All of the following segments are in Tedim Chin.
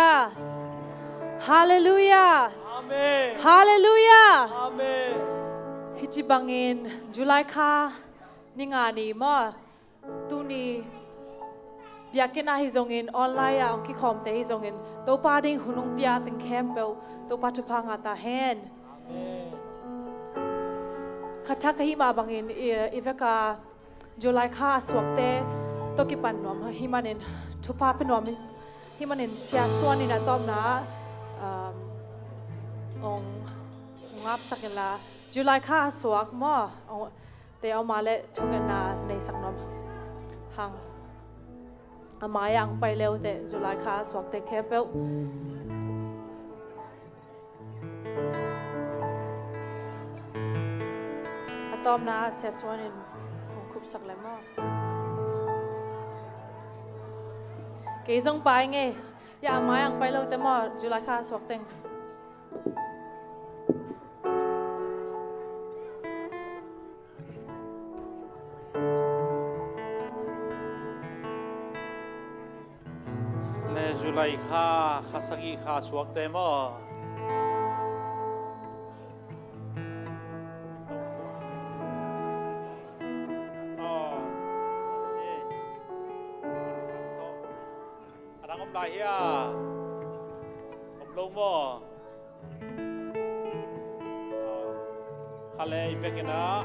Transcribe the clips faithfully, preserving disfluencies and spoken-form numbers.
Halleluiah. Halleluiah. Amen. Halleluiah. Amen. Hih ci bangin July kha ni nga ni maw, tuni biakinn ah hi zongin, online ah hong kikhawmte hi zongin, Topa ding hun hong pia teng khempeuh Topa thupha ngah ta hen. Amen. Kha thak ahih mah bangin i, i veka July kha a suakte tawh kipan nuam hi manin, thupha pia nuam hi manin, Sia Suan in a tawpna ah, um, hong, hong ngapsak inla, July kha a suak maw, hong, te a om a leh thungetna neisak nuam hang. A mai-ah hong pai le uh teh, July kha a suakte khempeuh. A tawpna ah Sia Suan in hong khupsak le maw. Kei zong pai ing ei. Ya, a mai-ah hong pai lo teh maw, July kha a suak teng. Le July kha, kha sagih kha suakte maw. Aw, si. A dang om lai hia? Om lo maw? Kha le i vekin ah,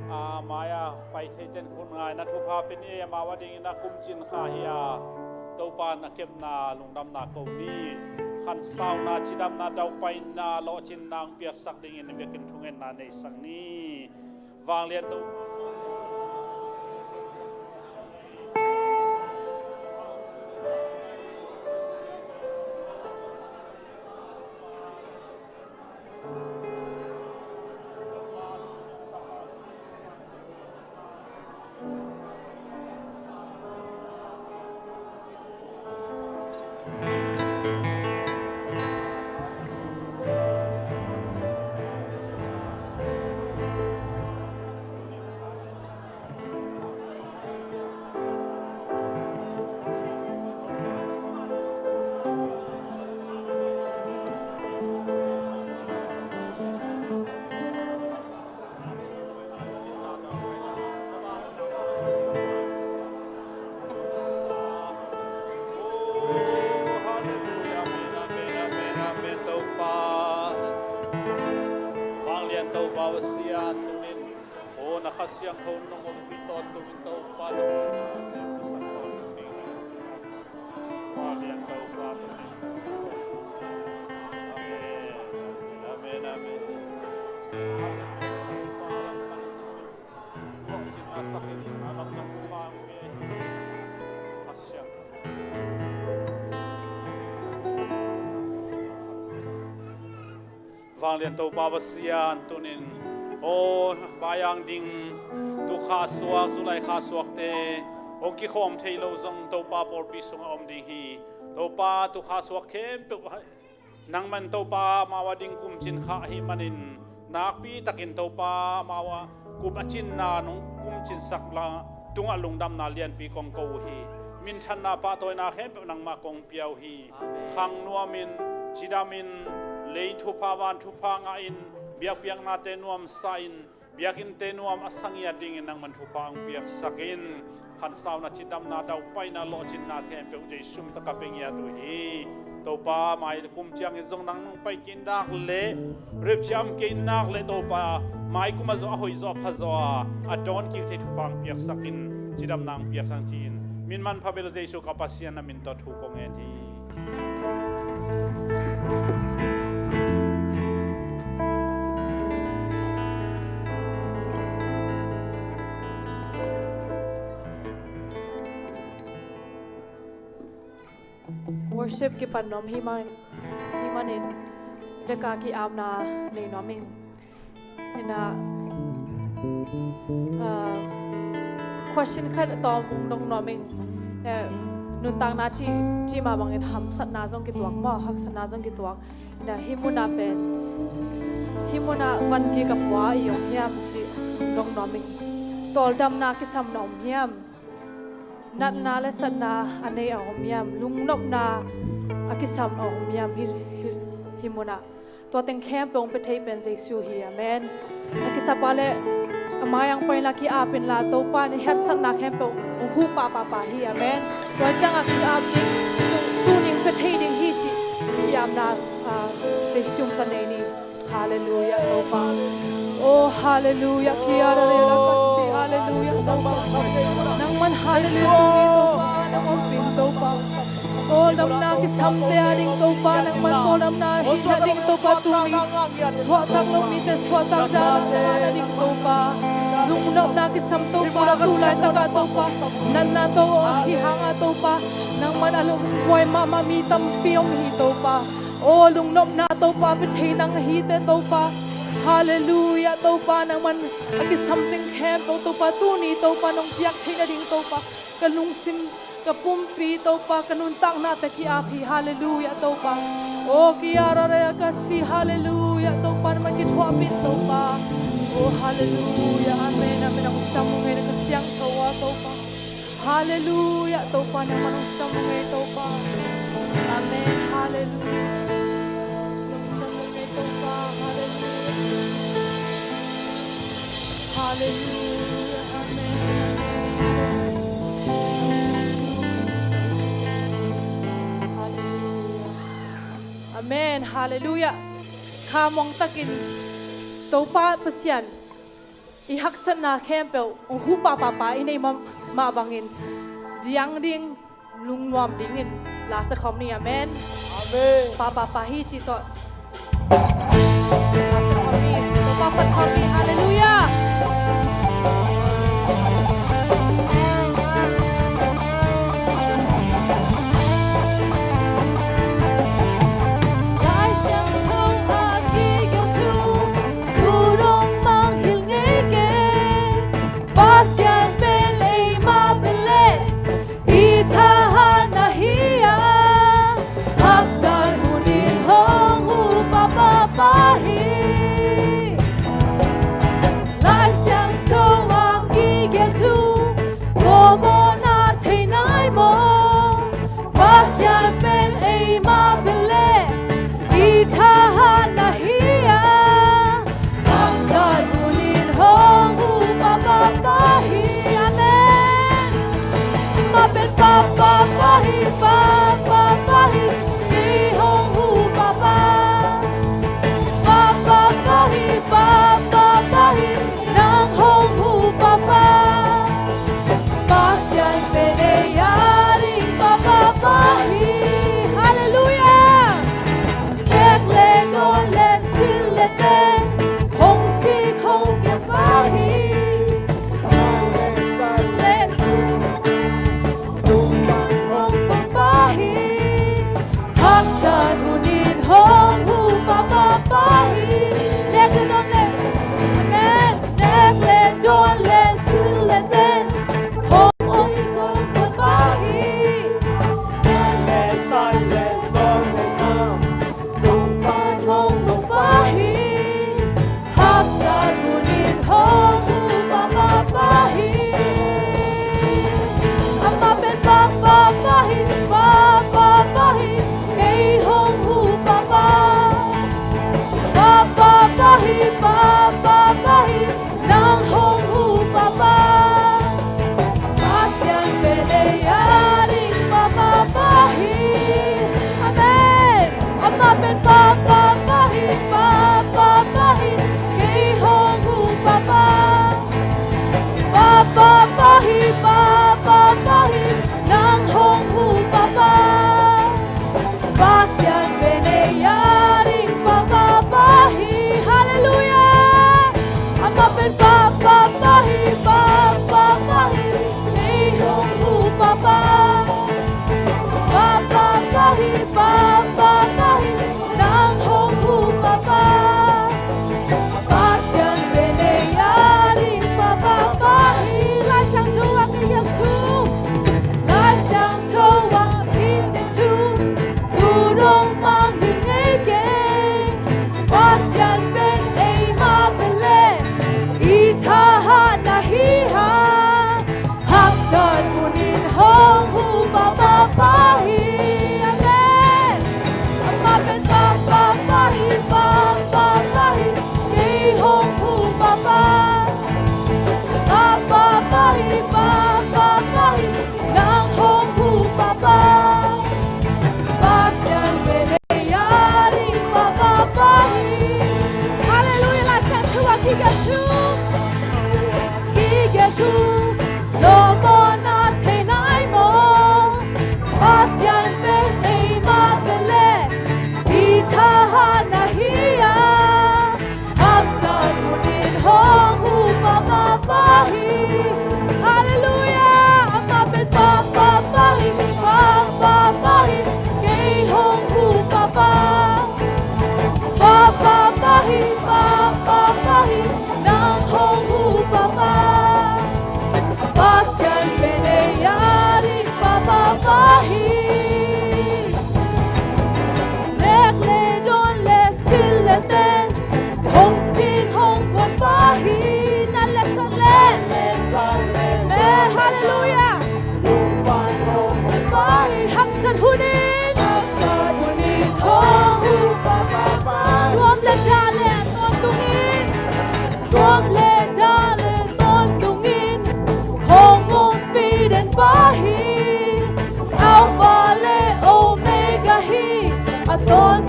a mai-ah pai theiten khut ngai na thupha pia ni. Amau a dingin a kumcin kha hi a, Topa in a kepna lungdamna ko ni. Khansauna, cidamna, daupaina, lawhcinna hong piaksak dingin i vekin thungetna neisak ni. Vanglian Topa. Halleluiah, amen, amen, amen, amen, Topa. Vanglian Topa Pasian, tuni in, o, na Kha Siangtho nong ompih tawntung in Topa, nong ompih tawntung in. Vanglian Topa, tuni in. Amen. Amen, amen. Vanglian Topa Pasian, tuni in, aw, bai-ang ding, tu kha suak, July kha suakte hong kikhawm thei lo zong Topa pawlpi sungah om ding hi. Topa, tu kha suak khempeuh nangman Topa amau a ding kumcin kha ahih manin, nakpi takin Topa amau a kum a cinna nong kumcinsak la tungah lungdamna lianpi kong ko uh hi. Minthanna pahtawina khempeuh nangmah kong pia uh hi. Amen. Khang nuamin, cidamin, lei thupha van thupha ngahin, biakpiaknate nuamsa in, biakinnte nuam a sangiat dingin nangman thupha hong piaksak in. Khansauna, cidamna, daupaina, lawhcinna khempeuh Jesu min tawh ka pia ngiat uh hi. Topa, mai kum ciangin zong nang nong pai kei nak leh, rapture om kei nak leh Topa, mai kum a zaw a hoih zaw a pha zaw a, a dawn kik thei thupha hong piaksak in. Cidamna hong piaksak in ci-in, min manpha bel Jesu ka Pasian na min tawh thu kong ngen hi. Worship kipan nuam hi man, hi manin veka ki-apna nei nuam ing. Ina, ah, question khat tawm dong nuam ing. Eh, nuntakna ci, ci mah bangin hamsatna zong kituak maw, haksatna zong kituak. Ina, hih munah pen, hih munah van kik a pua i om hiam ci dong nuam ing. Tawldamna kisam na om hiam? Natna le satna a nei a om hiam, lungnopna a kisam a om hiam, hi, hi, hi munah tua teng khempeuh hong pia thei pen Jesu hi. Amen. A kisap a le a mai-ah pai inla ki-ap inla, Topa in haksatna khempeuh hong huh pahpahpah hi. Amen. Tua ciangah ki-ap ding, tu, tuni hong pia thei ding hi cih ki-apna, ah, Jesu hong ta nei ni. Halleluiah Topa. Oh, halleluiah. Kia ra re la ka si. Halleluiah Topa. Nangman halleluiah Topa. Nang ompih Topa. Kawldamna kisamte a ding Topa. Nangman kawldamna hihna ding Topa tuni. Suahtak lo mite suahtak dan a ding Topa. Lungnopna kisam Topa. Tu laitakah Topa. Natna to hi hangah Topa. Nangman a lungmuai mahmah mi tampi om hi Topa. Aw, lungnopna Topa, pia thei nang hi te Topa. Halleluiah Topa, nangman a kisam teng khempeuh Topa, tuni Topa, nong piak theih nading Topa, ka lungsim, ka pumpi Topa, ka nuntakna tawh ki-ap hi. Halleluiah Topa. Aw, kia ra re a ka si. Halleluiah Topa, nangman kithuahpih Topa. Aw, halleluiah. Amen, amen. Hong sam uh ngei na ka siangtho a Topa. Halleluiah Topa, nangman hong sam uh ngei Topa. Amen. Halleluiah. Hong sam uh ngei Topa. Halleluiah. Halleluiah. Amen. Halleluiah. Amen. Halleluiah. Kha muang takin Topa Pasian i haksatna khempeuh hong huh pahpahpah i neih mah, mah bangin diang ding, lungnuam dingin la sa khawm ni. Amen. Amen. Pahpahpah hi cih tawh la sa khawm ni. Topa phat khawm ni. Halleluiah. Lai Siangtho a kigelh thu, tu dong mah hilh ngei kei. Pasian pen eimah pen leh i thahatna hi a, haksat hun in hong huh pahpahpah hi.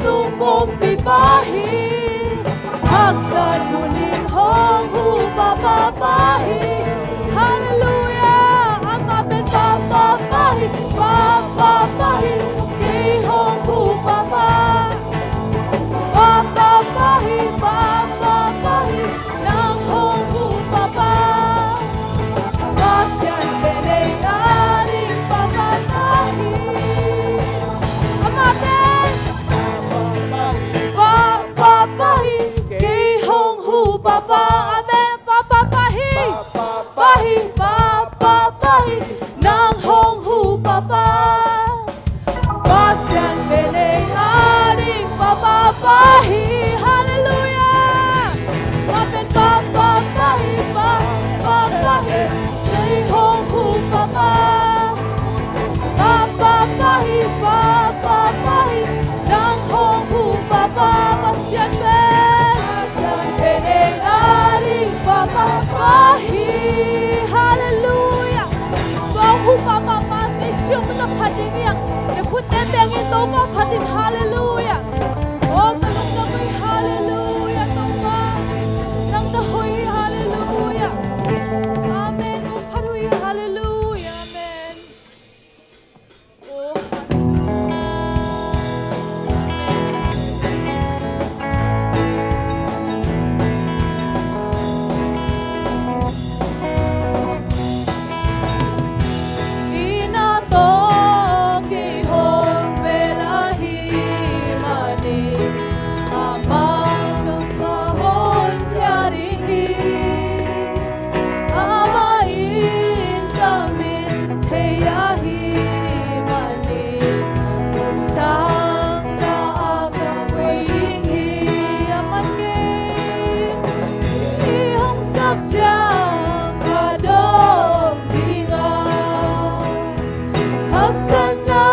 Tung kumpipa hi, haksat hun in hong hupa papa hi. Halleluiah. Amah pen papa pa hi, papa pa hi, kei hong hupa pa. Papa pa hi, papa pa hi, nang hong hupa pa. Pasian pen ei a ding papa pa hi. Amah pen papa pa hi, kei hong hupa pa. Amen. Papa pa hi, pa hi, papa pa hi, nang hong hupa pa. Pasian pen ei a ding papa pa hi. Halleluiah. Amah pen papa pa hi, papa pa hi, kei hong hupa pa. Papa pa hi, papa pa hi, nang hong hupa pa. Pasian pen, Pasian pen ei a ding papa pa hi. Halleluiah. Tua hupa papa kei siam na phat ding hiam? Na khut te beng in Topa phat in. Halleluiah. O ka lungdam hi. Halleluiah Topa. Nang na hoih hi. Halleluiah. Amen. Hong phat uh hi. Halleluiah. Amen. O. Inn ah tawh kei hong vel ahih manin, amah ka honkhia ding hi. Amah in ka min thei ahih manin, sangna ah ka koih ding hi. Amah in kei hong sap ciang ka dong ding a, haksatna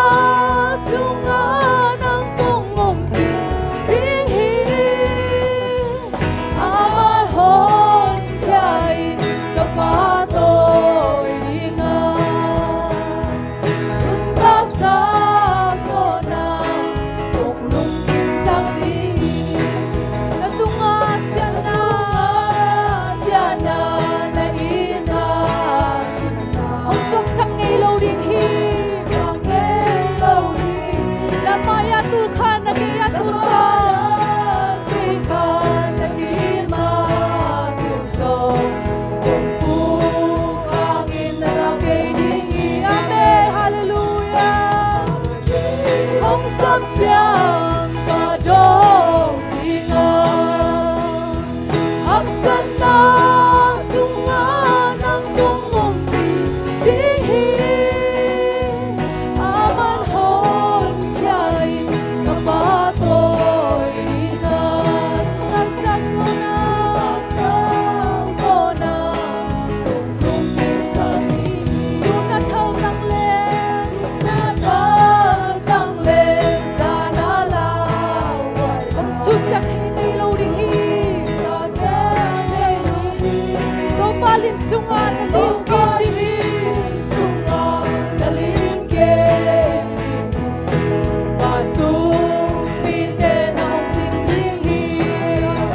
sungah nang kong ompih ding hi. Amah honkhia in ka pahtawi ding a, nuntaksak tawh nang kong lungkimsak ding hi. Na tungah siatna, siatna na itna hong tuaksak ngei lo ding hi. Sak ngei lo ding. Lamai ah tul khat na gei ah tul sawm. Lamai ah tul khat na gei ah tul sawm. Kong puk hangin na la kei ding hi. Amen. Halleluiah. Hong sap ciang ka dong ding a, haksatna sungah nang kong ompih ding hi. Amah honkhia in ka pahtawi ding a, nuntaksak tawh nang, nuntaksak tawh nang kong lungkimsak ding hi. Sun a thaltang leng, sun a thaltang leng, zan a lauhuai, hong susia thei ngei lo ding hi. Susia thei ngei lo ding hi. Topa lim sungah na lim kik ding hi. Topa lim sungah na lim kik ding hi. Vantung mite na hong cing ding hi.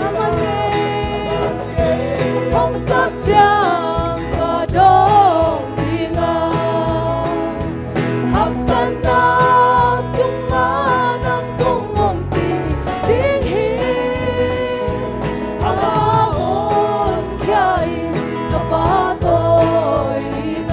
Amah in hong sap ciang ka dong ding a, haksatna sungah nang kong ompih ding hi. Amah honkhia in ka pahtawi ding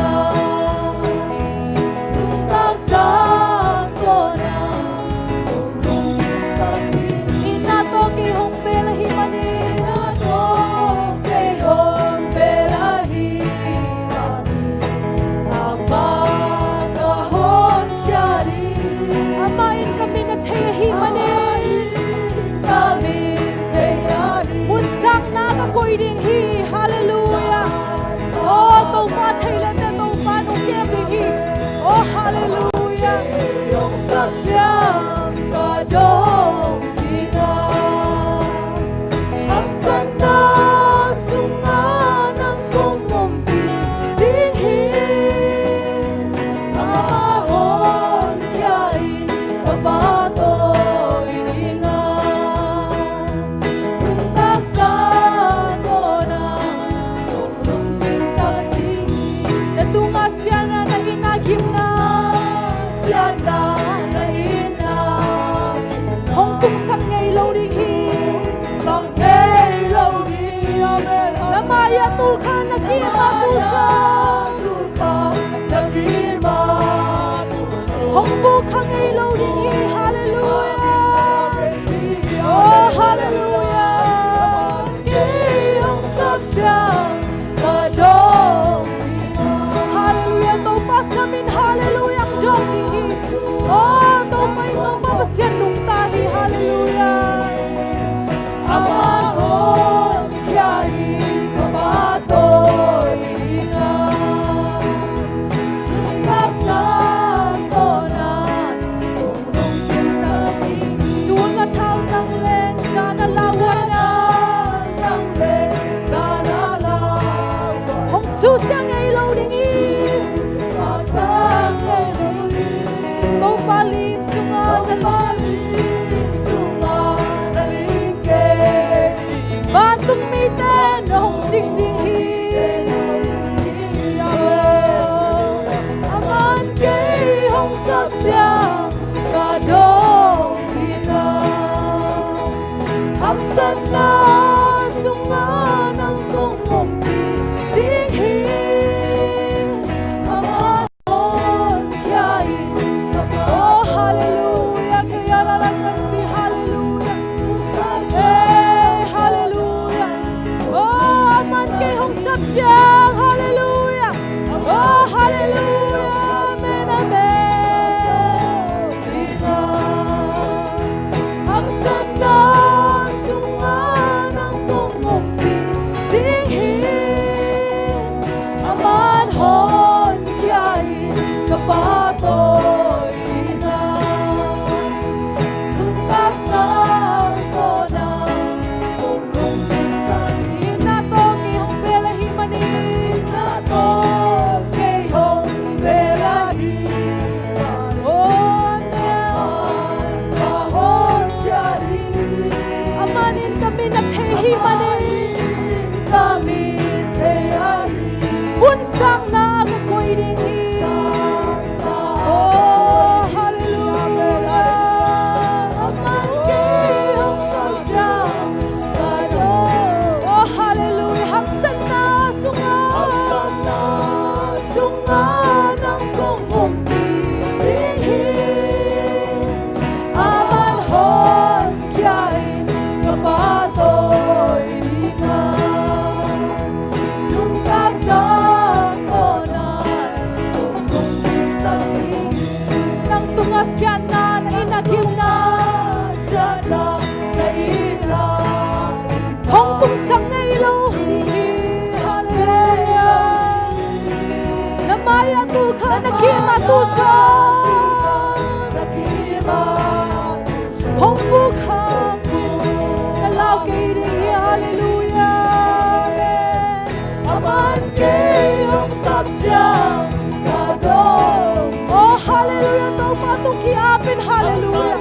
sang ngei lo ding hi. Sang ngei lo ding hi. Amen. Na mai-ah tul kha, na kim-ah tul sa. Tul kha, na kim-ah tul sa. Hong buk kha ngei lo ding hi. Halleluiah. Oh, halleluiah. Kei hong sap ciang ka dong ding a. Halleluiah. Topa sam in, halleluiah, dong ding hi. Oh, Topa in, Topa Pasian nungta hi. Halleluiah. Amah honkhia in ka pahtawi ding a. Nuntak sang tawh na Sun a thau tang leng, zan a lauhuaina. Hong susia ngei lo ding hi. Topa lim sunga na lau. Vantung mite na hong cing ding hi. Aman kei hong sap ciang ka dong ding a. Haksatna sungah nang kong ompih ding hi. Aman honkhia in ka pahtawi. Oh, halleluiah. Kei a la la ka si, halleluiah. Hey, halleluiah. Oh, aman kei hong sap ciang, halleluiah. Oh, halleluiah. Amen, amen. Haksatna sungah nang kong ompih ding hi. Aman honkhia in ka pahtawi ding a. Nuntak sang tawh na kong ompih ding hi. Na tawh kei hong bel ahih manin. Na tawh kei hong bel ahih manin. Oh, amen. Aman in ka min a thei ahih manin. Ka min thei ahih. Hun sangna ka koih ding hi. Oh, halleluiah. Aman kei hong sap ciang ka dong. Oh, halleluiah. Haksatna sungah. Haksatna sungah nang kong ompih ding hi. Aman honkhia in ka pahtawi ding a. Nuntak sang tawh na kong ompih ding hi. Nang tungah siatna, na inn ah gimna, siatna, na inn ah hong tungsak ngei lo hi. Halleluiah. Na mai-ah tul kha, na kim-ah tul sa. Hong buk kha, na lau kei ding hi. Halleluiah. Amen. Aman kei hong sap ciang ka dong. Oh, halleluiah. Topa tung ki-ap in, halleluiah.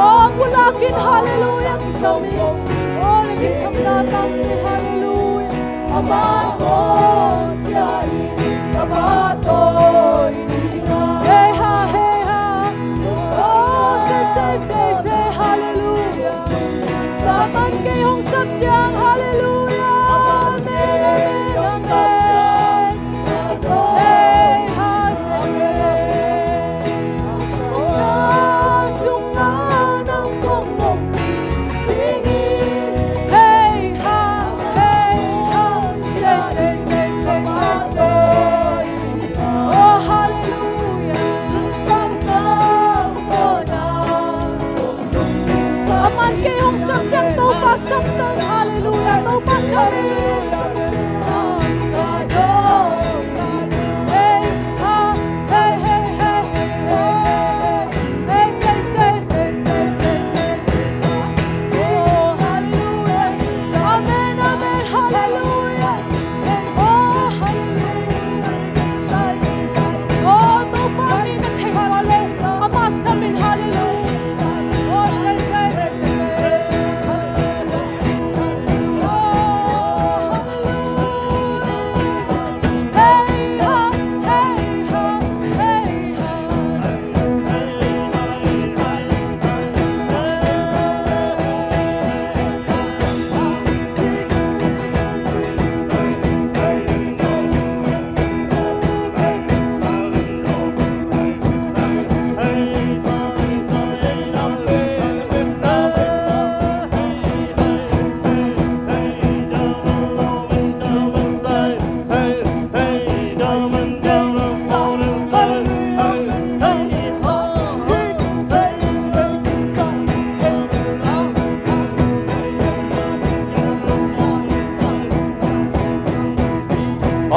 Oh, pulak in, halleluiah. Kisam in. Oh, na kisamna tam in, halleluiah. Amah honkhia in ka pahtawi ding a. Hey ha, hey ha. Oh, say, say, say, say, halleluiah. Aman kei hong sap ciang, halleluiah. Amen, amen, amen. Hey ha, say, say. Sungah nang kong ompih ding hi. Hey ha, hey ha. Say, say, say, say, say, say. Oh, halleluiah. Aman kei hong sap ciang Topa sam ta in, halleluiah. Topa sam in. Hey ha, hey, hey, hey, hey. Hey, say, say, say, say, say, say. Oh, halleluiah. Amen, amen, halleluiah. Oh, halleluiah. Oh, Topa min a thei lua leh amah sam in, halleluiah. Oh, say, say, say, say, say. Oh, halleluiah.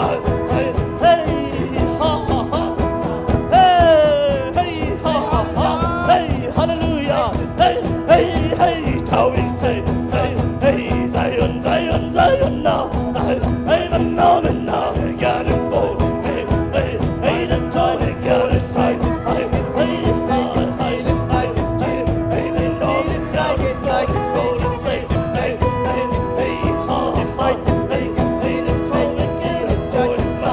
Hey, hey, ha, ha, ha. Hey, hey, ha, ha, ha. Hey, hallelujah. Hey, hey, hey, Tawi say. Hey, hey, Zion, Zion, Zion now. Hey, hey, Manoa, Manoa, we got it for. Hey, hey, hey, the Tawi got it say. Hey, hey, ha, hey, hey, hey, hey, Manoa, Manoa, we got it for. Say, hey, hey, hey, ha, ha, hey, hey, the Tawi got it for.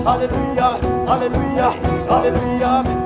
Hallelujah, hallelujah, hallelujah.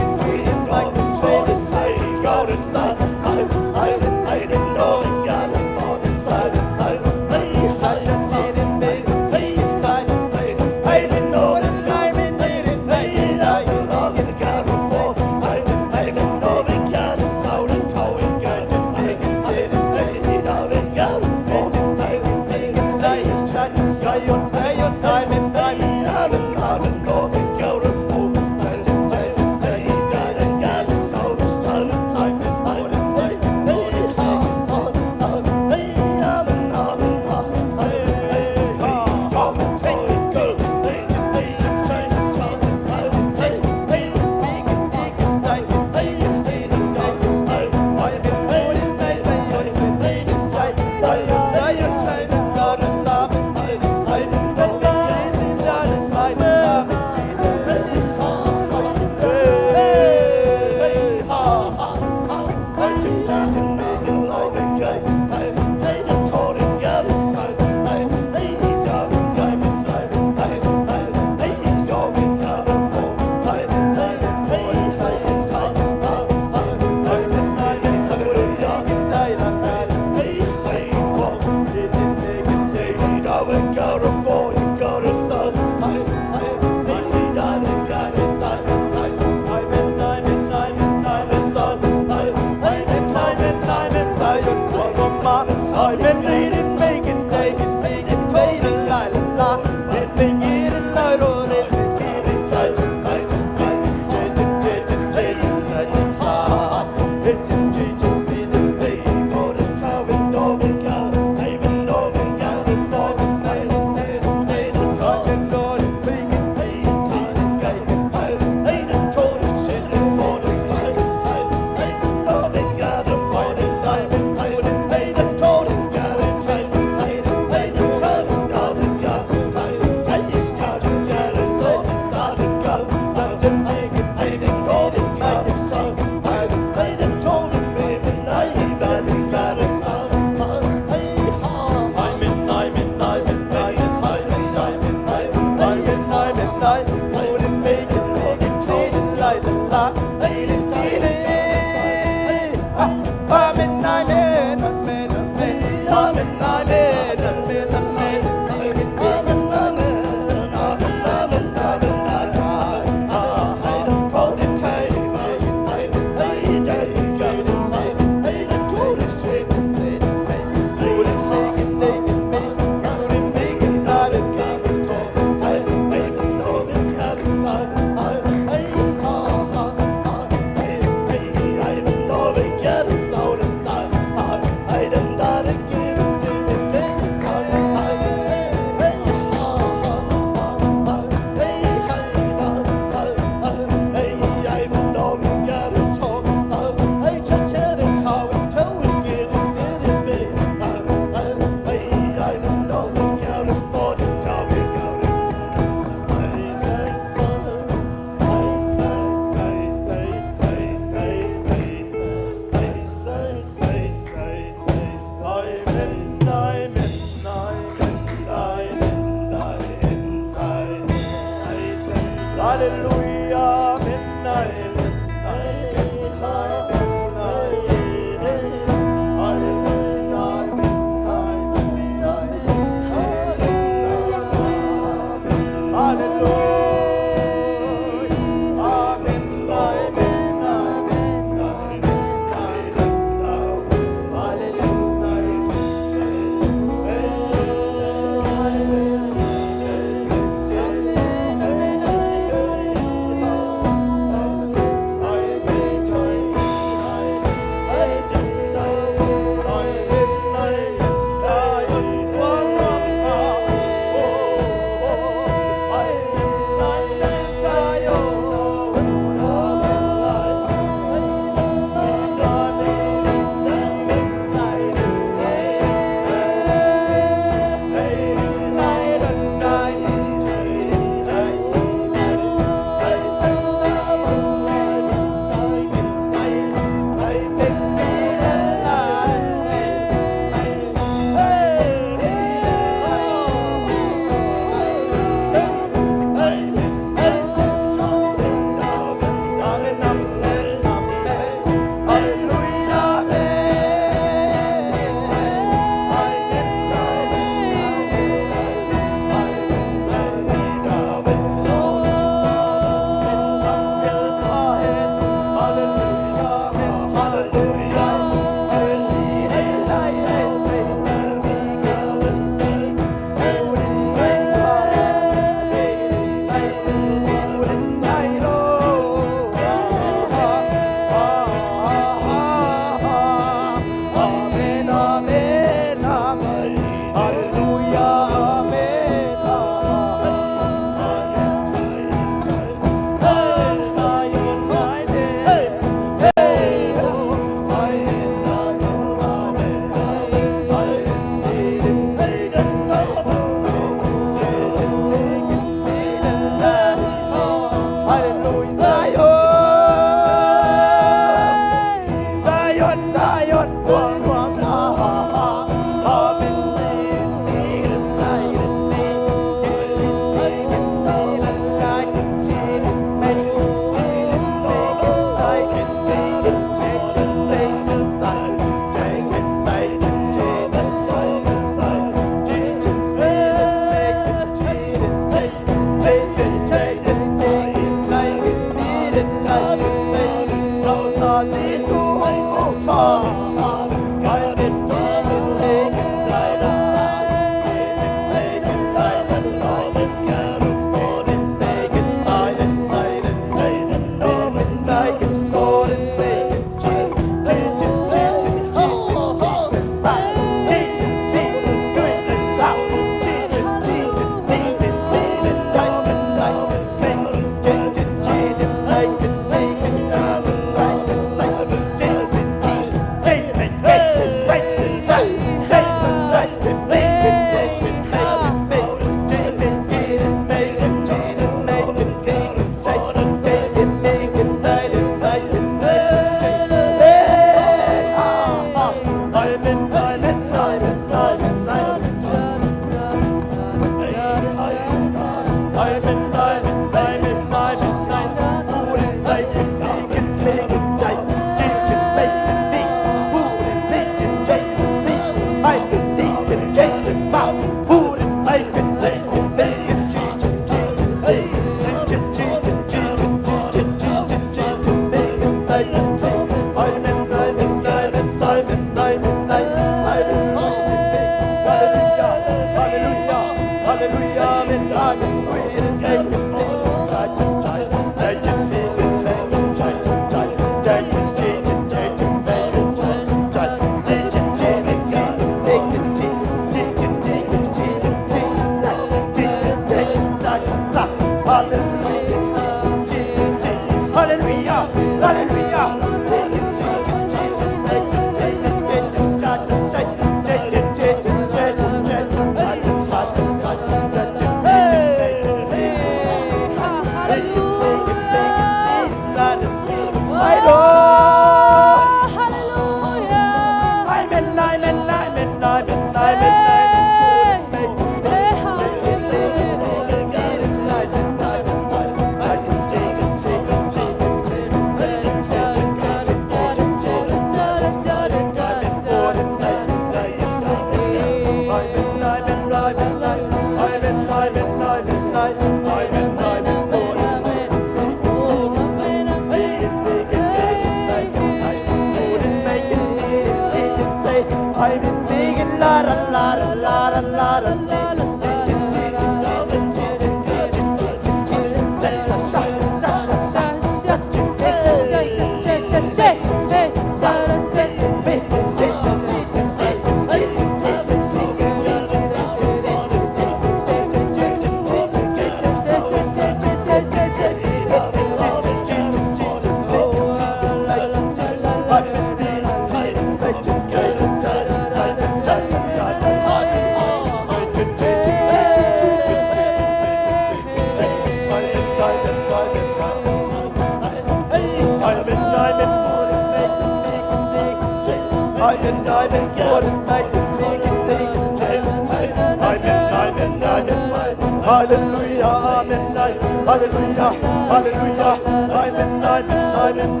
Hallelujah, amen, amen. Hallelujah, hallelujah, amen, amen, amen, amen.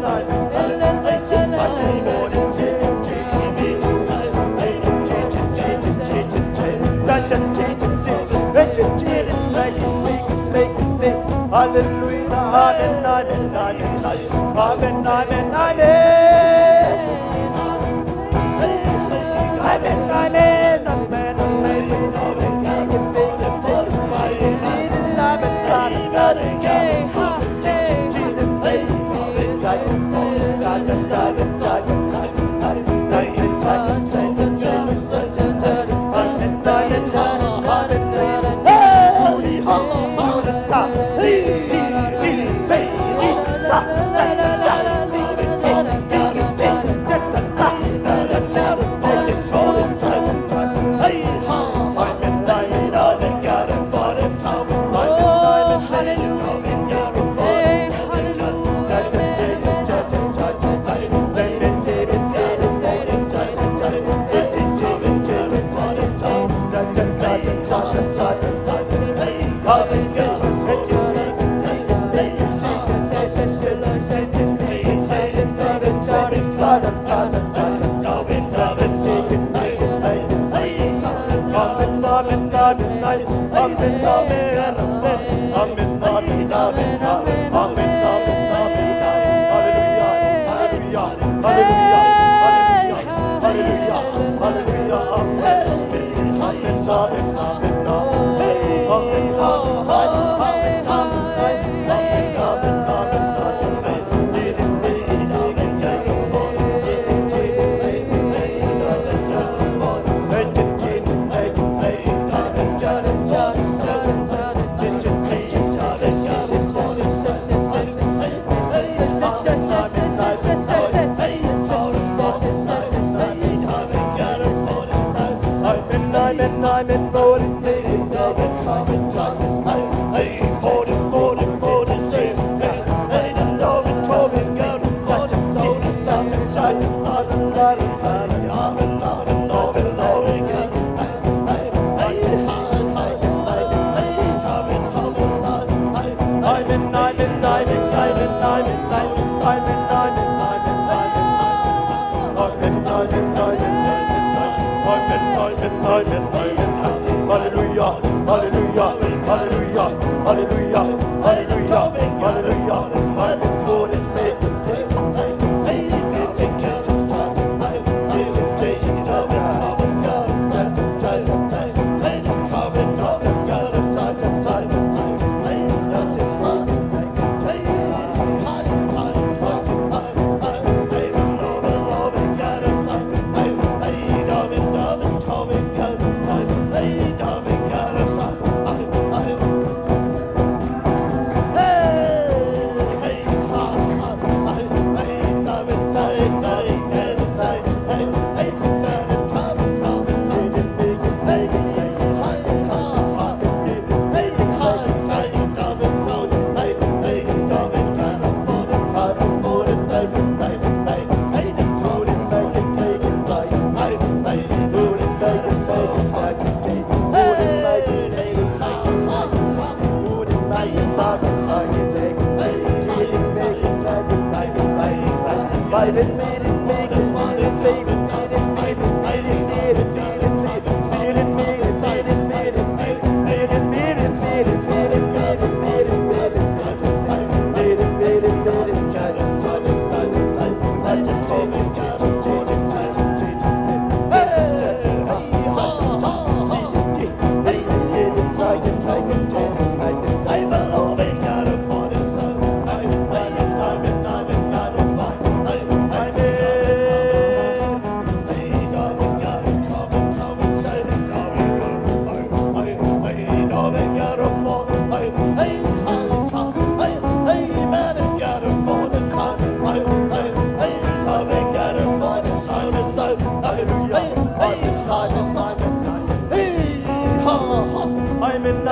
Hallelujah, amen, amen, amen, amen, amen.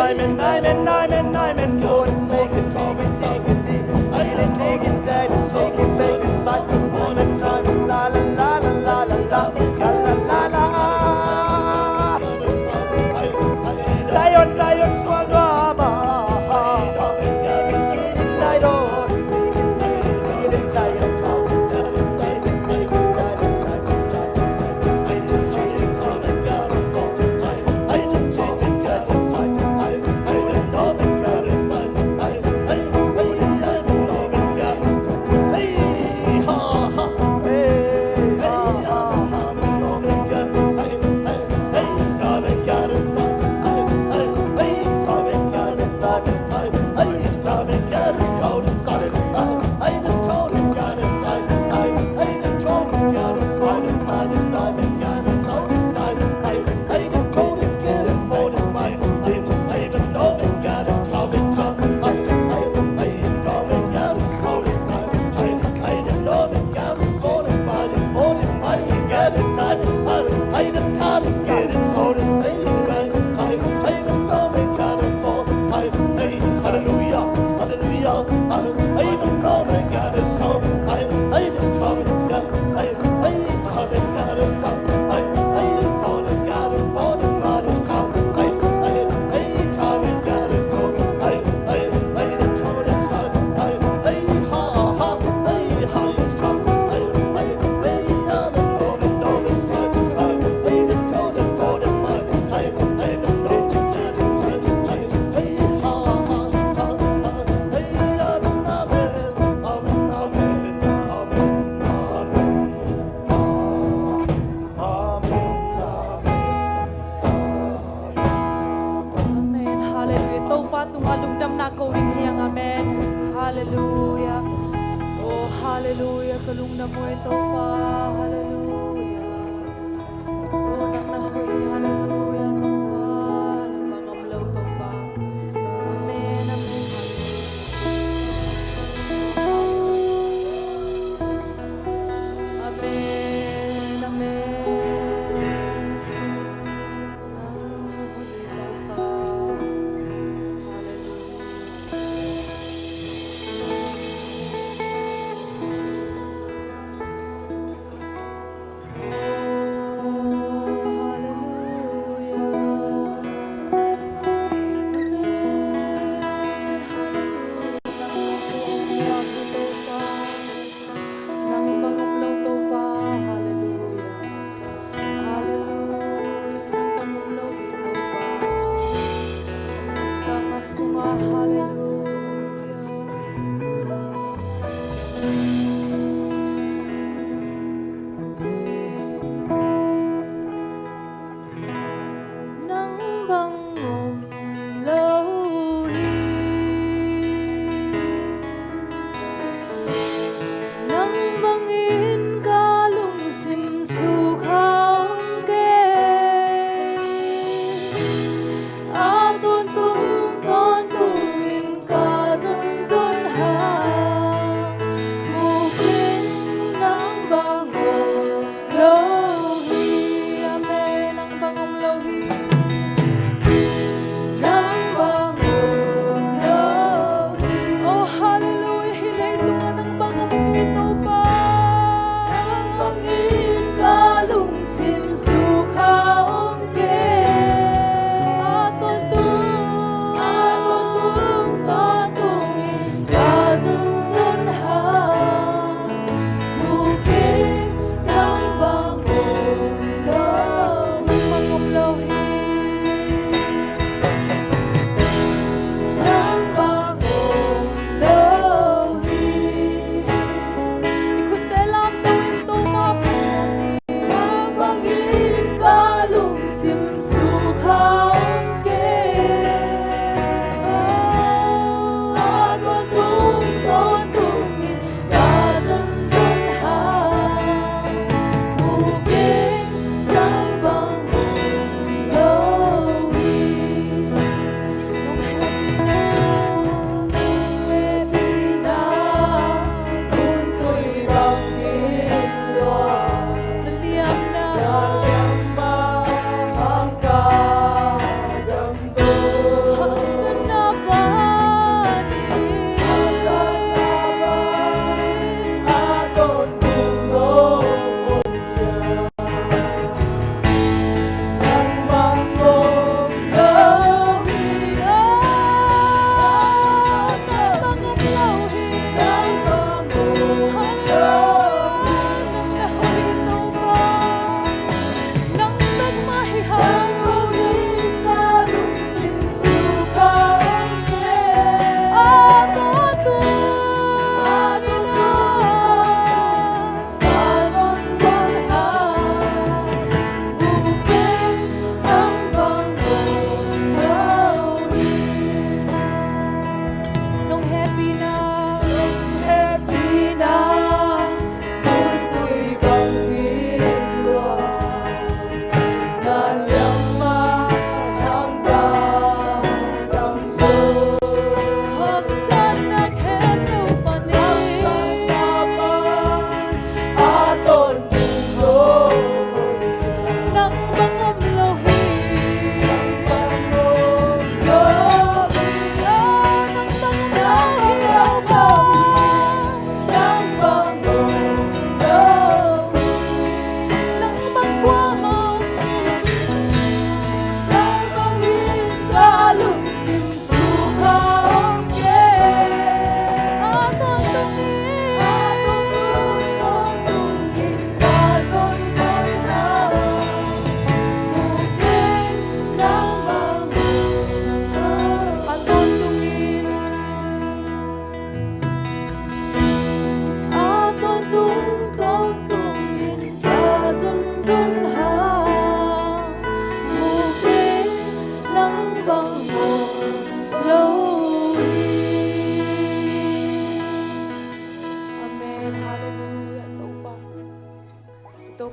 Amen. Halleluiah. Topa tungah lungdamna ko ding hi hang. Amen. Halleluiah. Oh, halleluiah. Ka lungdam uh hi Topa. Halleluiah. Oh, nang na hoih hi. Halleluiah, Topa. Nang bang om lo, Topa. Amen, amen. Halleluiah. Amen, amen. Nang bang om lo, Topa. Halleluiah. Halleluiah. Nang bang om lo hi, Topa. Ka ka sungah. Halleluiah. Nang bang om lo hi. Nang bangin ka lungsim sukha om kei. A tawntung tawntungin ka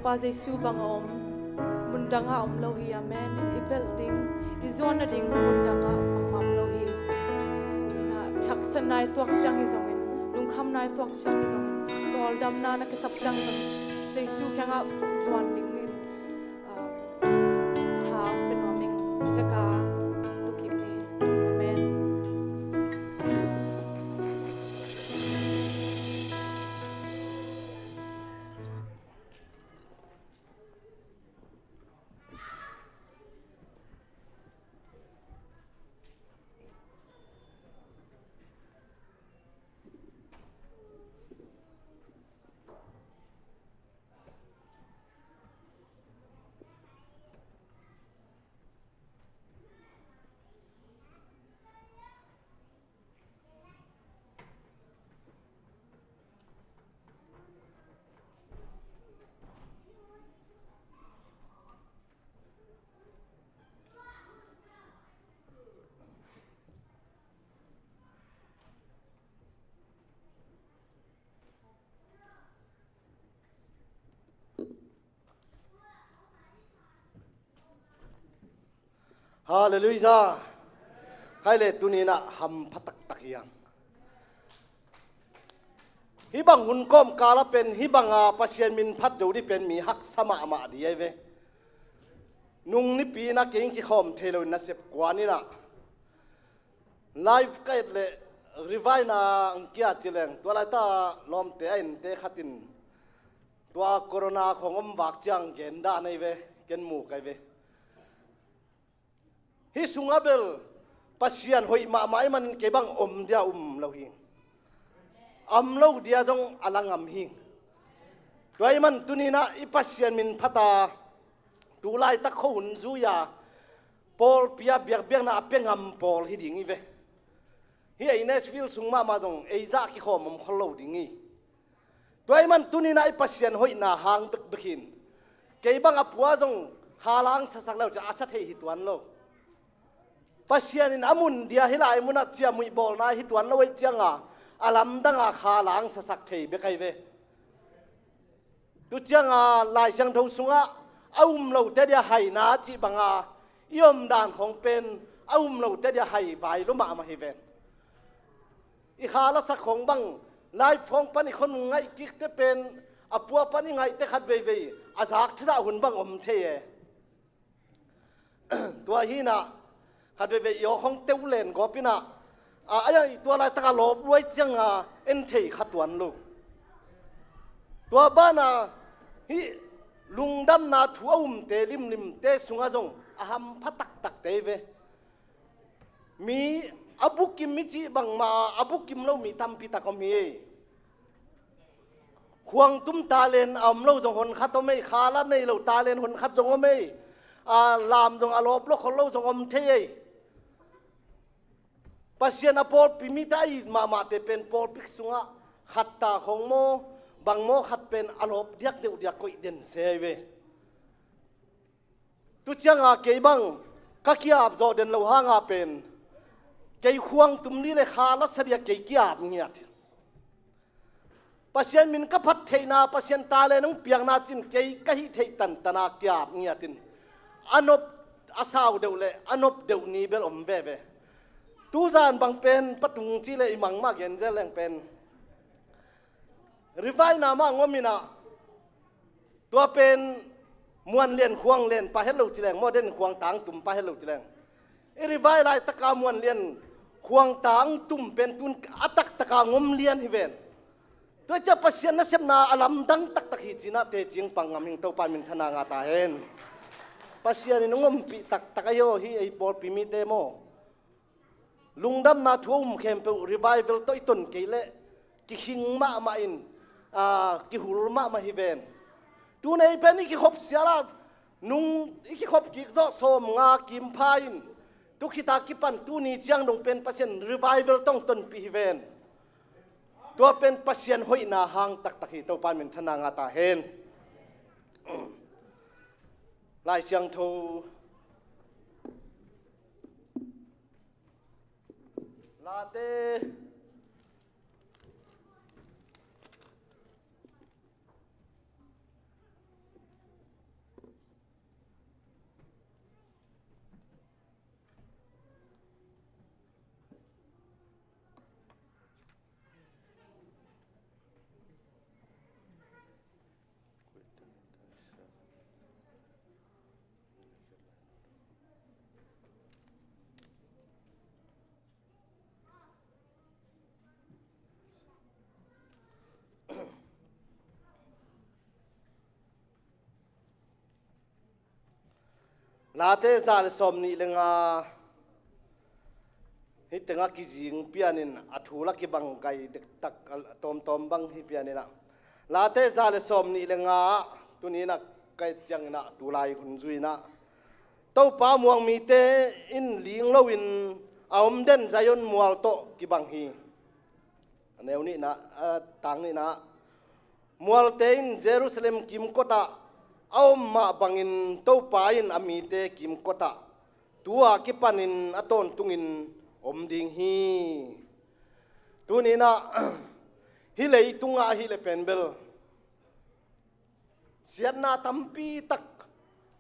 Pa Jesu bang a om, mundang ah om lo hi. Amen. I belh ding, i zuan nading mundang ah bangmah om lo hi. Ina, i haksatna i tuak ciang hi zongin, lungkhamna i tuak ciang hi zongin, tawldamna na kisap ciang hi zongin, Jesu kiangah zuan dingin, ah, tha hong pia nuam ing. Veka tu kik ni. Amen. Halleluiah. Khai le tuni-in ah hampha taktak hi hang. Hih bang hun kawmkal ah pen hih banga Pasian min phat zo ding pen mi haksa mahmah ding ahi ve. Nung nipi-in ah kei in kikhawm thei loin nasep kuan in ah live ka et leh revive-na ang kia ci leng, tua laitak lawmte a innte khat in tua corona khawng om vak ciang gen dan ahi ve, ken mu kai ve. Hih sungah bel Pasian hoih mahmah ahih manin kei bang om dia um lo hi. A om lo dia zong a la ngam hi. Tua ahih man tuni-in ah i Pasian min phat a, tu laitak khuahun zui-a pawlpi ah biakpiakna a pia ngam pawl hi ding hi ve. Hih ei Nashville sung mahmah zong ei zah kikhawm om khol lo ding hi. Tua ahih man tuni-in ah i Pasian hoihna hang bekbek in kei bang a pua zong kha la ang sasak le uh ciang a sa thei hi tuan lo. Pasian in a mun dia hih lai munah ciamnuih bawlna hi tuan lo ahih cianga a lamdanga kha la ang sasak thei bek ahi ve. Tu cianga Lai Siangtho sungah a um lote dia haina cih banga i omdan khawng pen a um lote dia hai vai lua mahmah hi ven. I kha lasak khawng bang, live khawng pan i khua nung ngaih kikte pen a pua pan i ngaihte khat veivei a zak thadah hun bang om thei e. Tua hi-in ah khat veivei i aw khawng teu len gawp in ah, a, a, tua laitak a lawp luai cianga en thei kha tuan lo. Tua banah hih lungdamna thu a umte limlimte sungah zong a hampha taktakte hi ve. Mi a bukim i cih bangmah a bukim lo mi tampi tak om hi ei. Khuangtum talent a om lo zong honkhat om ei, kha la nei lo talent honkhat zong om ei. A, lam zong a lawp lua khol lo zong om thei ei. Pasian a pawlpi mite a it mahmahte pen pawlpi sungah khat ta khawng maw, bang maw khat pen a lawp diak deuhdiak koih den se hi ve. Tu cianga kei bang ka ki-ap zawh den lo hanga pen kei khuangtum li le kha la sa dia kei ki-ap ngiat. Pasian min ka phat theihna, Pasian talent hong piakna cin kei ka hih theih tantana ki-ap ngiat in a nop a sau deuh le a nop deuh ni bel om veve. Tuzan bang pen patung ci le i mang mah gen zel leng pen revive-na mah ngom in ah, tua pen Muan Lian Khuang Lian pa het lo ci leng maw, den Khuang Tang Tum pa het lo ci leng, i revive laitaka Muan Lian Khuang Tang Tum pen tun a taktaka ngom lian hi ven. Tua ciah Pasian nasepna a lamdang taktak hi ci-in ah teci hong pang ngam hing, Topa min thana ngah ta hen. Pasian in hong ompih taktak ahi aw, hih ei pawlpi mite maw. Lungdamna thu a um khempeuh revival tawh i ton kei leh kikhing mahmah in, aa, kihul mahmah hi ven. Tun ei pen i kikhop sial ah nung i kikhop kik zawh sawm nga kim pha in, tu khit a kipan tuni ciang dong pen Pasian revival tawh tonpih hi ven. Tua pen Pasian hoihna hang taktak hi, Topa min thana ngah ta hen. Lai Siangtho Late. Late za le sawm nih le nga, hih tengah kizing pianin a thu la kibang gai dektak a tawmtawm bang hi pianin ah, Late za le sawm nih le nga ah, tuni in ah ka et ciangin ah tulai hun zui in ah, Topa muang mite in ling loin a om den Zion mual tawh kibang hi. A neu nihna, a tang nihna, mualte in Jerusalem kimkotah a om mah bangin Topa in a mite kimkotah tu-a kipanin a tawntungin om ding hi. Tuni in ah, hih leitungah ahih le pen bel siatna tampi tak,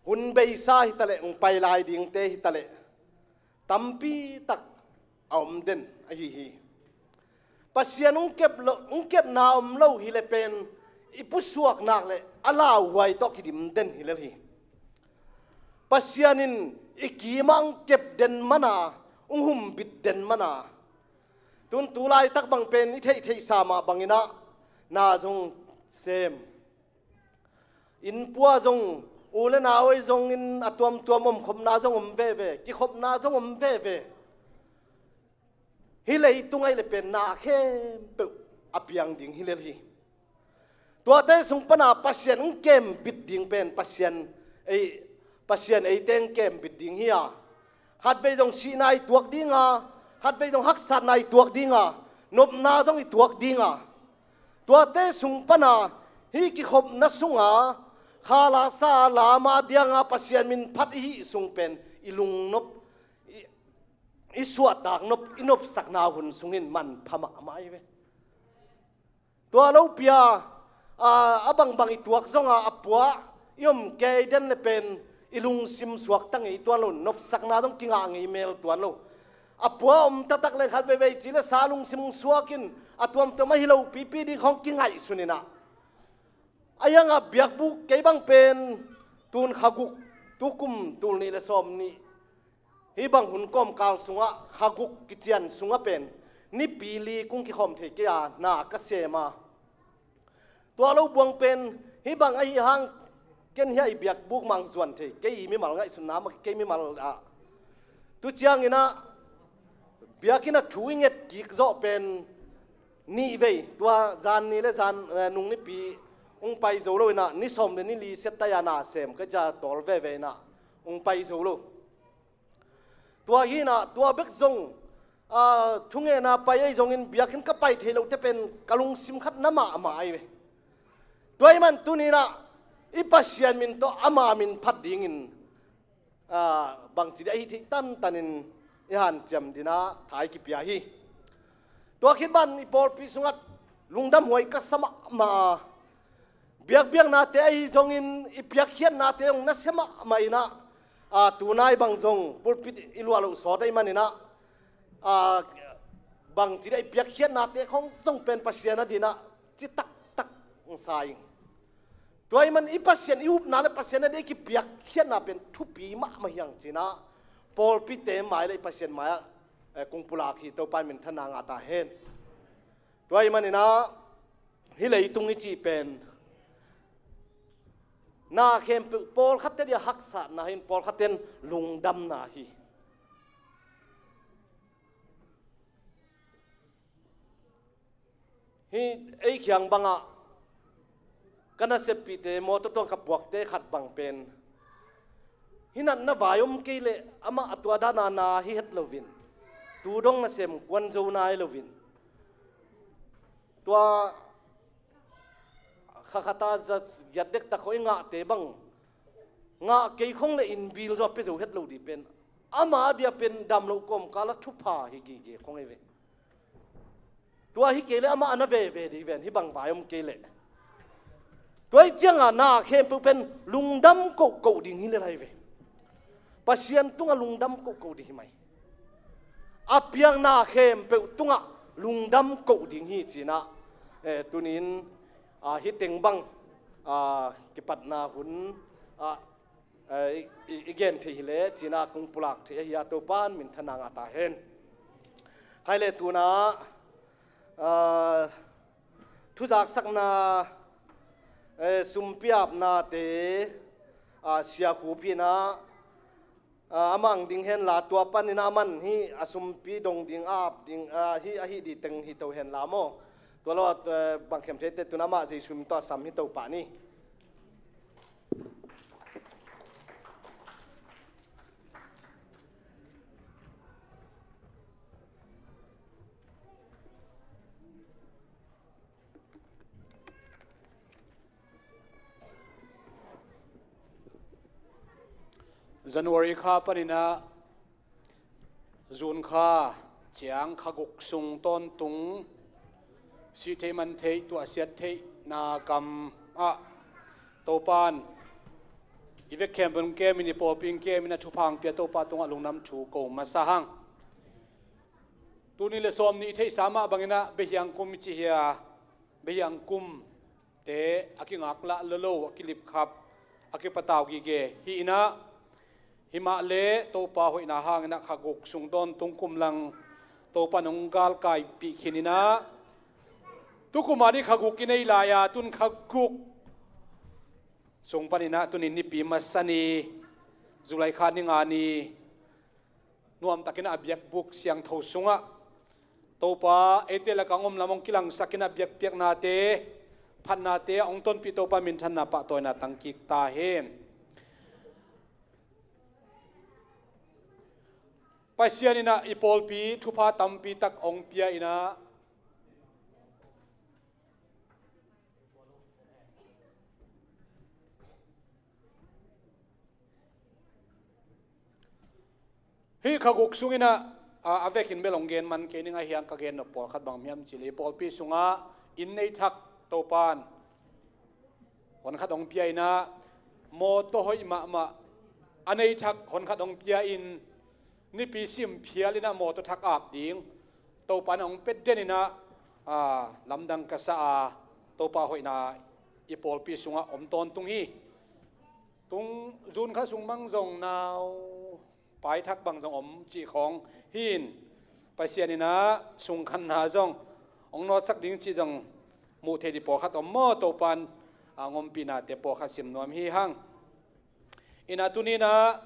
hun beisa hi taleh, hong pai lai dingte hi taleh, tampi tak a om den ahi hi. Pasian hong kep lo, hong kepna om lo hi le pen i pusuak nak le a lauhuai tawh kidim den hi lel hi. Pasian in i kimah hong kep den mana, hong humbit den mana, tun tulaitak bang pen i theihtheihsa mah bangin ah na zong sem, innpua zong, u le nau ei zongin a tuamtuam omkhopna zong om veve, kikhopna zong om veve. Hih leitung ahih le pen na khempeuh a piang ding hi lel hi. Tuate sung pana Pasian hong kembit ding pen Pasian ei, Pasian eite hong kembit ding hi a, khatvei zong sihna i tuak ding a, khatvei zong haksatna i tuak ding a, nopna zong i tuak ding a, tuate sung pana hih kikhopna sunga kha la sa, la ma dianga Pasian min phat i hih sung pen i lungnop, i, i suahtaknop, i nopsakna hun sungin manpha mahmah hi ve. Tua lopi a, a, a bangbang i tuak zonga a puah i om kei den le pen i lungsim suakta ngei tuan lo, nopsakna zong kingah ngei mel tuan lo. A puah om taktak le khat veivei ci le sa lungsim suakin a tuamtuam ahi lo pipi ding khawng kingaihsun in ah, a hiangah biakbuk kei bang pen tun kha guk, tukum tul nih le sawm nih, hih bang hun kawmkal sungah kha guk kician sungah pen nipi li kung kikhawm thei kei a na ka sem a. Tua lo buang pen hih bang ahi hang ken hiah i biakbuk mang zuan thei kei, mimal ngaihsunna mah kei, mimal ah. Tu ciangin ah biakinn ah thu i nget kik zawh pen nih vei, tua zan ni le zan, eh, nung nipi hong pai zo lo in ah, ni sawm le ni li siat tai a na sem ka cia tawl veve in ah hong pai zo lo. Tua hi in ah, tua bek zong, ah, thungetna pai ei zongin biakinn ka pai thei lote pen ka lungsim khat na mahmah ahi ve. Tua ahih man tuni in ah i Pasian min tawh ama min phat dingin, ah, bangci dih ahi theih tantanin i hanciam dingin ah tha i kipia hi. Tua khit ban i pawlpi sungah lungdamhuai ka sa mahmah a, biakbiaknate ahi zongin i piakkhiatnate zong nasia mahmah in ah, a, tunai bang zong pulpit i luah loh sawt ahih manin ah, a, bangci dih i piakkhiatnate khawng zong pen Pasian adingin ah ci taktak sa ing. Tua ahih man i Pasian i upna le Pasian adingin i kipiakkhiatna pen thupi mahmah hi hang ci-in ah pawlpite mai le i Pasian mai-ah, eh, kong pulak hi. Topa in minthanna ngah ta hen. Tua ahih manin ah hih leitung i cih pen na khempeuh pawlkhatte adingin haksatna hi in, pawlkhatte in lungdamna hi. Hih ei khiang bangah ka naseppihte mawtaw tuang ka puakte khat bang pen hih natna vai om kei leh amah a tua dana na hi het loin, tu dong nasem kuan zo nai loin, tua kha khat a za giat dektak khawng i ngahte bang ngah kei khong le innbil zong a pia zo het lo ding pen ama dia pen dam loh kawmkal a thupha hi gige khong hi ve. Tua hi kei le amah a na veve ding hi ven, hih bang vai om kei leh. Tua hi ciangah na khempeuh pen lungdam kohkoh ding hi lel hi ve. Pasian tungah lungdam kohkoh ding hi mai. A piang na khempeuh tungah lungdam koh ding hi ci-in ah, eh, tuni-in, ah, hih teng bang, ah, kipatna hun, ah, eh, i, i, i gen thei hi leh ci-in ah kong pulak thei ahi a, Topa in minthanna ngah ta hen. Khai le tu-in ah, ah, thuzaksakna, eh, sumpi apnate, ah, sia khup in ah, a mang ding henla, tua panin a man hi a sumpi dong ding, a ap ding, a, hi, a hih ding teng hi to henla maw. Tua lo, a, bang khem thei te tun amah Jesu min tawh a sam hi to pah ni. January kha paninah June kha ciang kha guk sung tawntung sih theih man theih tuahsiat theihna kam ah Topan i vek khempeuh in kem in, i pawlpi in kem in, a thupha hong pia Topa tungah lungdam thu ko masa hang. Tuni le sawm nih i theihsa mah banginah behiang kum i ci hi a, behiang kum te a kingaklah lolo, a kilipkhap, a kipatau gige hi inah, himah le Topa hoihna hanginah kha guk sung tawntung kum lang Topa nong galkaipih khin inah, tukum ah dih kha guk i nei lai a, tun kha guk sung paninah tuni Nipi masa ni, July kha ni nga ni, nuamtakin a biakbuk siangtho sungah Topa eite lakah hong om lam hong kilangsakin a biakpiaknate, phatnate a hong tonpih Topa minthanna pahtawina tangkik ta hen. Pasian inah i pawlpi thupha tampi tak hong pia inah, hih kha guk sunginah, a, a vekin bel hong gen man kei ning, a hiang ka gen nop pawlkhat bang hiam cih leh, i pawlpi sungah inn nei thak Topan honkhat hong pia inah, mawtaw hoih mahmah a nei thak honkhat hong pia in, nipi sim phial inah mawtaw thak ap ding Topan hong pia den inah, a, lamdang ka sa a, Topa hoihna i pawlpi sungah om tawntung hi. Tung June kha sung bang zong nau paithak bang zong om cih khawng hi in, Pasian inah sungkhanna zong hong nawtsak ding cih zong muh theih dih pawlkhat om maw? Topan a hong ompihnate pawlkhat sim nuam hi hang. Inah tuni inah,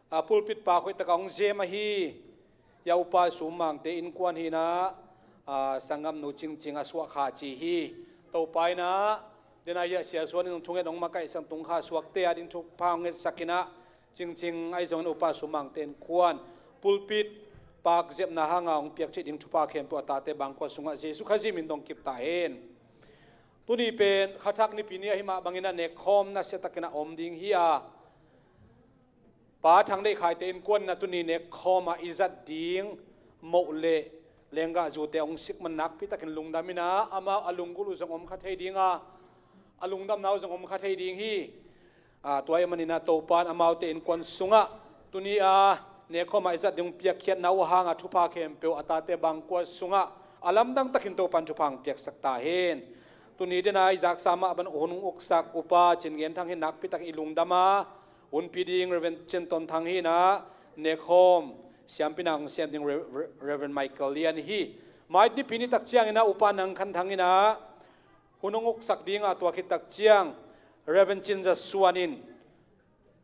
a, pulpit pak hoih takah hong zem ahi, ya upa Sum Mangte innkuan hi inah, a, sanggamnu Cingcing a suah kha ci hi. Topa inah, denah hiah siasuan in hong thunget hong makaihsak, tung kha suakte a ding thupha hong ngetsak inah, Cingcing ahi zongin upa Sum Mangte innkuan pulpit pak zepna hanga hong piak theih ding thupha khempeuh a tate bangkua sungah Jesu Khazih min dong kip ta hen. Tuni pen khathak nipi ni ahi mah banginah nekkhawm nasiatakin a om ding hi a, Pa Thang Deih Khaite innkuan inah tuni nekkhawm ah i zat ding moh le lenggah zute hong sik man nakpi takin lungdam inah, amau a lunggulh uh zong om kha thei ding a, a lungdamna uh zong om kha thei ding hi. A, tua ahih maninah Topan amaute innkuan sungah tuni a nekkhawm ah i zat ding piakkhiatna uh hanga thupha khempeuh a tate bangkua sungah a lamdang takin Topan thupha hong piaksak ta hen. Tuni denah i zaksa mah ban hun hong uksak upa Cin Gen Thang hi nakpi takin i lungdam a, hunpi ding Reverend Cin Ton Thang hi inah, nekkhawm siampina hong sem ding Re-, Re-, Reverend Michael Lian hi. Mai nipi ni tak cianginah upa Nang Khan Thang inah hun hong uksak ding a, tua khit tak ciang Reverend Cin Za Suan in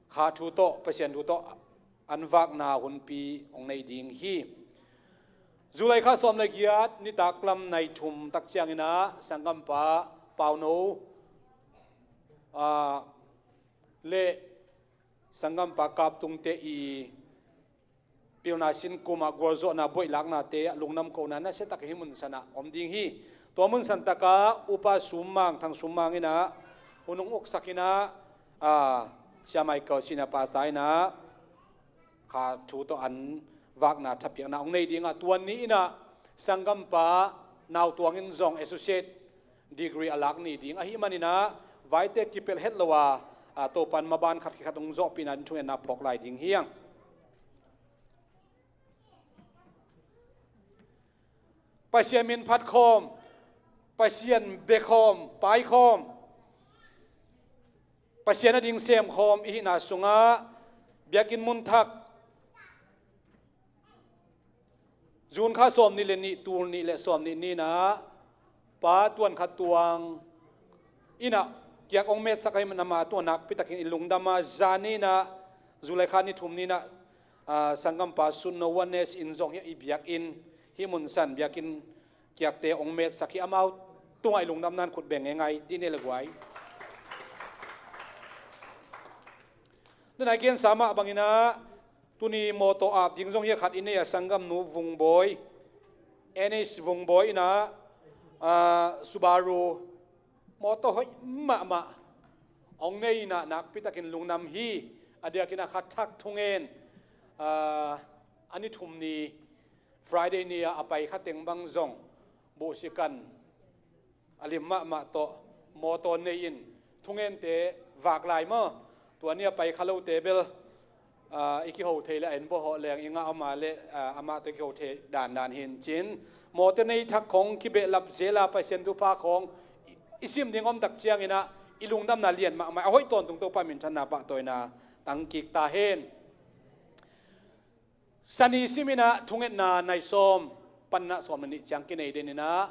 kha thu tawh, Pasian thu tawh an vakna hunpi hong nei ding hi. July kha sawm le giat nitak lam nai thum tak cianginah sanggampa Pauno, a, le sanggampa Kap Tungte i pilna sin kum ah gualzawhna buaih laknate ah lungdam kohna nasiatak hih munsan ah om ding hi. Tua munsan takah upa Sum Mang, Thang Sum Mang inah hun hong uksak inah, a, Sia Michael Senior Pastor inah kha thu tawh an vakna thapiakna hong nei ding a, tua ni inah sanggampa Nau Tuang in zong associate degree a lak ni ding ahih maninah vaite kipelh het lo a, a, Topan maban khat khit khat hong zawhpihna ding thungetna phawk lai ding hi hang. Pasian min phat khawm, Pasian bia khawm, pai khawm, Pasian a ding sem khawm i hihna sungah biakinn mun thak June kha sawm nih le nih, tul nih le sawm nih ni inah Pa Tuan Kha Tuang inah kiak hong metsak ahih manin amah tungah nakpi takin i lungdam a, zan ni inah, July kha ni thum ni inah a, sanggampa Sunno Oneness in zong hi a, i biakinn, hih mun san biakinn kiakte hong metsak hi, amau tungah i lungdamna in khut beng ngeingai dih ni le guai. Tuni-a i gensa mah bangin ah, tuni mawtaw ap ding zong hi a, khat i nei a, sanggamnu Vungbawi, Anice Vungbawi in ah, a, Subaru mawtaw hoih mahmah hong nei in ah, nakpitakin lungdam hi. A diakin ah kha thak thungen, a, a ni thum ni Friday ni-a a pai kha teng bang zong buhsikan a lim mahmah tawh mawtaw nei in, thungente vak lai maw? Tua ni-a pai kha lote bel, a, i kiho thei le a en bawhawh leng i ngah om a leh, a, amah tawh i kiho thei dandan hi in cin. Mawtaw nei thak khong kibehlap zel a, Pasian thupha khong i, i sim ding om tak ciangin ah, i lungdamna lian mahmah, a hoih tawntung Topa minthanna pahtawina tangkik ta hen. Sani simin ah thungetna nai sawm pan ah sawm le nih ciang kinei den in ah,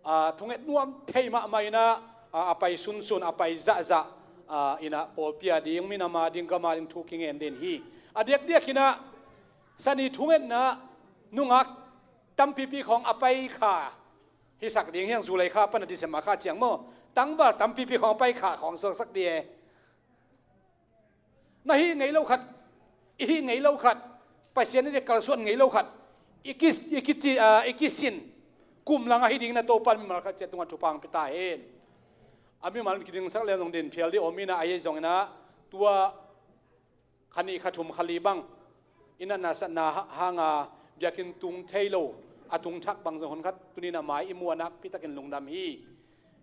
a, thunget nuam thei mahmah in ah, a, a pai sunsun, a pai zahzah, a, in ah pawlpi a ding, minam a ding, gam a ding thu kingen den hi. A diakdiakin ah sani thungetna nungak tampipi khong a pai kha hisak ding hi hang, July kha pan a December kha ciang maw, tangval tampipi khong a pai kha khong suaksak ding e. Na hih ngei lo khat, i hih ngei lo khat, Pasian in i kalsuan ngei lo khat, i ki, i kici, a, i kisin kum lang ahi dingin ah Topa in mimal khat ciat tungah thupha hong pia ta hen. A mimal in kidingsak leng zong din phial ding om in ah, ahi zongin ah tua kha nih kha thum kha li bang i natna satna ha-, hanga biakinn tung thei lo, a tung thak bang zong hun khat tuni in ah mai i mu a, nakpitakin lungdam hi.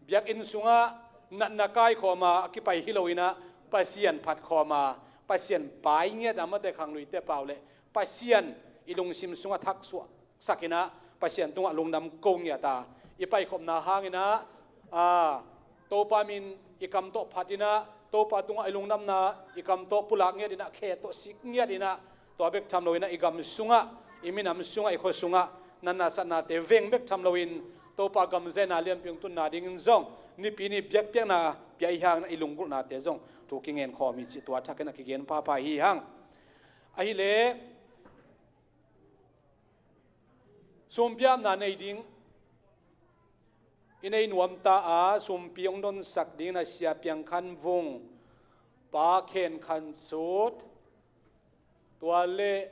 Biakinn sungah natna kaikhawm a, a kipai hi lo in ah Pasian phatkhawm a, Pasian pai ngiat a, mate khangluite pau leh Pasian i lungsim sungah thaksuah sak in ah Pasian tungah lungdam ko ngiat a, i paikhopna hangin ah, a, Topa min i kam tawh phat in ah, Topa tungah i lungdamna i kam tawh pulak ngiat in ah, khe tawh sik ngiat in ah, tua bek tham lo in ah i gam sungah, i minam sungah, i khua sungah natna satnate veng bek tham loin, Topa gam zaina lianpi hong tunna dingin zong Nipi ni biakpiakna pia i hang in ah, i lunggulhnate zong thu kingen khawm hi cih tua thakin a kigen phapha hi hang. Ahih leh sumpi apna nei ding i nei nuam ta a, sumpi hong donsak dingin ah Sia Piang Khan Vung, Pa Khen Khan Sut, tua leh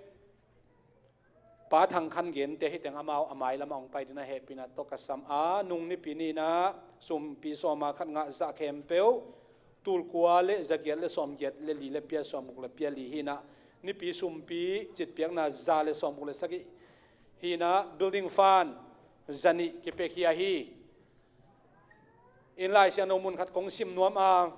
Pa Thang Khan Gente, hih teng amau a mailam ah hong pai dingin ah hehpihna tawh ka sam a, nung Nipi ni in ah sumpi sawm a khat ngah zah khempeuh, tul kua le za giat le sawm giat le li le pia sawm guk le pia li hi in ah, Nipi sumpi citpiakna za le sawm guk le sagih hi in ah, building fund za nih kipekhia hi. In Lai Siangtho mun khat kong sim nuam a,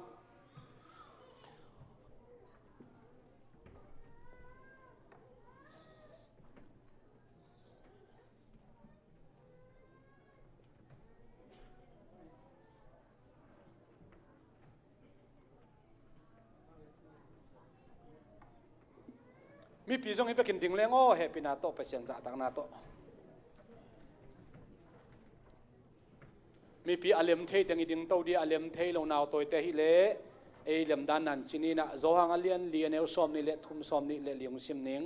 mipi zong hih bekin ding leng aw, hehpihna tawh, Pasian zahtakna tawh. Mipi a lem thei teng i ding to dih, a lem thei lo nautawite hi leh ei lemdan nan ci ni in ah, Johan a lian li, a neu sawm nih le thum, sawm nih le li hong sim ning.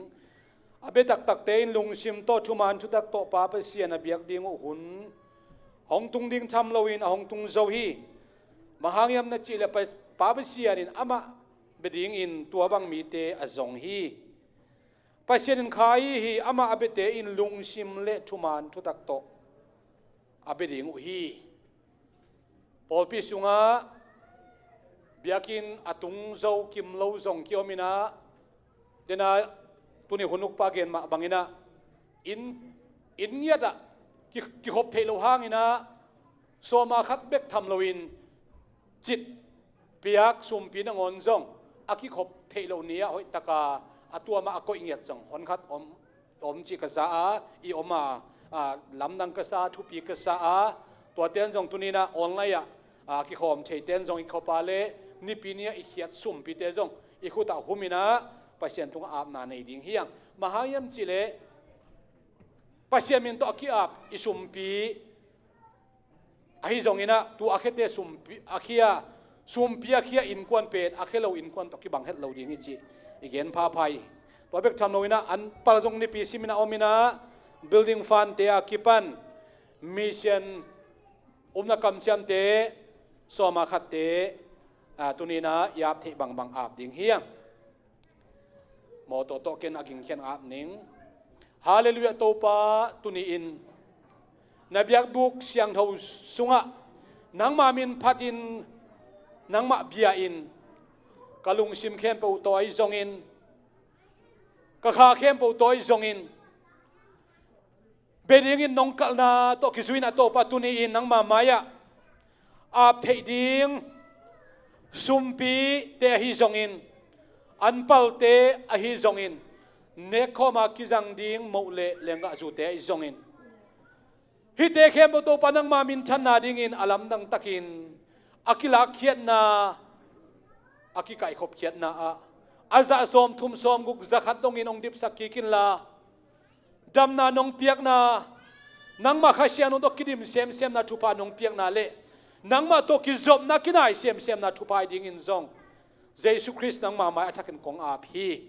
A bia taktakte in lungsim tawh, thuman thutak tawh Pa Pasian a biak ding uh hun hong tung ding tham loin a hong tung zo hi. Bang hang hiam na cih leh Pa, Pa Pasian in amah bia dingin tua bang mite a zong hi. Pasian in kha ahi hi, amah a biate in lungsim le thuman thutak tawh a bia ding uh hi. Pawlpi sungah biakinn a tung zo kim lo zong kiom in ah, dena tuni hun ukpa gen mah bangin ah, inn, inn ngiat ah ki, kikhop theih loh hangin ah, sawm a khat bek tham loin cit piak sumpi nangawn zong a kikhop theih loh ni-ah hoih taka a tuam ah a koih ngiat zong honkhat om, om cih ka za a, i om a, a, lamdang ka sa a, thupi ka sa a, tuate in zong tuni in ah online ah, a, kikhawm theite in zong i khop a leh Nipi ni-ah i khiat sumpite zong i khut ah hum in ah Pasian tungah apna nei ding hi hang. Bang hang hiam cih leh Pasian min tawh a ki-ap i sumpi ahi zongin ah, tua a khiate sumpi, a khia, sumpi a khia innkuan pen a khia lo innkuan tawh kibang het lo ding hi cih i gen phapha hi. Tua bek tham loin ah an pal zong nipi simin a omin ah building fund te a kipan mission umna kamciamte sawma khatte, a, tuni-in ah i ap theih bangbang ap ding hi hang. Mawtaw tawh ken a gingkhian ap ning. Halleluiah Topa, tuni-in na biakbuk siangtho sungah nangma min phatin nangmah bia-in ka lungsim khempeuh tawh ahi zongin, ka kha khempeuh tawh ahi zongin, bia dingin nong kalhna tawh kizui-in ah Topa, tuni-in nangma mai-ah ap theih ding sumpite ahi zongin, an palte ahi zongin, nekkhawma kizang ding moh le lenggahzute ahi zongin, hihte khempeuh Topa nangma minthanna dingin a lamdang takin a kilakkhiatna, a kikaihkhopkhiatna ah a zah sawmthum sawmguk zakhat dongin hong dipsak kik inla, damna nong piakna, nangmah Kha Siangtho tawh kidim semsemna thupha nong piakna le nangmah tawh kizopna kinai semsemna thupha dingin zong Jesu Khrist nangma mai a thakin kong ap hi.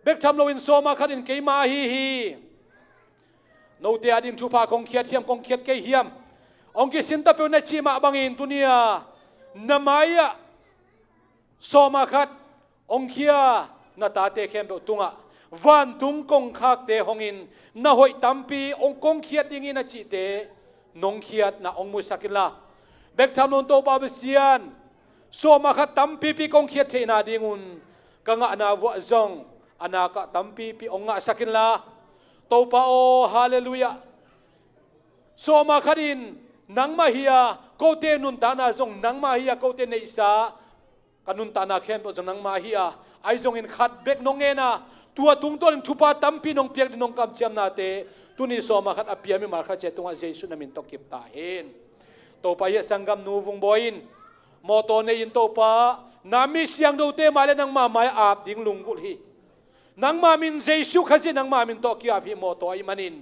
Bek tham loin sawma khatin keima ahi hi. Note a ding thupha kong khiat hiam, kong khiat kei hiam, hong kisin ta peuh na cih mah bangin tuni-a na mai-ah sawma khat hong khia na tate khempeuh tungah vantung kongkhakte hongin na hoih tampi hong kong khiat dingin a cihte nong khiatna hong musak inla, bek tham loin Topa Pasian, sawma khat tampipi kong khiat theihna dingun ka ngahna vuah zong a nakah tampipi hong ngahsak inla, Topa aw, halleluiah. Sawma khatin nangmah hi-a, kote nuntakna zong nangmah hi-a, kote neihsa ka nuntakna khempeuh zong nangmah hi-a, ahi zongin khat bek nong ngen a, tua tungtawnin thupha tampi nong piak ding nong kamciamnate tuni sawma khat a pia mimal khat ciat tungah Jesu na min tawh kip ta hen. Topa, hih a sanggamnu Vung Bawi in mawtaw nei-in Topa, na mi siangthote mai le nangma mai-ah ap ding lunggulh hi. Nangma min Jesu Khazih nangma min tawh a ki-ap hih mawtaw ahih manin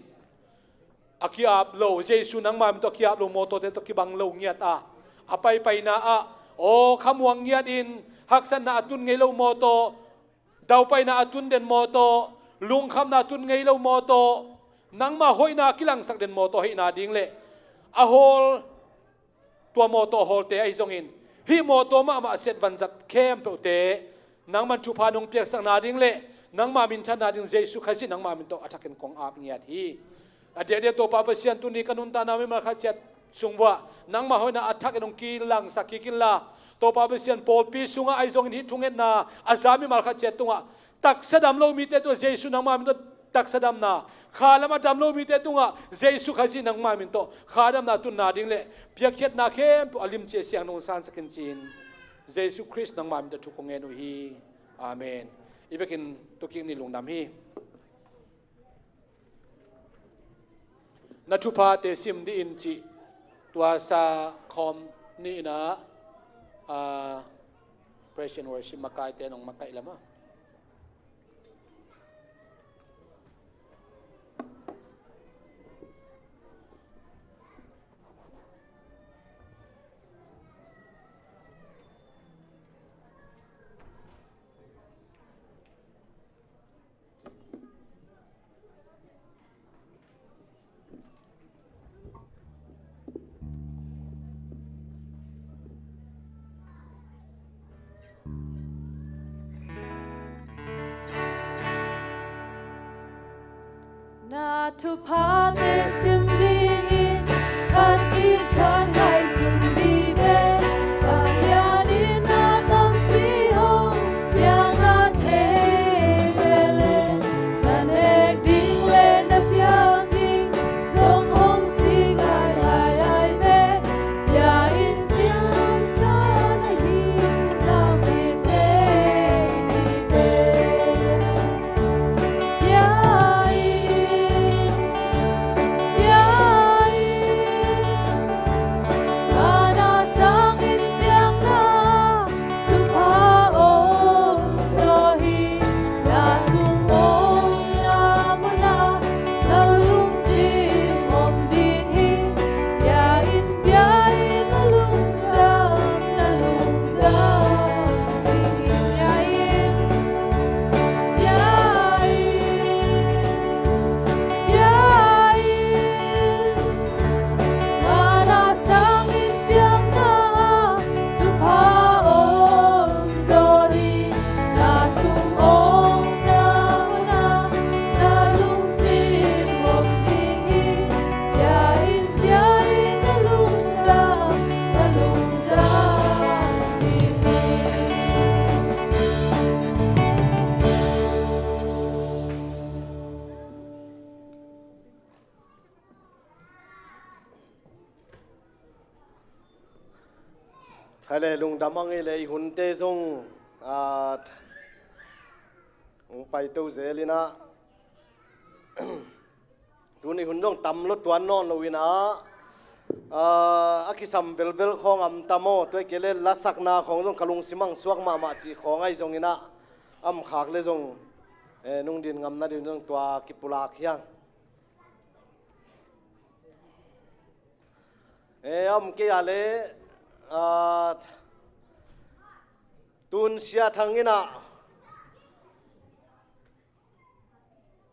a ki-ap lo, Jesu nangma min tawh a ki-ap lo mawtawte tawh kibang lo ngiat a, a paipaina ah aw khamuang ngiatin haksatna a tun ngei lo mawtaw, daupaina a tun den mawtaw, lungkhamna a tun ngei lo mawtaw, nangma hoihna a kilangsak den mawtaw ahihna ding le a hawl, tua mawtaw hawlte ahi zongin hih mawtaw mahmah a set vanzat khempeuhte nangman thupha nong piaksakna ding le nangma minthanna ding Jesu Khazih nangma min tawh a thakin kong ap ngiat hi. A diakdiak Topa Pasian, tuni ka nuntakna mimal khat ciat sung vuah nangma hoihna a thakin hong kilangsak kik inla, Topa Pasian, pawlpi sungah ahi zongin hih thungetna a za mimal khat ciat tungah taksa dam lo mite tungah Jesu nangma min tawh taksa damna, kha lam a dam lo mite tungah Jesu Khazih nangma min tawh kha damna tunna ding le piakkhiatna khempeuh a limci a siang nong sansak in ci-in Jesu Khrist nangma min tawh thu kong ngen uh hi. Amen. I vekin tukik ni lungdam hi. Na thuphate sim dih in cih tua sa khawm ni in ah, ah, praise and worship makaite nong makaih lam ah. Na thuphate sim dingin khat in khat ngaihsun dih ve. Pasian in na tampi hong piakna thei ve le, na nek ding le na piak ding zong hong sik lai lai ai ve. Bia in piangsa na hi, na mi thei dih ve. Bia in na Khaile lungdam ang i le i hunte zong, ah, hong paito zel in ah, tuni hun zong tam lo tuan nawn lo in ah, ah, a kisam velvel khawng a om tam aw, tua hi kei le lasakna khawng zong ka lungsim ah suak mahmah cih khawng ahi zong in ah, a om khak le zong, eh, nungdin ngamna ding zong tua kipulak hi hang. Eh, a om kei a le, ah, tun Sia Thang in ah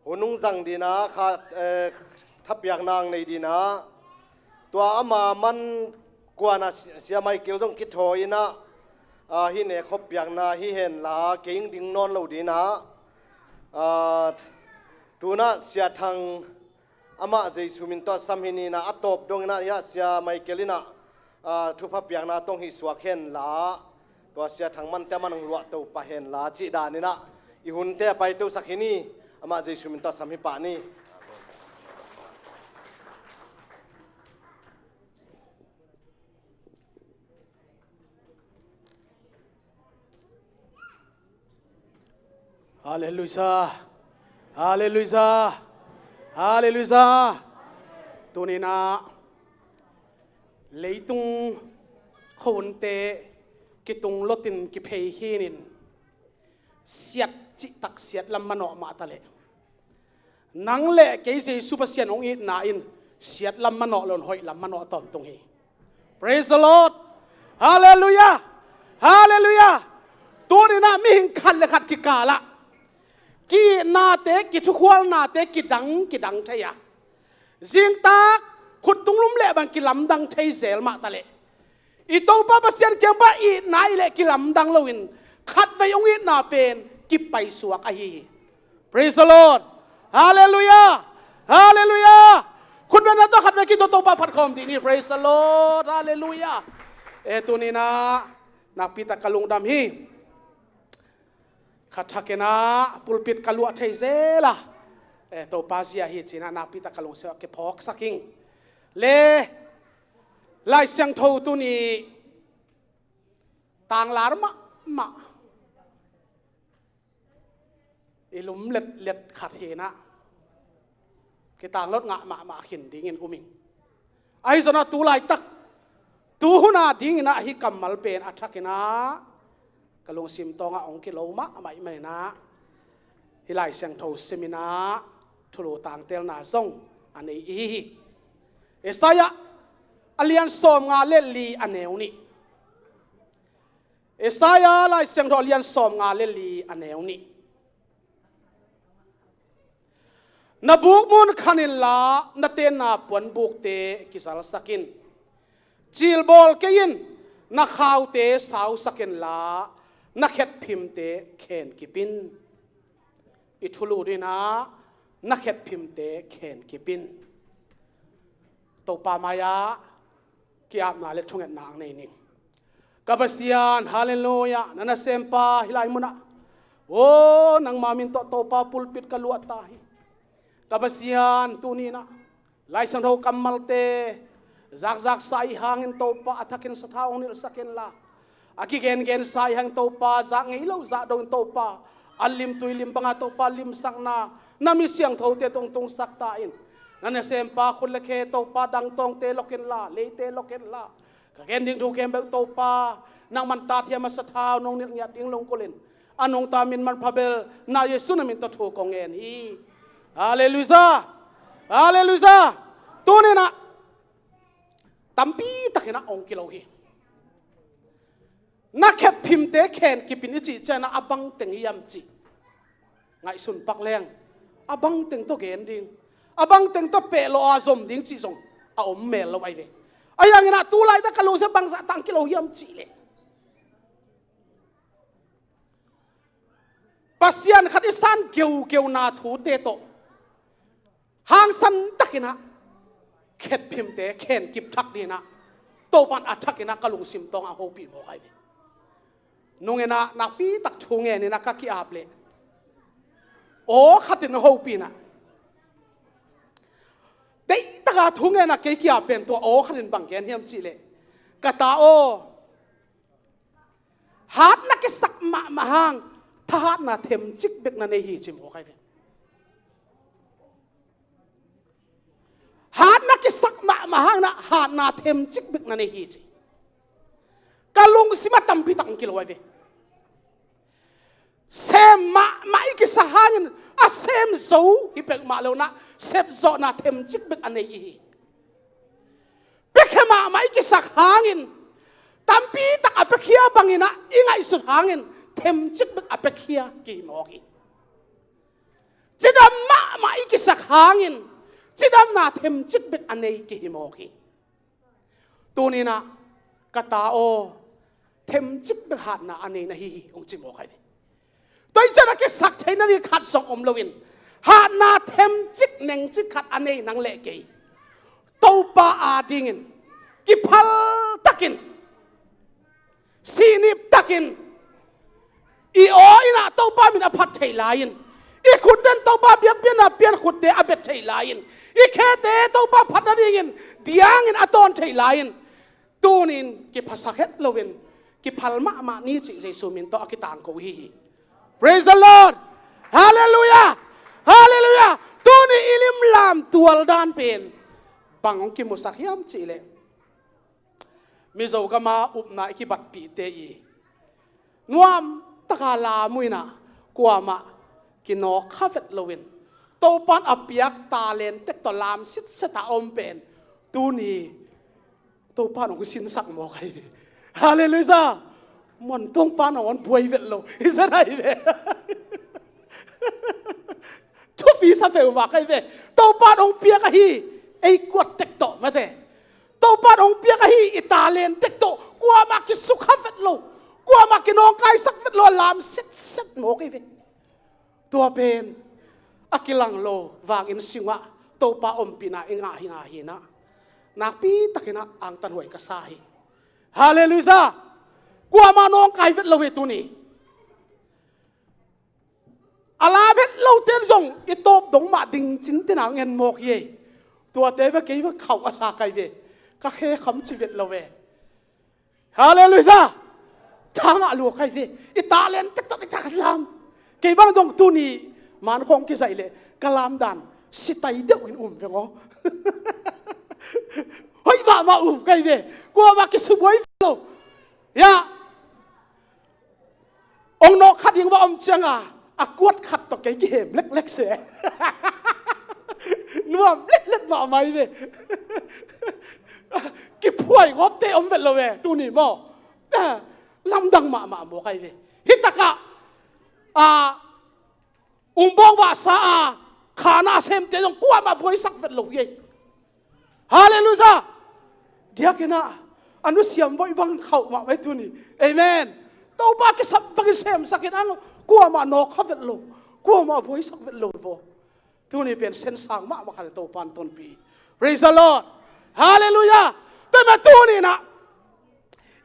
hun hong zang ding a, kha, eh, thapiakna hong nei ding a, tua ama man kuan ah Sia, Sia Michael zong kithawi in ah, ah, hih nek khop piakna hi hen la, kei hong ding nawn lo ding ah, ah, tun ah Sia Thang amah Jesu min tawh sam hi ni in ah, a tawp dong in ah, hiah Sia Michael in ah, ah, thupha piakna tawh hong hih suak hen la, tua Sia Thang mante a man hong luahto pah hen la, cih dan in ah i hunte a paitosak hi ni. Amah Jesu min tawh sam hi pah ni. Halleluiah. Halleluiah. Halleluiah. Tuni in ah leitung khuahunte kitung lotin kiphei khin in, siat cihtak siat lam manawh mah ta leh, nang le kei Jesu Pasian hong itna in siat lam manawh lo in hoih lam manawh tawntung hi. Praise the Lord. Halleluiah. Halleluiah. Tuni in ah mihing khat le khat kikal ah ki-itnate, kithukhualnate kidang kidang thei a, zingtak khut tunglum leh bang kilamdang thei zel mah ta leh, i Topa Pasian kiang pan itna i leh kilamdang lo in, khatvei hong itna pen kipaisuak ahi hi. Praise the Lord. Halleluiah. Halleluiah. Khutbetna tawh khatvei kituak, Topa phat khawm dih ni. Praise the Lord. Halleluiah. Eh, tuni in ah nakpi tak ka lungdam hi. Kha thak in ah pulpit ka luah thei zel a, eh, Topa zia hi ci in ah nakpi tak ka lungsim ah kiphawksak ing. Le Lai Siangtho tuni tanglar mahmah, i lum letlet khat hi in ah, kitanglut ngah mahmah khin dingin um ing. Ahi zongin ah tu laitak, tu hun a dingin ah hih kammal pen a thak in ah ka lungsim tawng ah hong kilo mahmah ahih manin ah, hih Lai Siangtho sim in ah thulu tangtelna zong a nei i hi hi. Isaiah a lian sawmnga le li, a neu nih. Isaiah Lai Siangtho a lian sawmnga le li, a neu nih. Na bukmun khan inla, na tenna puanbukte kizalsak in. Cilbawl kei in, na khaute sausak inla, na khetphimte khen kip in. I thulu ding in ah na khetphimte khen kip in. Topa mai-ah ki-apna le thungetna ang nei ning. Ka Pasian, halleluiah, na nasempa hih lai munah, aw, nangma min tawh Topa pulpit ka luah ta hi. Ka Pasian, tuni in ah Lai Siangtho kammalte zakzaksa i hangin Topa a thakin sathau hong nilhsak inla, a kigengensa i hangin Topa zak ngei lo zah dongin Topa, an lim tui lim banga Topa limsakna na mi siangthote tungtungsak ta in. Na nasempa khut le khe Topa dangtawngte lok inla, leite lok inla, ka gen ding thu khempeuh Topa nangman tathiam a sathau nong nilh ngiat ding lungkulin, a nungta min manpha bel na Jesu na min tawh thu kong ngen hi. Halleluiah. Halleluiah. Tuni in ah tampi takin ah hong kilo hi. Na khetphimte khen kip in i cih ciangin ah a bangteng hiam cih ngaihsun pak leng, a bangteng tawh gen ding, a bangteng tawh pehlawh a zom ding cih zong a om mel lo ahi ve. Ahi hangin ah tu laitak ka lungsim bangzah tang kilo hiam cih leh, Pasian khat i san geugeuna thute tawh hangsan takin ah khetphimte khen kip thak ding in ah Topa'n a thakin ah ka lungsim tawng ah hopih mawk ahi ve. Nung in ah nakpi tak thu ngen in ah ka ki-ap leh, aw khatin hopih in ah, deihtak a thu ngen a kei ki-ap pen tua aw khatin bang gen hiam cih leh, ka ta aw, Hat na kisak mahmah hang thahatna themcik bek na nei hi ci mawk ahi ve. Hat na kisak mahmah hang na hatna themcik bek na nei hi ci. Ka lungsim ah tampi tak hong kilo ahi ve. Sem mahmah i kisak hangin a sem zo hi peuhmah lo na, sepzawhna themcik bek a nei i hi. Piakhia mahmah i kisak hangin tampi tak a piakhia bangin ah i ngaihsut hangin themcik bek a piakhia kihi mawk hi. Cidam mahmah i kisak hangin cidamna themcik bek a nei kihi mawk hi. Tuni-in ah ka ta aw, themcik bek hatna a nei na hi hi hong ci mawk ahi ve. Tua hi ciangin a kisak theihna ding khat zong om loin, hatna themcik nengcik khat a nei nang le kei, Topa adingin kiphal takin, sihnip takin, i aw in ah Topa min a phat thei lai-in, i khut in Topa biakpiakna pian khutte a bet thei lai-in, i khete Topa phat nadingin diangin a tawn thei lai-in, tuni-in kiphasak het loin kiphal mahmah ni cih Jesu min tawh a kitangko i hi hi. Praise the Lord. Halleluiah. Halleluiah. Tuni i limlam tual dan pen bang hong kimusak hiam cih leh, Mizo gama upna i kibatpihte i nuam taka lam uh in ah kuamah kinawk kha vet loin, Topa in a piak talent tek tawh lam sitset a om pen tuni Topa in hong sinsak mawk ahi ve. Halleluiah. Muan tungpa in hong buai vet lo hi zat ahi ve. Thupi sa peuhmah ahi ve. Topa in hong piak ahi, ei kuat tek tawh mate. Topa in hong piak ahi i talent tek tawh kuamah kisukha vet lo, kuamah kinawngkaisak vet lo, a lam setset mawk ahi ve. Tua pen a kilang lo vangin sungah Topa ompihna i ngah hi ngah hi-in ah, nakpi takin ah angtanhuai ka sa hi. Halleluiah. Kuamah nawngkai vet lo hi tuni. A lam het lote in zong i tawp dong mah ding cin tena ngen mawk hi ei. Tuate bek kei bek khauh a sa kai ve. Ka khe kham ci vet lo ve. Halleluiah. Thangah lua kai ve. I talent tek tawh i thak lam. Kei bang dong tuni man khawng kizaih leh ka lam dan sitai deuh in um veng aw. Hoih mahmah um kai ve. Kuamah kisubuai lo. Ya. Ong nawk khat ding va om cianga a kuat khat tawh kei kihem leklek se. Nuam letlet mahmah hi ve. Kiphuai ngawpte om vet lo ve tuni maw? Lamdang mahmah mawk ahi ve. Hitakah a ungbawng bahsa a khana a semte zong kuamah buaisak vet lo hi ei. Halleluiah. Diakin ah a nusiam voih bang khauh mahmah hi tuni. Amen. Topa kisap bangin semsak in ang, kuamah nawk kha vet lo, kuamah buaisak vet lo hi vaw. Tuni pen sensang mahmah khat in Topa in tonpih. Praise the Lord. Halleluiah. Tua mah tuni-in ah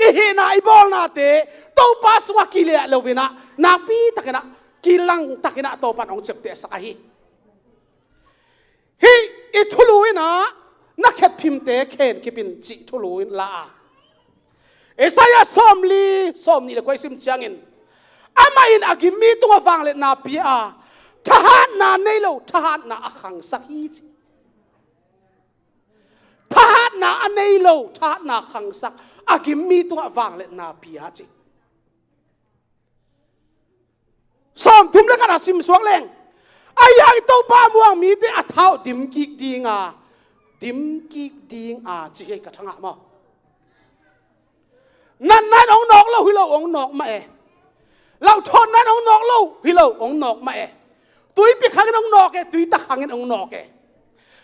i hihna i bawlnate Topa sungah kiliah lo-in ah nakpi takin ah kilang takin ah Topa in hong ciaptehsak ahi. Hih i thulu in ah na khetphimte khen kip in cih thulu in la a, Isaiah sawmli sawmnih le kua i sim ciangin, amah in a gimmi tungah vangliatna pia a, thahatna nei lo thahatna a khangsak hi ci. Thahatna a nei lo thahatna khangsak, a gimmi tungah vangliatna pia ci. Sawmthum le khat a simsuak leng, ahi hang Topa a muang mite a thau dimkik dinga, dimkik dinga ci hi ka thangah maw? Natna in hong nawk lo hi lo, hong nawk mah e. Lauhthawnna in hong nawk lo hi lo, hong nawk mah e. Tuipi khangin hong nawk e, tuitak khangin hong nawk e.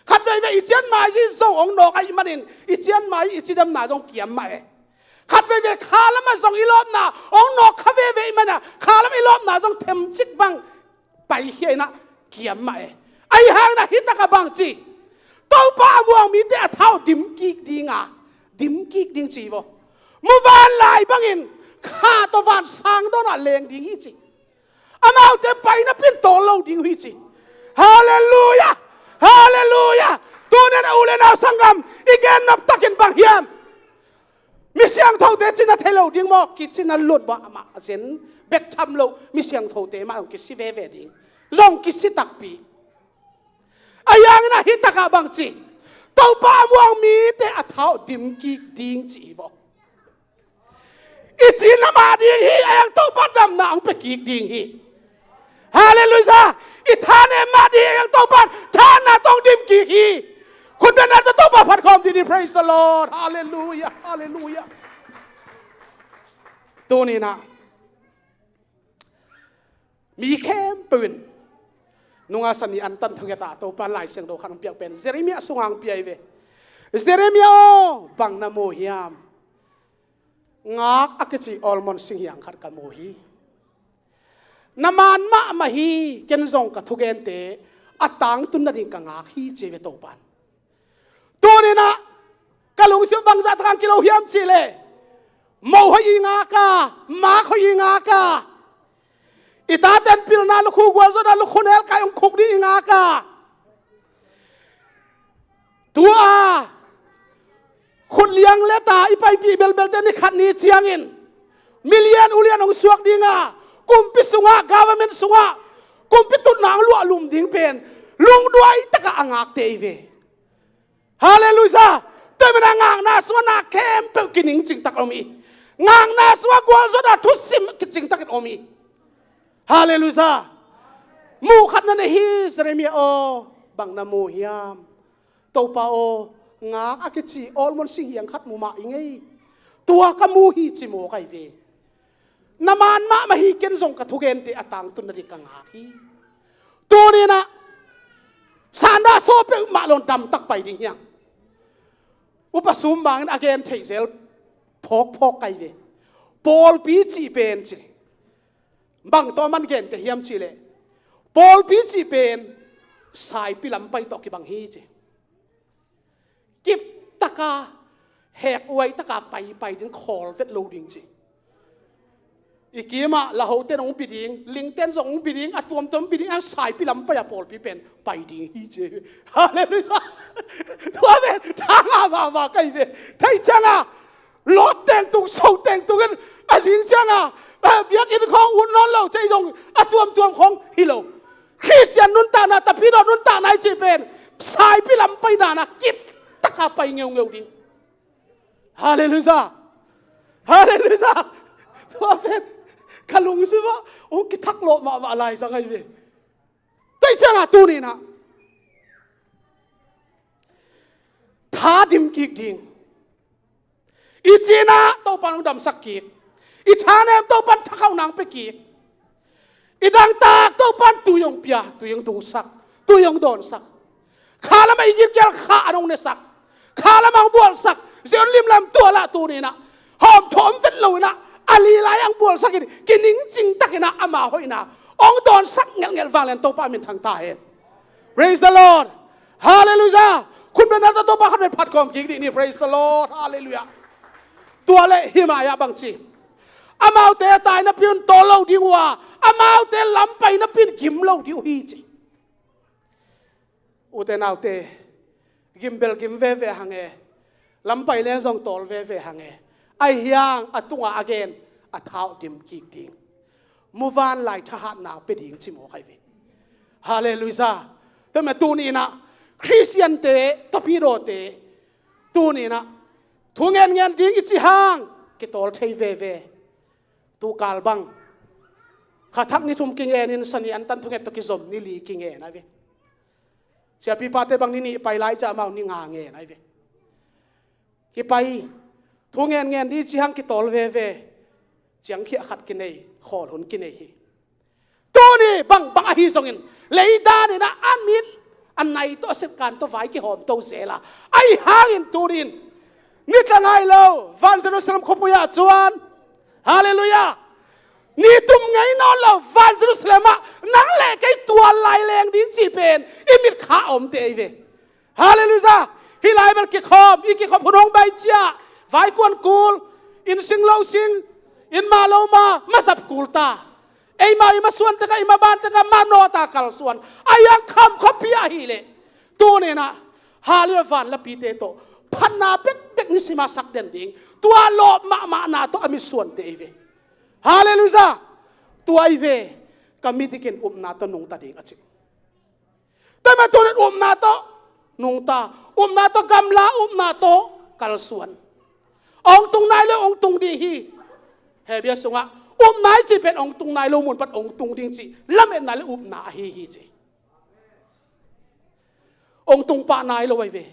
Khat veivei i cianmai zong hong nawk ahih manin i cianmai i cidamna zong kiam mah e. Khat veivei kha lamah zong i lawpna hong nawk kha veve ahih manin kha lamah i lawpna zong themcik bang paikhia in ah kiam mah e. Ahi hangin ah hitakah bang ci? Topa a muang mite a thau dimkik dinga, dimkik ding ci vaw. Muvanlai bangin kha tawh vansang dawnah leng ding hi ci. Amaute paina pen tawl lo ding uh hi ci. Halleluiah. Halleluiah. Tuni-in a u le nau sanggam, i gen nop takin bang hiam? Misiangthote cina thei lo ding maw? Kicina lut maw? Amah zen bek tham lo, misiangthote mah zong kisi veve ding. Zong kisi takpi. A yang in ah hih takah bang ci? Topa a muang mite a thau dim kik ding ci hi maw? I cina mah ding hi, a yang Topa damna ang pe kik ding hi. Halleluiah. I thanem mah ding, a yang Topa thahatna tawh dim kik hi. Khutbetna tawh Topa phat khawm ding hi. Praise the Lord. Halleluiah. Halleluiah. Tuni-in ah mi khempeuh in nunga sani antan thungetah Topa Lai Siangtho khat hong piak pen Jeremiah sungah hong pia hi ve. Jeremiah aw, bang na mu hiam? Ngak a kici almond singhiang khat ka mu hi. Na man mahmah hi, ken zong ka thugente a tangtun nading ka ngak hi, ci hi ve Topa in. Tuni-in ah ka lungsim bangzah tak hong kilo hiam cih leh, mo hoih i ngak a, mak hoih i ngak a, i taten pilna lukhu gualzawhna lukhu nelkai hong khuk ding i ngak a, tua khut liang leta i paipih belbelte ni khat ni ciangin milian ulian hong suak ding a, kumpi sungah, government sungah kumpi tutna hong luahlum ding pen lungduai takah a ngakte hi ve. Halleluiah. Tua ahih manin ah ngakna sungah na khempeuh kining cingtak om hi. Ngakna sungah gualzawhna thusim kicingtakin om hi. Halleluiah. Mu khat na nei hi, Jeremiah aw, bang na mu hiam? Topa aw, ngak a kici almond singhiang khat mu mah ing ei. Tua ka mu hi, ci mawk ahi ve. Na man mahmah hi, ken zong ka thugente a tangtun nading ka ngak hi. Tuni-in ah sanda saw peuhmah lo-in damtak pai ding hi hang. Upa Sum Mang in a gen theih zel phawkphawk ka hi ve. Pawlpi cih pen ci, bang tawh a man gente hiam cih leh, pawlpi cih pen saipi lam pai tawh kibang hi ci. Kip taka, hek uai taka paipai ding, khawl vet lo ding ci. I kimah lahote in hong bi ding, lingte in zong hong bi ding, a tuamtuam hong bi ding, a saipi lam pai a pawlpi pen pai ding hi ci. Halleluiah. Tua pen thanga mahmah ka hi ve. Tua ciangah lawt tengtung, so tengtung in a zing ciangah, eh, biakinn khawng ut nawn lo, cei zong a tuamtuam khawng hi lo. Khristian nuntakna, Tapidaw nuntakna i cih pen saipi lam pai dan a kip taka pai ngeungeu ding. Halleluiah. Halleluiah. Tua pen ka lungsim ah hong kithak lawh mahmah lai zang ahi ve. Tua ciangah tuni-in ah tha dim kik ding. I cina Topa in hong damsak kik. I thanem Topa in thakhauhna hong pia kik. I dangtak Topa in tui hong pia, tui hong dusak, tui hong dawnsak. Kha lamah i gilkial kha an hong nesak. Kha lamah hong bualsak. Zion lim lam tua lah tuni-in ah hawmthawh om vet lo-in ah, a lilai hong bualsak in, kining cingtakin ah ama hoihna hong dawnsak ngelhngelh vanglian Topa min thang ta hen. Praise the Lord. Halleluiah. Khutbetna tawh Topa khat vei phat khawm kik dih ni. Praise the Lord. Halleluiah. Tua leh hih mai-ah bang ci? Amaute a tai napi un tawl lo ding uh a, amaute lam pai napi un gim lo ding uh hi ci. Ute naute, gim bel gim veve hang e, lam pai leng zong tawl veve hang e. Ahi hang a tungah a gen, a thau dim kik ding, muvanlai thahatna pia ding ci mawk ahi ve. Halleluiah. Tua mah tuni-in ah Khristiante, Tapidawte, tuni-in ah thu ngenngen ding i cih hang kitawl thei veve. Tukal bang kha thak ni thum kingen in, sani antan thunget tawh kizom ni li kingen ahi ve. Siapipate bang ni nih pai lai ciah amau ni nga ngen ahi ve. Kipai, thu ngenngen dih cih hang kitawl veve. Ciangkhiah khat kinei, khawl hun kinei hi. Tuni bang bang ahi zongin, leidan in ah a mit a nai tawh a sepkan tawh vai kihawmto zel a, ahi hangin tuni in ni tla ngai lo van Jerusalem khuapui ah cun, Halleluiah, ni tum ngei nawn lo van Jerusalem ah nang le kei tual lai leng ding cih pen i mitkha a omte ahi ve. Halleluiah. Hih lai bel kikhawm, i kikhawm hun hong bai ciah, vaikuan kul, inn sing lo sing, inn ma lo ma, masap kul ta. Eima i masuan takah, i maban takah, manaw ta kalsuan. A iang kham khuapi ahih leh tuni in ah Halleluiah, vanlapite tawh phatna bekbek nisima sak den ding. Tua lawp mahmahna tawh a mitsuante ei ve. Halleluiah. Tua ei ve. Ka midikin upna tawh nungta ding a ci. Tua mah tunin upna tawh nungta, upna tawh gamla, upna tawh kalsuan. Hong tung nai lo, hong tung ding hi. Hebru sungah upna i cih pen hong tung nai lo mun pan hong tung ding cih lametna le upna ahi hi ci. Hong tung pah nai lo ahi ve.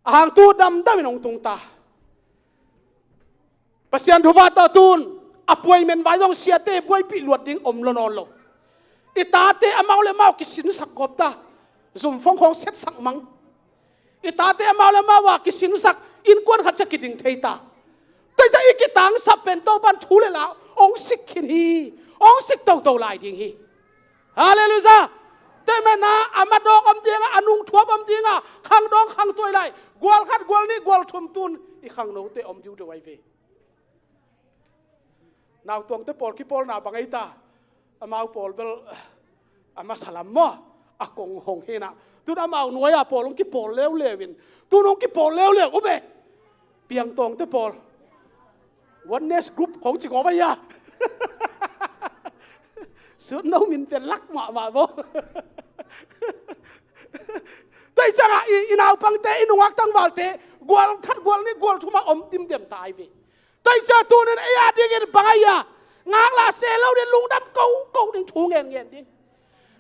Ahang tu damdamin hong tung ta. Pasian thupha tawh tun a puai men vai zong siate buaipih luat ding om lo nawn lo. I tate amau le amau kisinsak gawp ta. Zumfong khawng setsak mang. I tate amau le amau a kisinsak innkuan khat ciang kiding thei ta. Tua i ta i kitangsap pen Topan thu le la hong sik khin hi. Hong sik toto lai ding hi. Halleluiah. Tua mah na a madawk om dinga, a nungthuap om dinga, khangdawng khangtuai lai, gual khat, gual nih, gual thum tun i khangnote om diudiu ahi ve. Nautuangte pawl kipawlna bang ei ta, amau pawl bel a masa lam maw, a kong hong hi na. Tun amau nuai-a pawl hong kipawl leuleu in, tun hong kipawl leuleu uh ve. Piangtawngte pawl. Oneness group khong ci gawp ahi a. Sut no min pen lak mahmah bo. Tua i ciangah i, i naupangte, i nungak tangvalte, gual khat, gual nih, gual thum a om dimdem ta ahi ve. Tua i ciang tunin ei a dingin bang ahi a, ngaklah se lo ding, lungdam koko ding, thu ngen ngen ding.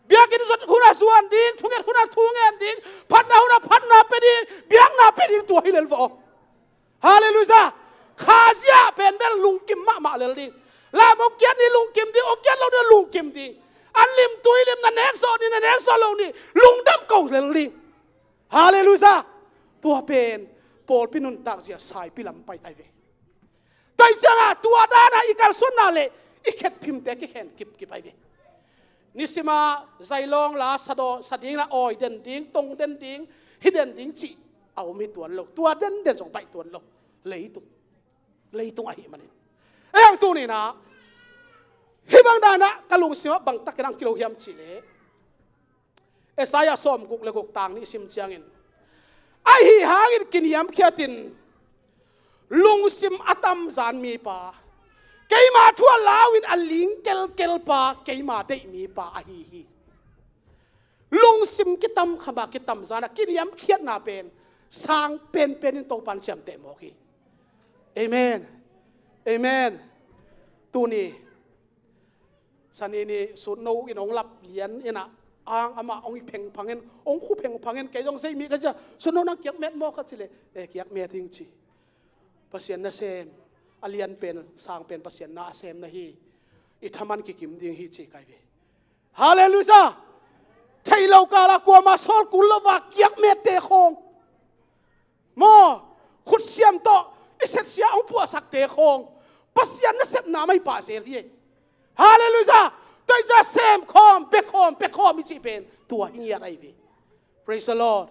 Biakinn hun a zuan ding, thunget hun a thu ngen ding, phatna hun a phatna pia ding, biakna pia ding, tua hi lel vaw. Halleluiah. Khazia pen bel lungkim mahmah lel ding. Lam hong kiat ni lungkim ding, hong kiat lo ni lungkim ding. An lim tui lim, na nek zawh ni, na nek zawh lo ni, lungdam ko lel ding. Halleluiah. Tua pen pawlpi nuntak zia saipi lam pai ahi ve. Tua i ciangah tua dana i kalsuanna le i khetphimte kikhen kipkip ahi ve. Nisima zailawng la, sadaw, sa ding la, awi den ding, tong den ding, hi den ding cih a om hi tuan lo. Tua denden zong baih tuan lo. Leitung. Leitung ahih manin. Ei hang tuninah hih bang danah ka lungsimah bangtakin ang kilo hiam cihleh, Isaiah sawmguk le guk tang nih sim ciangin, ahi hangin kiniamkhiatin lungsim a tamzan mipa, keima thu a lau-in a ling kelkel pa, keima deih mipa ahi hi. Lungsim kitamkhama kitamzana kiniamkhiatna pen sang penpen in Topan ciamteh mawk hi. Amen. Amen. Tuni Sani ni sutno in hong lap lian inah, ang amah hong i phengphangin, hong khu phengphangin, kei zong zei mi ka cia, sutno nang kiak met maw ka cileh, e kiak met hing ci. Pasian nasem a lian pen, sang pen Pasian na a sem na hi. I thaman kikim ding hi ci kai ve. Halleluiah. Thei lo kala kuama sawl kul lo va kiak mette khawng. Maw, khutsiam tawh i setsia hong puahsakte khawng Pasian nasepna mah i pah zel hi. Halleluiah. Tua i ca sem khawm, pia khawm, pia khawm i cih pen tua hi ngiat ahi ve. Praise the Lord.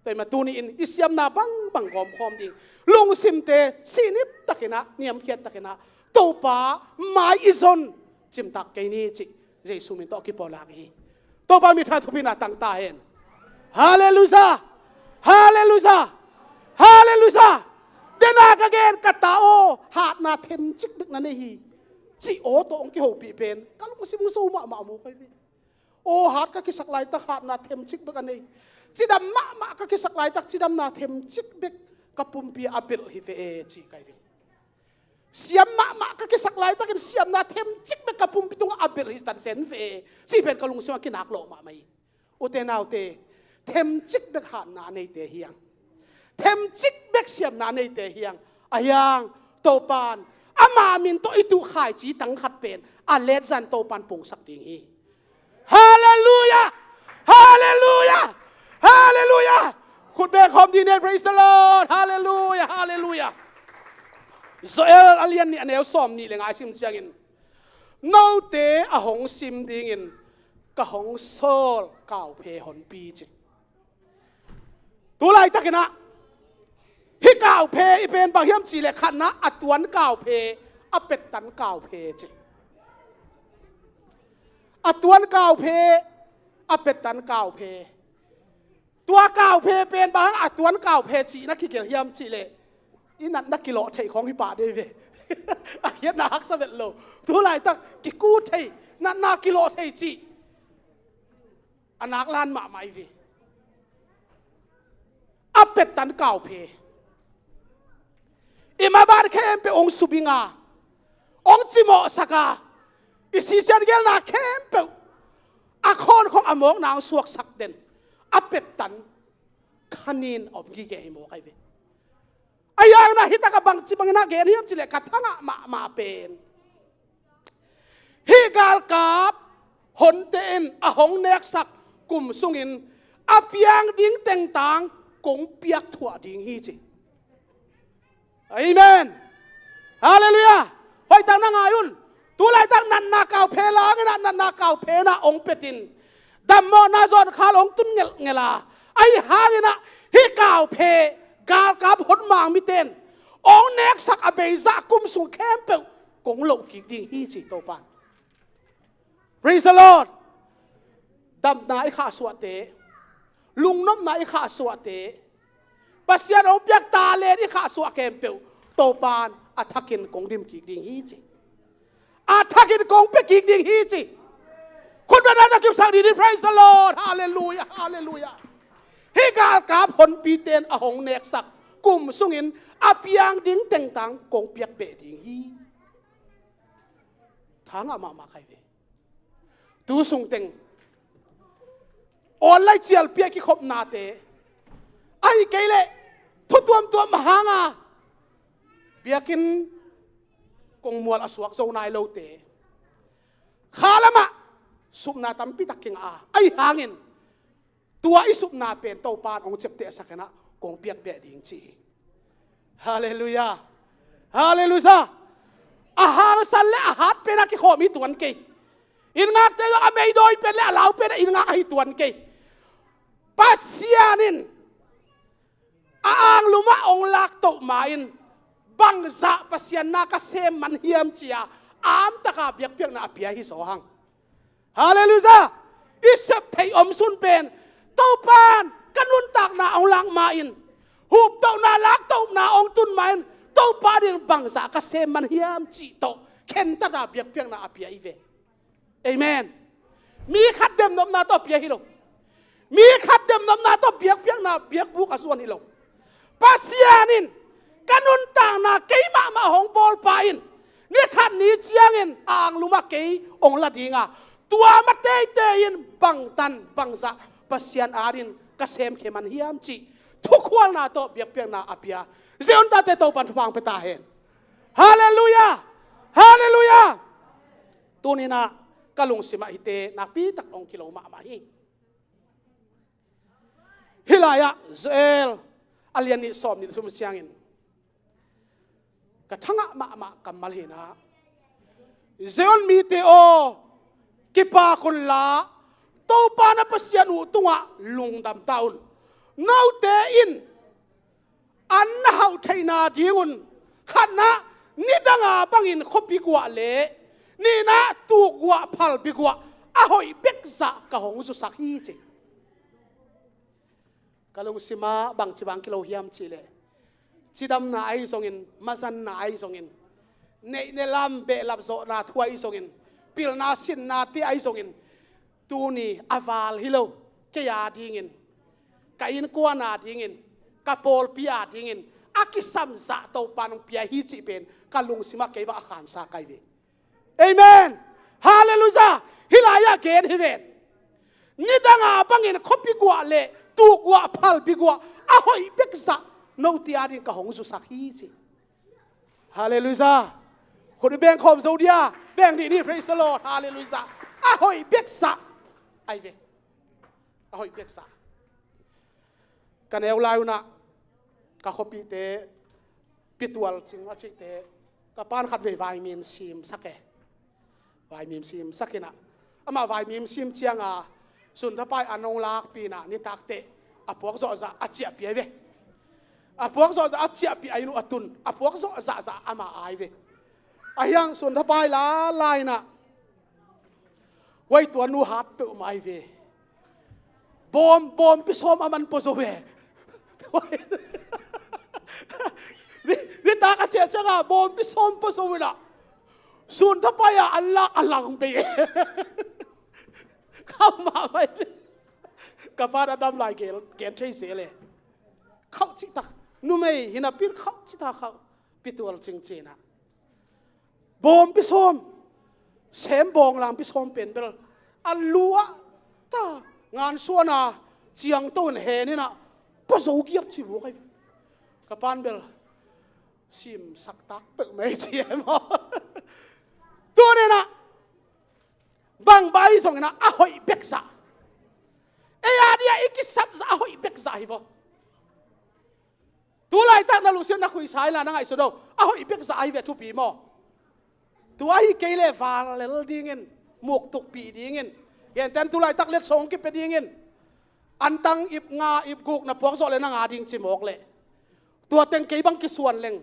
Tua i ma tuni-in i siamna bangbang gawm khawm ding, lungsimte sihnip takinah, niamkhiat takinah Topa mai i zon cimtak kei ni cih Jesu min tawh kipawlak hi. Topa min tha thupina tang ta hen. Halleluiah. Halleluiah. Halleluiah. Dena ka gen ka ta aw, hatna themcik bek na nei hi, cih aw tawh hong kihopih pen ka lungsim zo mahmah maw kai ve. Aw hat ka kisak laitak hatna themcik bek a nei. Cidam mahmah ka kisak laitak cidamna themcik bek ka pumpi a belh hi ve e ci kai ve. Siam mahmah ka kisak laitakin siamna themcik bek ka pumpi tungah a belh hi tan sen ve e. Cih pen ka lungsim a kinak lawh mahmah hi. Ute naute, themcik bek hatna a neite hiang, themcik bek siamna a neite hiang, a hiang Topan ama min tawh i tuh khaici tang khat pen a letzan Topan pungsak ding hi. Halleluiah. Halleluiah. Halleluiah. Khut bek khawm dih nen, praise the Lord. Halleluiah. Halleluiah. Joel a lian nih a neu sawm nih le nga i sim ciangin, note a hong sim dingin ka hong sawl kauphe honpi ci. Tu laitakinah hih kauphe i pen bang hiam cihleh khatna a tuan kauphe, a pettan kauphe ci. A tuan kauphe, a pettan kauphe. Tua kauphe pen bang a tuan kauphe cih na kigelh hiam cih leh i natna kilawh theih khawng hi pah dei ve. A khiatna haksa vet lo. Tu laitak kiku thei, natna kilawh thei cih a naklan mahmah i ve. A pettan kauphe. I maban khempeuh hong subing a, hong cimawhsak a, i sisian gelna khempeuh a khawnkhong a mawkna hong suaksak den a pettan khanin a om gige hi mawk ai ve. A yangna hi taka bangci bangin a gen hiam cileh ka thangah mahmah pen hih galkap honte in a hong neksak kum sungin a piang ding tengtang kong piak thuah ding hi ci. Amen. Halleluiah. Hoihtak na ngai un. Tu laitak natna kauphe langin ah natna kauphe na hong petin dammawhna zawnkhal hong tun ngelhngelh a, ahi hangin ah hih kauphe galkap hon mang miten hong neksak a beizah kum sung khempeuh kong loh kik ding hi ci Topan. Praise the Lord. Damna i khahsuahte, lungnopna i khahsuahte, Pasian hong piak talent i khahsuah khempeuh Topan a thakin kong dim kik ding hi ci. A thakin kong pia kik ding hi ci. Khutbetna na kipsak ding hi. Praise the Lord. Halleluiah. Halleluiah. Hih galkap honpite in a hong neksak kum sungin a piang ding tengtang kong piak beh ding hi. Thangah mahmah kai ve. Tu sungteng online cialpi a kikhopnate, ahi kei leh thu tuamtuam hanga biakinn kongmual a suak zo nai lote, kha lamah supna tampi tak kingah a, ahi hangin tua i supna pen Topan hong ciaptehsak in ah kong piak beh ding ci hi. Halleluiah. Halleluiah. A hangsan le a hat pen a kikhawm hi tuan kei. Inn ngakte zong a meidawi pen le a lau pen a inn ngak ahi tuan kei. Pasian in a anglum ah hong laktoh ma-in bangzah Pasian na ka sem man hiam ci-a amtaka biakpiakna a pia hi zaw hang. Halleluiah. I sep theih om sun pen Topan ka nuntakna hong lak ma-in, huptohna laktohna hong tun ma-in Topa ding bangzah ka sem man hiam cih tawh khentata biakpiakna a pia hi ve. Amen. Mi khat demnopna tawh pia hi lo. Mi khat demnopna tawh biakpiakna biakbuk a zuan hi lo. Pasian in ka nuntakna kei mahmah hong bawlpa in ni khat ni ciangin a anglum ah kei hong la dinga, tua ma teitei in bangtan bangzah Pasian adin ka semkhe man hiam cih thukhualna tawh biakpiakna a pia Zion tate Topan thupha hong pia ta hen. Halleluiah. Halleluiah. Tuninah ka lungsimah hihte nakpi tak hong kilo mahmah hi. Hih lai-ah Joel a lian nih sawm nih thum ciangin ka thangah mahmah kammal hinah, Zion mite aw, kipak unla Topa na Pasian uh tungah lungdam ta un. Note in an na hauh theihna dingun khatnah nidanga bangin khuapi guah le nihnah tukguah phalbi guah a hoih bekzah ka hong zusak hi ci. Ka lungsimah bangci bang kilo hiam cihleh, cidamna ahi zongin, mazanna ahi zongin, neihne lam behlap zawhna thu ahi zongin, pilna sinnate ahi zongin, tuni a val hi lo, kei a dingin, ka innkuan a dingin, ka pawlpi a dingin a kisamzah Topa nong pia hi cih pen ka lungsimah kei bang a khansa kai ve. Amen. Halleluiah. Hih lai-ah gen hi ven. Nidanga bangin khuapi guah le tukguah phalbi guah a hoih bekzah note a ding ka hong zusak hi ci. Halleluiah. Khut i bengkhawm zo dia, beng dih ni, praise the Lord. Halleluiah. A hoih bekzah ai ve. A hoih bekzah. Ka neu lai unah ka khuapite Pitual Cing a cihte, ka pan khatvei vaimim simsak e. Vaimim simsak inah, amah vaimim sim cianga sunthapai a nong lakpi inah nitakteh a puak zawhzah a ciahpih ai ve. A puak zawhzah a ciahpih ai nu a tun a puak zawhzahzah amah ai ve. A hiang sunthapai lala inah huai tua nu hat peuhmah ai ve. Bawm, bawmpi sawm a man pua zo ve. Ni, nitak a ciah ciangah bawmpi sawm pua zo inah, sun thapai-ah an lak a lang bei e. Khauh mahmah e. Ka pa na dam lai gen, gen thei se le. Khauh cihtak. Numei hi napi-in khauh cihtak khauh. Pitual cingcinah bawmpi sawm, sem bawng langpi sawm pen bel a luah ta, ngansuana ciangto in hen inah pua zo giap ci buk ahi. Ka pan bel simsak tak peuhmah ei ci e maw. Tuninah bang bai zong inah a hoih bek zah. Ei a dia i kisap zah a hoih bek zah hi vaw. Tu laitak na lungsim na khuisa inla na ngaihsun o, a hoih bek zah ahi ve thupi maw. Tua hi kei le val lel dingin, muk tukpih dingin, genten tu laitak letsong kipia dingin, antang ip nga ip guk na puak zawh le na nga ding ci mawk leh, tua teng kei bang kisuan leng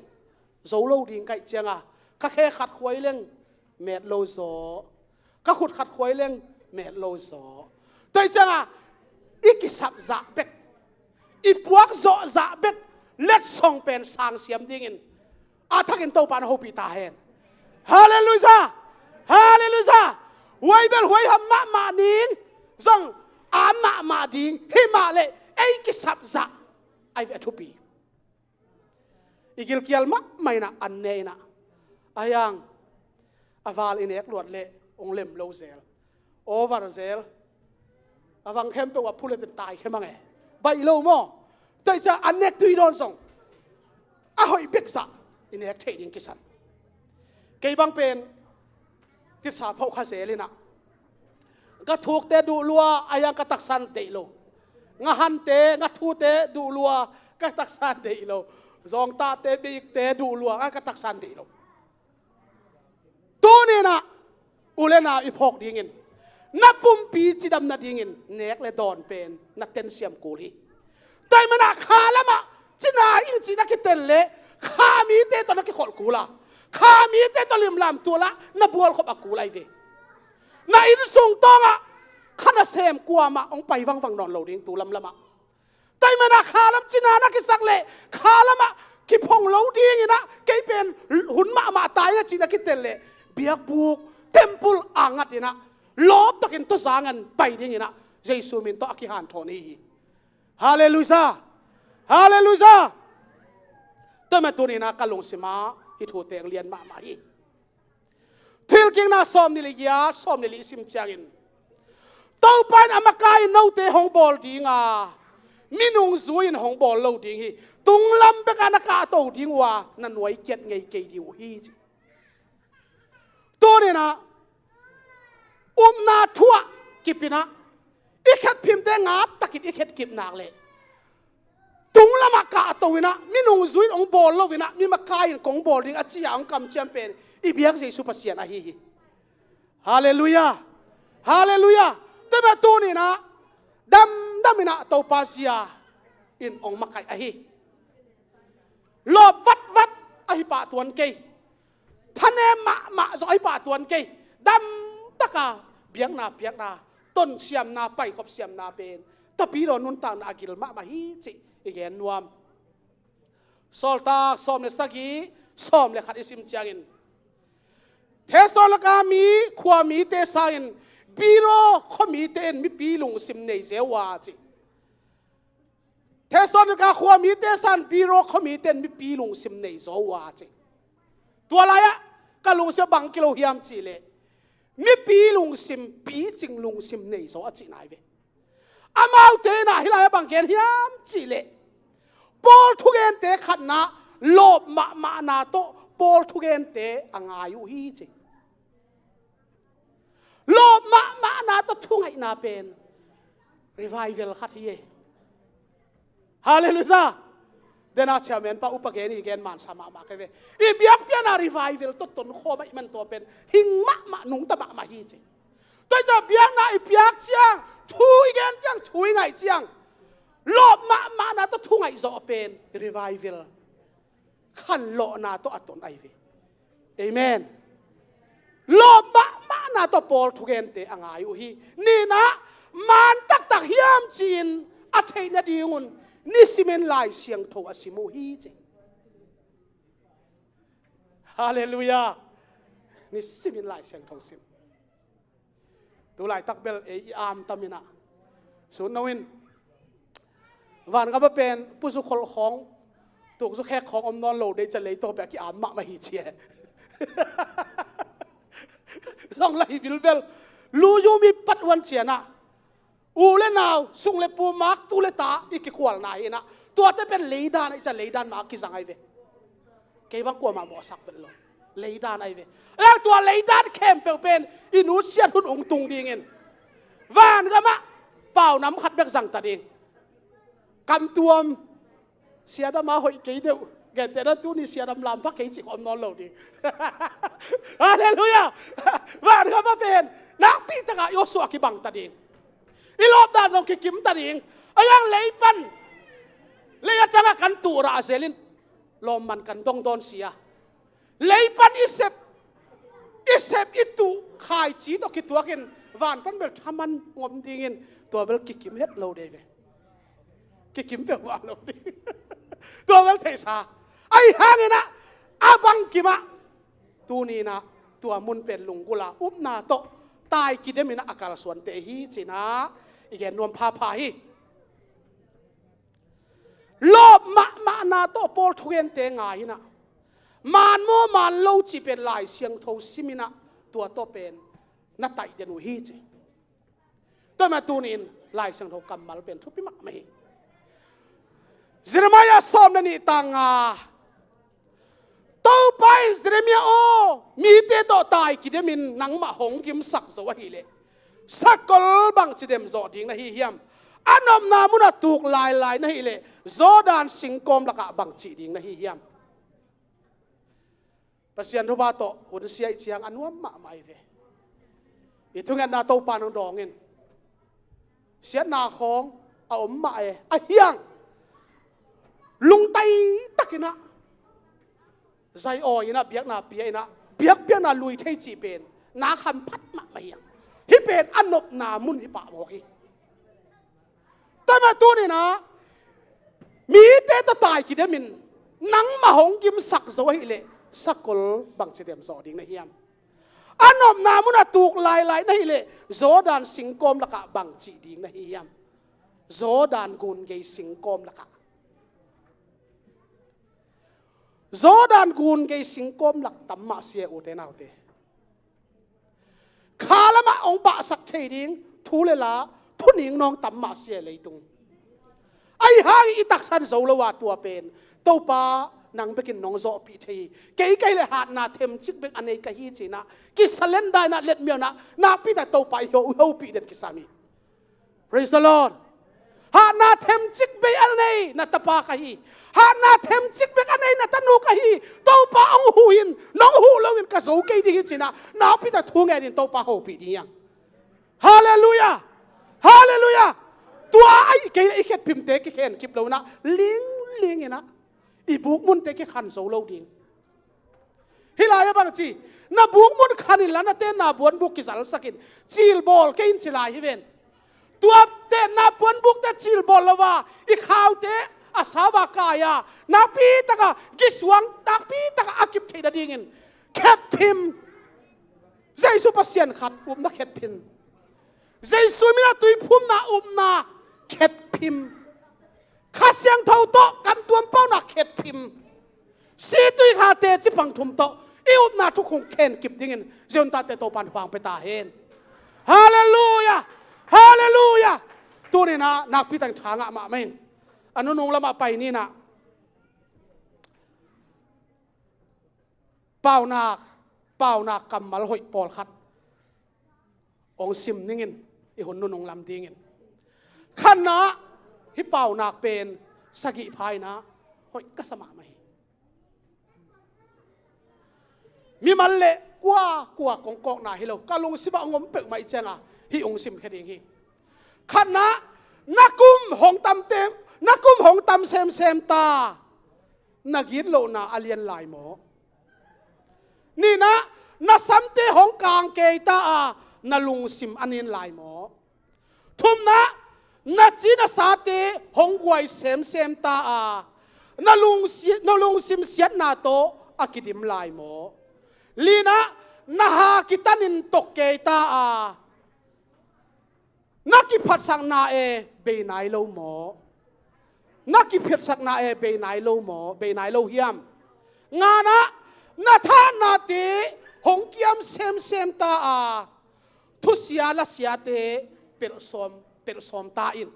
zo lo ding kaih cianga, ka khe khat khuai leng met lo zaw, ka khut khat khuai leng met lo zaw. Tua hi cianga i kisap zah bek, i puak zawh zah bek letsong pen sangsiam dingin a thakin Topa na hopih ta hen. Halleluiah. Halleluiah. Huai bel huai ham mahmah ning, zong a mahmah ding hi mah leh ei kisap zah ahi ve a thupi. I gilkial mahmah inah an ne inah, a hiang a val i nek luat leh hong lem lo zel, over zel, a vang khempeuh a phulet in tai khe mang e. Baih lo maw. Tua hi ciah an nek tui dawn zong a hoih bek zah i nek theih ding kisan. Kei bang pen titsa phauh kha zel inah, ka thukte duh lua, a hiang ka taksan deih lo. Ngahante, ngathute duh lua, ka taksan deih lo. Zawngtahte, beikte duh lua, a ka taksan deih lo. Tuninah u le nau i phawk dingin, na pumpi cidam nadingin nek le dawn pen na tensiam kul hi. Tua ahih manah kha lamah cina ing cih na kitel leh kha mite tawh na kikholh kul a, kha mite tawh limlam tualah na bualkhop a kul ahi ve. Na innsung tawngah kha nasem kuamah hong pai vangvang nawn lo ding tu lamlamah. Tua ahih manah kha lam cina na kisak leh kha lamah kiphong lo dinginah kei pen hun mahmah ta ing a cih na kitel leh biakbuk, temple a ngat inah lawptakin tawzangan pai dinginah Jesu min tawh a kihanthawn hi hi. Halleluiah. Halleluiah. Tua ahih manin tuninah ka lungsimah hih thu teng lian mahmah hi. Thuhilhkikna sawm nih le giat, sawm nih le li i sim ciangin, Topa in a makai in note hong bawl dinga, minung zui in hong bawl lo ding hi. Tunglam bekah na kahto ding uh a, na nuai kiat ngei kei ding uh hi. Tuninah upna thu ah kipinah i khetphimte ngat takin i khetkip nak leh tunglamah kahto inah minung zui in hong bawl lo inah mi makai in kong bawl ding a ci-a hong kamciam pen i biak Jesu Pasian ahi hi. Halleluiah. Halleluiah. Tua ahih manin tuninah damdam inah Topa zia in hong makaih ahi. Lawp vatvat ahi pah tuan kei. Thanem mahmah zawh ahi pah tuan kei. Damtaka biakna piakna, tonsiamna, paikhop siamna pen Tapidaw nuntakna a gil mahmah hi cih i gen nuam. Sawltak sawm le sagih, sawm le khat i sim ciangin, Thessalonika mi, khuamite sangin Beroea khuamite in mipi lungsim nei zo uh a ci. Thessalonika khuamite sangin Beroea khuamite in mipi lungsim nei zo uh a ci. Tua lai-ah ka lungsim bang kilo hiam cihleh, mipi lungsim, picing lungsim nei zo a cihna hi ve. Amaute inah hih lai-ah bang gen hiam cihleh, Paul thugente khatna lawp mahmahna tawh Paul thugente a ngai uh hi ci. Lawp mahmahna tawh thungaihna pen revival khat hi e. Halleluiah. Dena chairman pa upa gen i gen mansa mahmah kei ve. I biakpiakna revival tawh tonkhawm ahih man tua pen hing mahmah, nungta mahmah hi ci. Tua hi ciah biakna i piak ciang, thu i gen ciang, thu i ngaih ciang, lawp mahmahna tawh thungaih zawh pen revival, khanlawhna tawh a ton ahi ve. Amen. Lawp mahmahna tawh Paul thugente a ngai uh hi. Ninah man taktak hiam ci-in a theih nadingun nisimin Lai Siangtho a sim uh hi ci. Halleluiah. Nisimin Lai Siangtho sim. Tu laitak bel ei i amtam inah, sun no in, vangam a pen pusu kholh khawng, tukzu khek khawng om nawn lo dei, ca lei tawh pia ki-am mahmah hi ci e. Zong la hi bilbel. Lu yumi pat uan cianah u le nau, sung le pu, maktu le ta i kikhualna hi inah, tuate pen leidan ah i ca, leidan mah a kizang ahi ve. Kei bang kuamah mawhsak vet lo. Leidan ahi ve. Ahi hang tua leidan khempeuh pen i nusiat hun ung tung dingin vangamah pau nam khat bek zangta ding. Kamtuam siadam a hoih kei deuh. Gentehna tuni siadam lam pha kei cih khawm nawn lo ding. Halleluiah. Vangamah pen nakpi takah i awsuah kibangta ding. I lawpdan zong kikimta ding. Ahi hang lei pan, lei a tangah kan tuh rah zelin lawmman kan dongdawn sia. Lei pan i sep, i sep i tuh khaici tawh kituakin van pan bel thaman ngom dingin tua bel kikim het lo dei ve. Kikim peuhmah lo ding. Tua bel theihsa. Ahi hanginah a bangkimah tuninah tua mun pen lunggula upna tawh tai kideminah a kalsuante hi cinah i gen nuam phapha hi. Lawp mahmahna tawh Paul thugente ngai inah, man maw man lo cih pen Lai Siangtho sim inah tua tawh pen na taih den uh hi ci. Tua mah tunin Lai Siangtho kammal pen thupi mahmah hi. Jeremiah sawm le nih tang nga. Topa in Jeremiah aw, mite tawh tai kidemin nangmah hong gimsak zo ahileh sakol bangci dem zawh ding na hi hiam? A nopna munah tuk lailai na hileh Jordan singkawm lakah bangci ding na hi hiam? Pasian thupha tawh hun sia ih ciang a nuam mahmah ahi ve. I thungetna Topa nong dawngin siatna khawng a om mah e. Ahi hang lungtai takinah zai awi inah biakna pia inah biakpiakna lui thei cih pen nak hamphat mahmah hi hang. Hih pen a nopna mun hi pah mawk hi. Tua mah tuninah mite tawh tai kidemin nangmah hong gimsak zo ahileh sakol bangci dem zawh ding na hiam? A nopna munah tuk lailai na hileh Jordan singkawm lakah bangci ding na hi hiam? Jordan gun gei singkawm lakah. Jordan gun gei singkawm lak tam mah sia ute naute. Kha lamah hong pahsak thei ding thu le la thuning nawng tam mah sia leitung. Ahi hang i taksan zo lo a tua pen Topa nang bekin nong zawhpih thei hi. Kei ka hileh hatna themcik bek a nei ka hi cinah kisalenda inah letmiaunah nakpi tak Topa i ho, i hopih den kisam hi. Praise the Lord. Hatna themcik bei a nei na tapa ka hi. Hatna themcik bek a nei na tanu ka hi. Topa hong huh in, nong huh loin ka zo kei ding hi cinah nakpi tak thu ngenin Topa hopih ding hi hang. Halleluiah. Halleluiah. Tua ahi kei le i khetphimte kikhen kip lo inah lingling inah i bukmunte kikhan zo lo ding. Hih lai-ah bangci, na bukmun khan inla na tenna buanbuk kizalsakin cilbawl kei in ci lai hi ven. Tua tenna buanbukte cilbawl lo a i khaute a sau a kai a nakpi taka gisuang nakpi taka a kip theih nadingin khetphim. Jesu Pasian khat upna khetphim. Jesu minah tuiphumna upna khetphim. Kha Siangtho tawh kamtuam paunak khetphim. Situi kha teci pang thum tawh i upna thukhun khen kip dingin ziontate Topan hong pia ta hen. Halleluiah. Halleluiah. Tuninah nakpi tak tha ngah mahmah in a nunung lamah pai ninah paunak, paunak kammal hoih pawlkhat hong sim ningin i hun nunung lam dingin. Khatna, hih paunak pen sagih pha inah hoih ka sa mahmah hi. Mimal le kua kua kong kawkna hi lo, ka lungsimah hong om peuhmah i cianga hih hong simkhia ding hi. Khatna, na kum hong tamte, na kum hong tam semsem ta. Na gitlohna a lian lai maw? Nihna, na samte hong kang kei ta a na lungsim a nin lai maw? Thumna, na ci na sate hong guai semsem ta a, na lungsi-, na lungsim siatna tawh a kidim lai maw? Lina, na ha kitanin tok kei ta a, na kiphatsakna e bei nai lo maw? Na kiphatsakna e bei nai lo maw? Bei nai lo hiam? Ngana, na thahatnate hong kiam semsem ta a, thusia lasiate pelhsawm, pelhsawm ta in.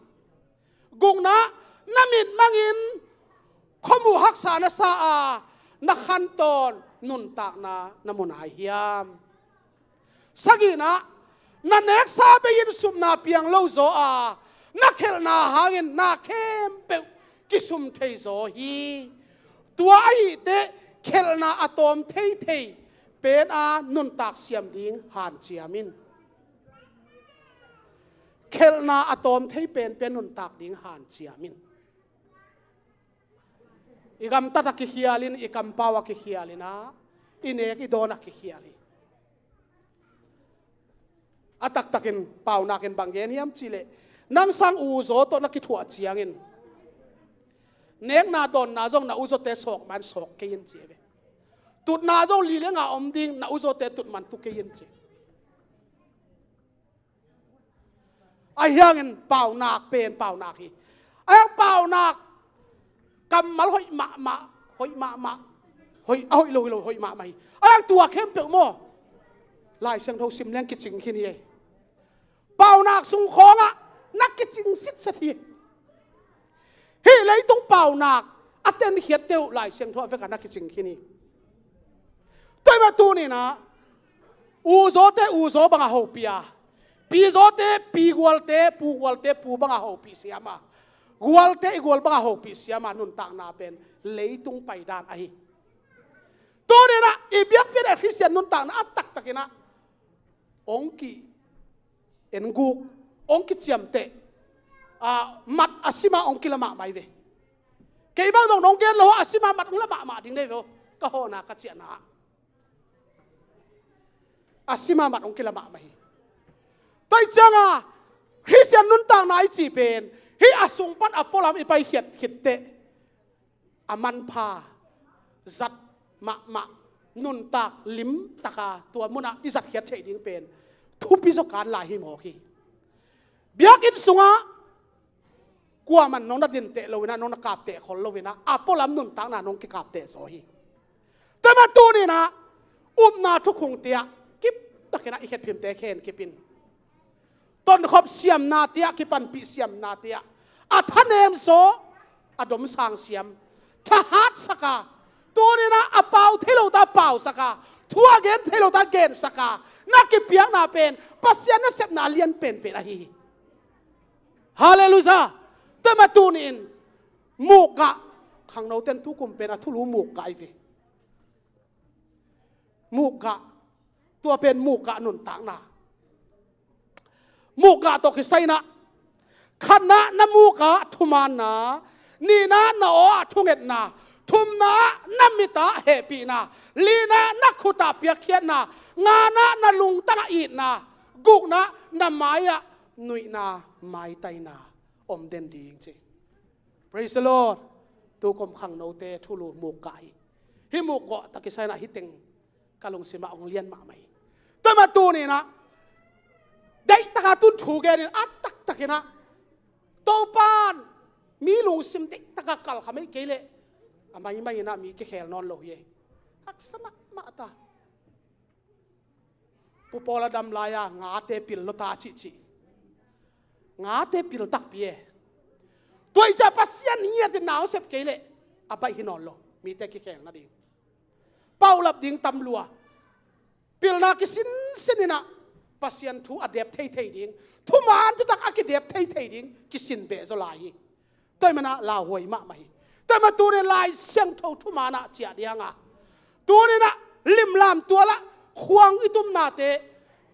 Gukna, na mitmangin khuamu haksa na sa a, na khantawn nuntakna na mu nai hiam? Sagihna, na neksa bei-in supna piang lo zaw a, na khelhna hangin na khempeuh kisum thei zaw hi. Tua ahih teh khelhna a tawm theithei pen a nuntak siam ding hanciam in. Khelhna a tawm thei penpen nuntak ding hanciam in. I gamtat a kikhial in, i kampau a kikhial in a, i nek i dawn a kikhial hi. A taktakin paunakin bang gen hiam cihleh, nang sang u zaw tawh na kithuah ciangin, nekna dawnna zong na u zawte sawk man sawk kei in ci ve. Tutna zong li le nga om ding, na u zawte tut man tu kei in ci. Ahi hangin paunak pen paunak hi. Ahi hang paunak kammal hoih mahmah, hoih mahmah, hoih, a hoih lo hi lo, hoih mahmah hi. Ahi hang tua khempeuh maw, Lai Siangtho sim leng kicing khin hi. Paunak sung khawngah na kicing sitset hi. Hih leitung paunak a tenkhiat teuh Lai Siangtho a vekah na kicing khin hi. Tua ahih manin tuninah u zawte u zaw bangah hopih a, pi zawte pi gualte pu gualte pu bangah hopih siam a, gualte i gual bangah hopih siam a nuntakna pen leitung paidan ahi. Tuninah i biakpiakna Khristian nuntakna a taktakinah hong ki en guk, hong kiciamteh, a, mat a sima hong kila mahmah hi ve. Kei bang dong nong gen lo a sima mat hong la mahmah ding nei ve aw, ka hawhna ka ciahna ah. A sima mat hong kila mahmah hi. Tua ahih cianga Khristian nuntakna i cih pen hih a sung pan a pualam i paikhiat khitteh a manpha zat mahmah, nuntak limtaka tua munah i zatkhiat theih ding pen thupi zaw kan lai hi mawk hi. Biakinn sungah kuaman nong na dinteh loinah, nong na kapteh khol loinah a pualam nuntakna nong kikapteh zaw hi. Tua ahih manin tuninah upna thukhungte ah kiptakinah i khetphimte khen kipin tonkhop siamnate ah, kipanpih siamnate ah a thanem zaw, a domsang siam, thahatsaka, tuninah a pau thei lo ta pausaka, thu a gen thei lo ta gensaka, na kipiakna pen Pasian nasepna a lian penpen ahi hi. Halleluiah. Tua ahih manin tuni-in mukgah, khangnoten tukum pen a thulu mukgah ahi ve. Mukgah, tua pen mukgah nuntakna. Mukgah tawh kisai inah, khatna na mukah thumaanna, nihna na aw ah thungetna, thumna na mitah hehpihna, lina na khutah piakkhiatna, ngana na lungtangah itna, gukna na mai-ah nuihna, maitaina om den ding ci. Praise the Lord. Tukum khangnote thulu mukgah hi. Hih mukgah tawh kisai inah hih teng ka lungsimah hong lian mahmah hi. Tua ahih manin tuninah deihtaka tun thu genin a taktakinah Topan mi lungsim deihtaka kalkham ahih kei leh a maimai inah mi kikhel nawn lo hi. Haksa mahmah ta. Pu Paul a dam lai-a ngate pil lo ta cihcih. Ngate pil takpi e. Tua ahih ciang Pasian ngiatin na hong sep kei leh a baih hi nawn lo, mite kikhel nading. Paulap ding tam lua. Pilna kisinsin inah Pasian thu a dep theithei ding, thuman thutak a kidep theithei ding kisin beh zaw lai hi. Tua ahih manah lauhuai mahmah hi. Tua ahih manin tunin Lai Siangtho thuman ah ciah ding a, tuninah limlam tualah khuang i tumnate,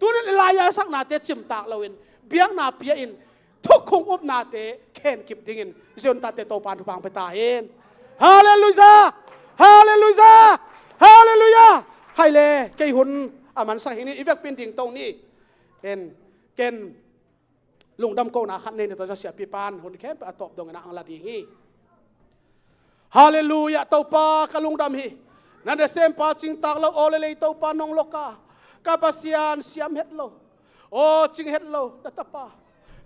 tunin i lai-a saknate cimtak loin biakna pia-in thukhung upnate khenkip dingin Zion tate Topan thupha hong pia ta hen. Halleluiah. Halleluiah. Halleluiah. Khaile, kei hun a mansak hi ni, i vekpi-in dingto ni. Ken, ken Lungdam kohna khat nei ni tawh, siapipa in hun khempeuh a tawp dongin a ang la ding hi. Halleluiah, Topa ka lungdam hi. Na nasempa cingtak lo aw le lei Topa nong lawk a, ka Pasian siam het lo, aw cing het lo na tapa,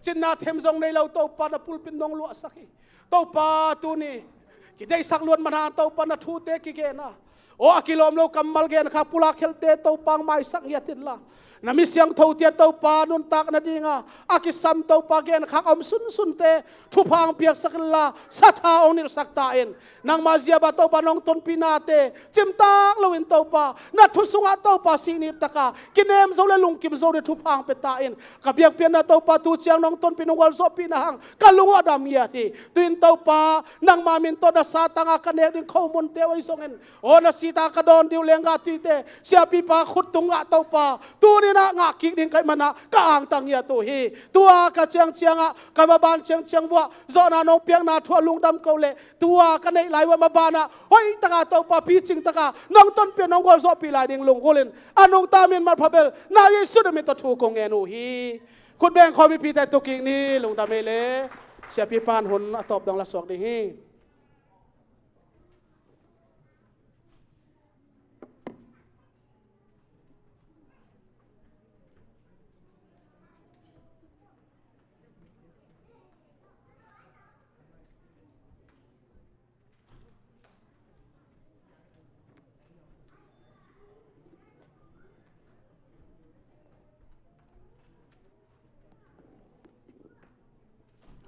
cinna them zong nei lo Topa na pulpit nong luahsak hi. Topa tuni kideihsak luat man hang Topa na thute kigen a, aw a kilawm lo kammal gen kha pulak khelte Topa ang maisak ngiat inla, na mi siangthote Topa nuntak nadinga a kisam Topa gen khak a om sunsunte thupha ang piaksak inla, satha hong nilhsak ta in. Nangma zia bang Topa nong tonpihnate cimtak loin Topa na thu sungah Topa sihnip taka kinem zo le lungkim zo ding thupha ang pia ta in. Ka biakpiakna Topa tu ciang nong tonpih nong gualzawhpihna hang ka lung uh a dam ngiat hi. Tu-in Topa nangma min tawh na satanga ka nek ding khomunte uh ahi zongin, aw na sita ka dawn ding uh lenggah tuite siapipa khut tung ngah Topa, tuni-in ah ngah kik ding ka hih manah ka angtang ngiat uh hi. Tua ka ciangciangah ka maban ciangciang vuah zawhna nong piakna thu a lungdam ko leh, tua ka neih lai uh a mabanah hoihtaka Topa picing taka nong tonpih nong gualzawhpih lai ding lunggulhin a nungta min malpha bel na Jesu na min tawh thu kong ngen uh hi. Khut beng khawm mipite tu kik ni, lungdam ei le. Siapipa in hun a tawp dong la suak ding hi.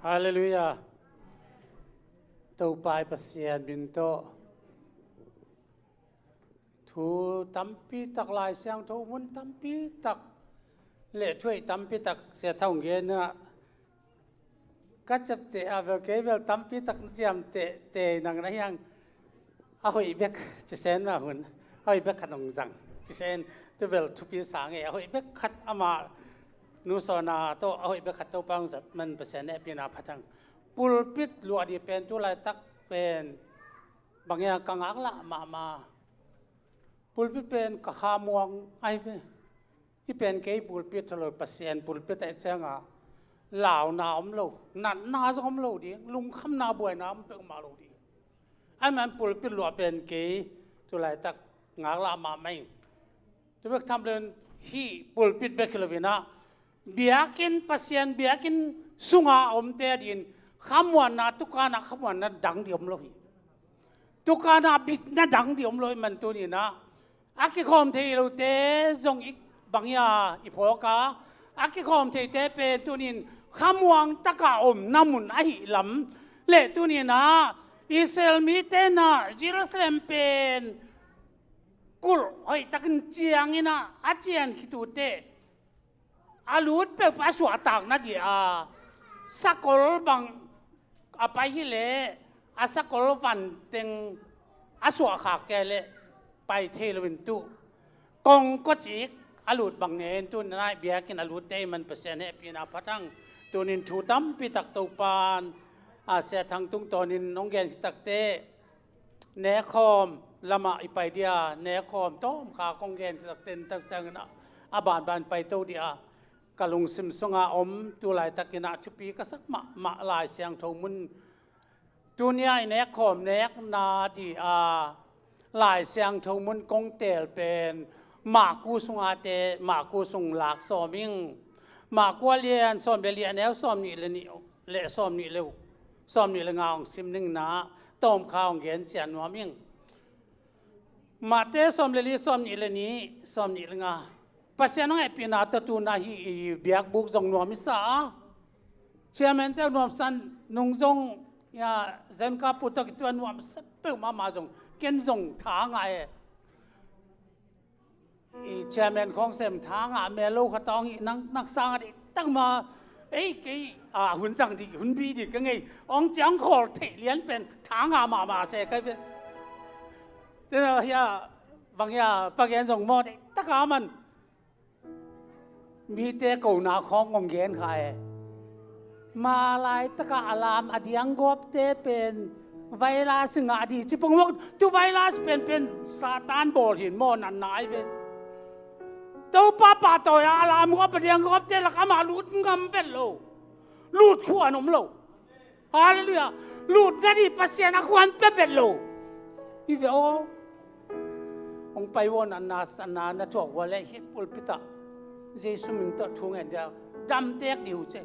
Halleluiah. Topa i Pasian min tawh thu tampi tak, Lai Siangtho mun tampi tak le thuaih tampi tak Sia Thang genah ka ciapteh a bel kei bel tampi tak na ciamteh tei nang na hiang a hoih bek cisen mah hun a hoih bek khat hong zang cisen tu bel thupi sa ngei a hoih bek khat amah nu sawna tawh a hoih bek khat Topa hong zat man Pasian hehpihna phat hang. Pulpit luah dih pen tu laitak pen bang hiam ka ngaklah mahmah. Pulpit pen ka khamuang ahi ve. Hih pen kei pulpit tho lo, Pasian pulpit ahih ciangah launa om lo, natna zong om lo ding, lungkhamna buaina om peuhmah lo ding. Ahih man pulpit luah pen kei tu laitak ngaklah mahmah ing. Tu bek tham loin hih pulpit bek hi lo-in ah biakinn, Pasian biakinn sunga a omte adingin khamuanna, tukanah khamuanna dang dih om lo hi. Tukanah bitna dang dih om lo hi man tuni-in ah a kikhawm thei lote zong i bang hiam i phawk a, a kikhawm theite pen tuni-in khamuang taka omna mun ahih lam le tuni-in ah Israel mite in ah Jerusalem pen kulh hoihtakin ciangin ah a cian khit uh teh a lut peuhpeuh a suahtak nading a sakol bang a pai hileh a sakol vanteng a suahkhak kei leh pai thei loin tu kongkocik a lut bang ngen tu nai biakinn a lutte i man Pasian hehpihna phat hang. Tunin thu tampi tak Topan a Sia Thang tungtawnin hong gen khit takteh nekkhawm lamah i pai dia, nekkhawm tawmkha kong gen khit takteh tak ciangin ah a banban pai to dia ka lungsim sunga om tu laitakin ah thupi ka sak mahmah Lai Siangtho mun. Tunia i nekkhawm nekna dih a Lai Siangtho mun kong teel pen Marku sungate, Marku sung lak sawm ing. Marku a lian sawm le li a neu sawm nih le nih le sawm nih le uh, sawm nih le nga hong sim ning na tawmkha hong gen cian nuam ing. Mate sawm le li, sawm nih le nih, sawm nih le nga. Pasian hong hehpihna tawh tuna hih i biakbuk zong nuam i sa a, chairman te nuamsa nung zong, ya, zenka pu tawh kitua nuamsa peuhmah mah zong ken zong tha ngah e. I chairman khawng sem tha ngah mel lo khat hong hih nang, nang sang a dih tak ma, ei kei a hun zang dih, hun bi dih ka ngei, hong ciang khawl theih lian pen tha ngah mahmah se kai pen. Tena hia bang hia pagen zong maw dih tak a man. Mite kona khawng hong gen kha e. Malai taka a lam a dianggawpte pen virus i ngah dih ci pong mawk. Tu virus penpen Satan bawl hin maw, natna ai ve. Topa pahtawi a a lam uh a pa dianggawpte lak amah lut ngam vet lo. Lut khua an om lo. Halleluiah. Lut nadih Pasian a khua an pia vet lo. Hi ve aw. Hong pai vua na, na, na, na thuak vua leh hih pulpit ah Jesu min tawh thu ngen dia damtek dih uh ci.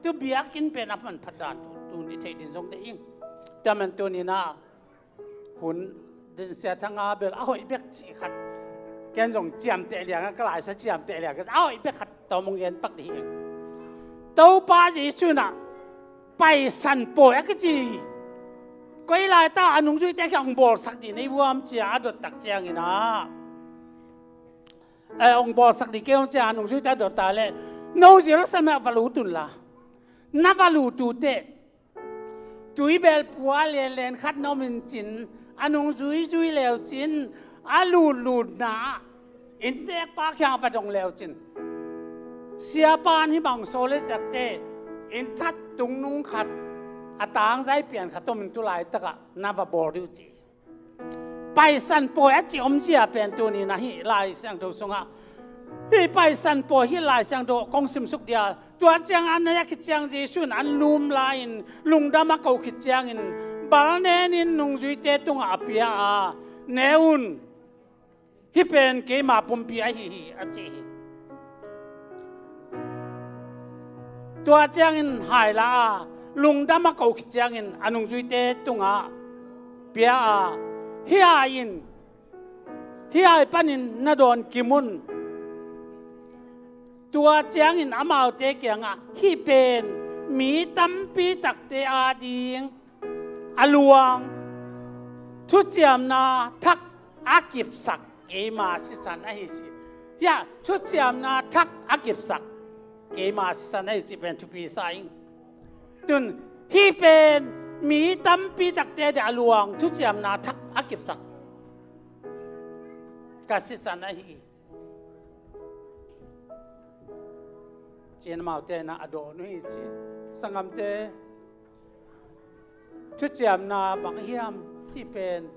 Tu biakinn pen a manphat dan tu, tuni thei din zong deih ing. Tua man tuni na hun din Sia Thanga bel a hoih bek cih khat. Ken zong ciamteh liang a ka laisa ciamteh liang a hoih bek khat tawm hong gen pak dih hi. Topa Jesu in ah Paisan pawi a kici koi laita a nungzuite kiang hong bawlsak dih na hi vuam cia a dot tak ciangin ah, eh, hong bawlsak dih kei hong cia a nungzuite a dot ta leh, no Jerusalem ah va lut un la, na va lut uh teh tuibel pua lenlen khat na om in cin, a nungzui zui leu cin, a lutlutna ah inntekpa kiang a va dong leu cin, siapa in hih bang sawl hi tak teh, inn that tungnung khat, a tangzai pian khat om in tu laitak ah na va bawl dih uh ci. Paisan pawi a ci om cia pen tuni na hih Lai Siangtho sungah, hih Paisan pawi hih Lai Siangtho kong simsuk dia, tua ciang an a khit ciang Jesu in an lum lai-in lungdam a ko khit ciangin, bal nen in nungzuite tungah a pia a, ne un, hih pen keima pumpi ahi hi a ci hi. Tua ciangin hai la a, lungdam a ko khit ciangin a nungzuite tungah pia a, hih a in, hih a panin na dawn kim un. Tua ciangin amaute kiangah hih pen mi tampi takte ading a luang thuciamna thak a kipsak keima sisan ahi ci. Hia, thuciamna thak a kipsak keima sisan ahi ci pen thupi sa ing. Tun hih pen mi tampi takte dia a luang thuciamna thak a kipsak ka sisan ahi. Cin amaute na a dawn uh hi ci. Sanggamte, thuciamna bang hiam cih pen,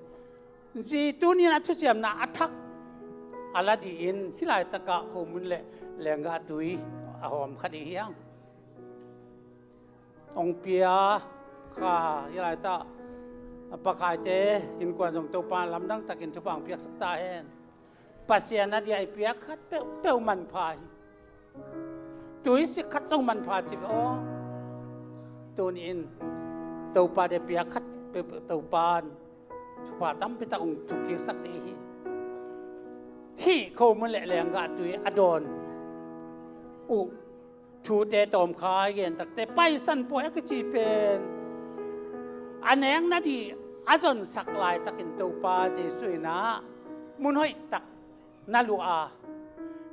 zi tuni in a thuciamna a thak a la dih in, hih laitakah khomun le lenggah tui a hawm kha dih hiang. Hong pia kha, hih laitak a pakhaite innkuan zong Topa lamdang takin thupha hong piaksak ta hen. Pasian a dia i piak khat peuhpeuh manpha hi. Tuisik khat zong manpha ci ve aw. Tuni in Topa dia piak khat peuhpeuh Topa in thupha tampi tak hong thukkiksak dih hi. Hih khomun le lenggah tui a dawn uh thute tawmkha i gen takte, Paisan pawi a kici pen a nek nadih a zonsak laitakin Topa Jesu in ah mun hoih tak na luah a,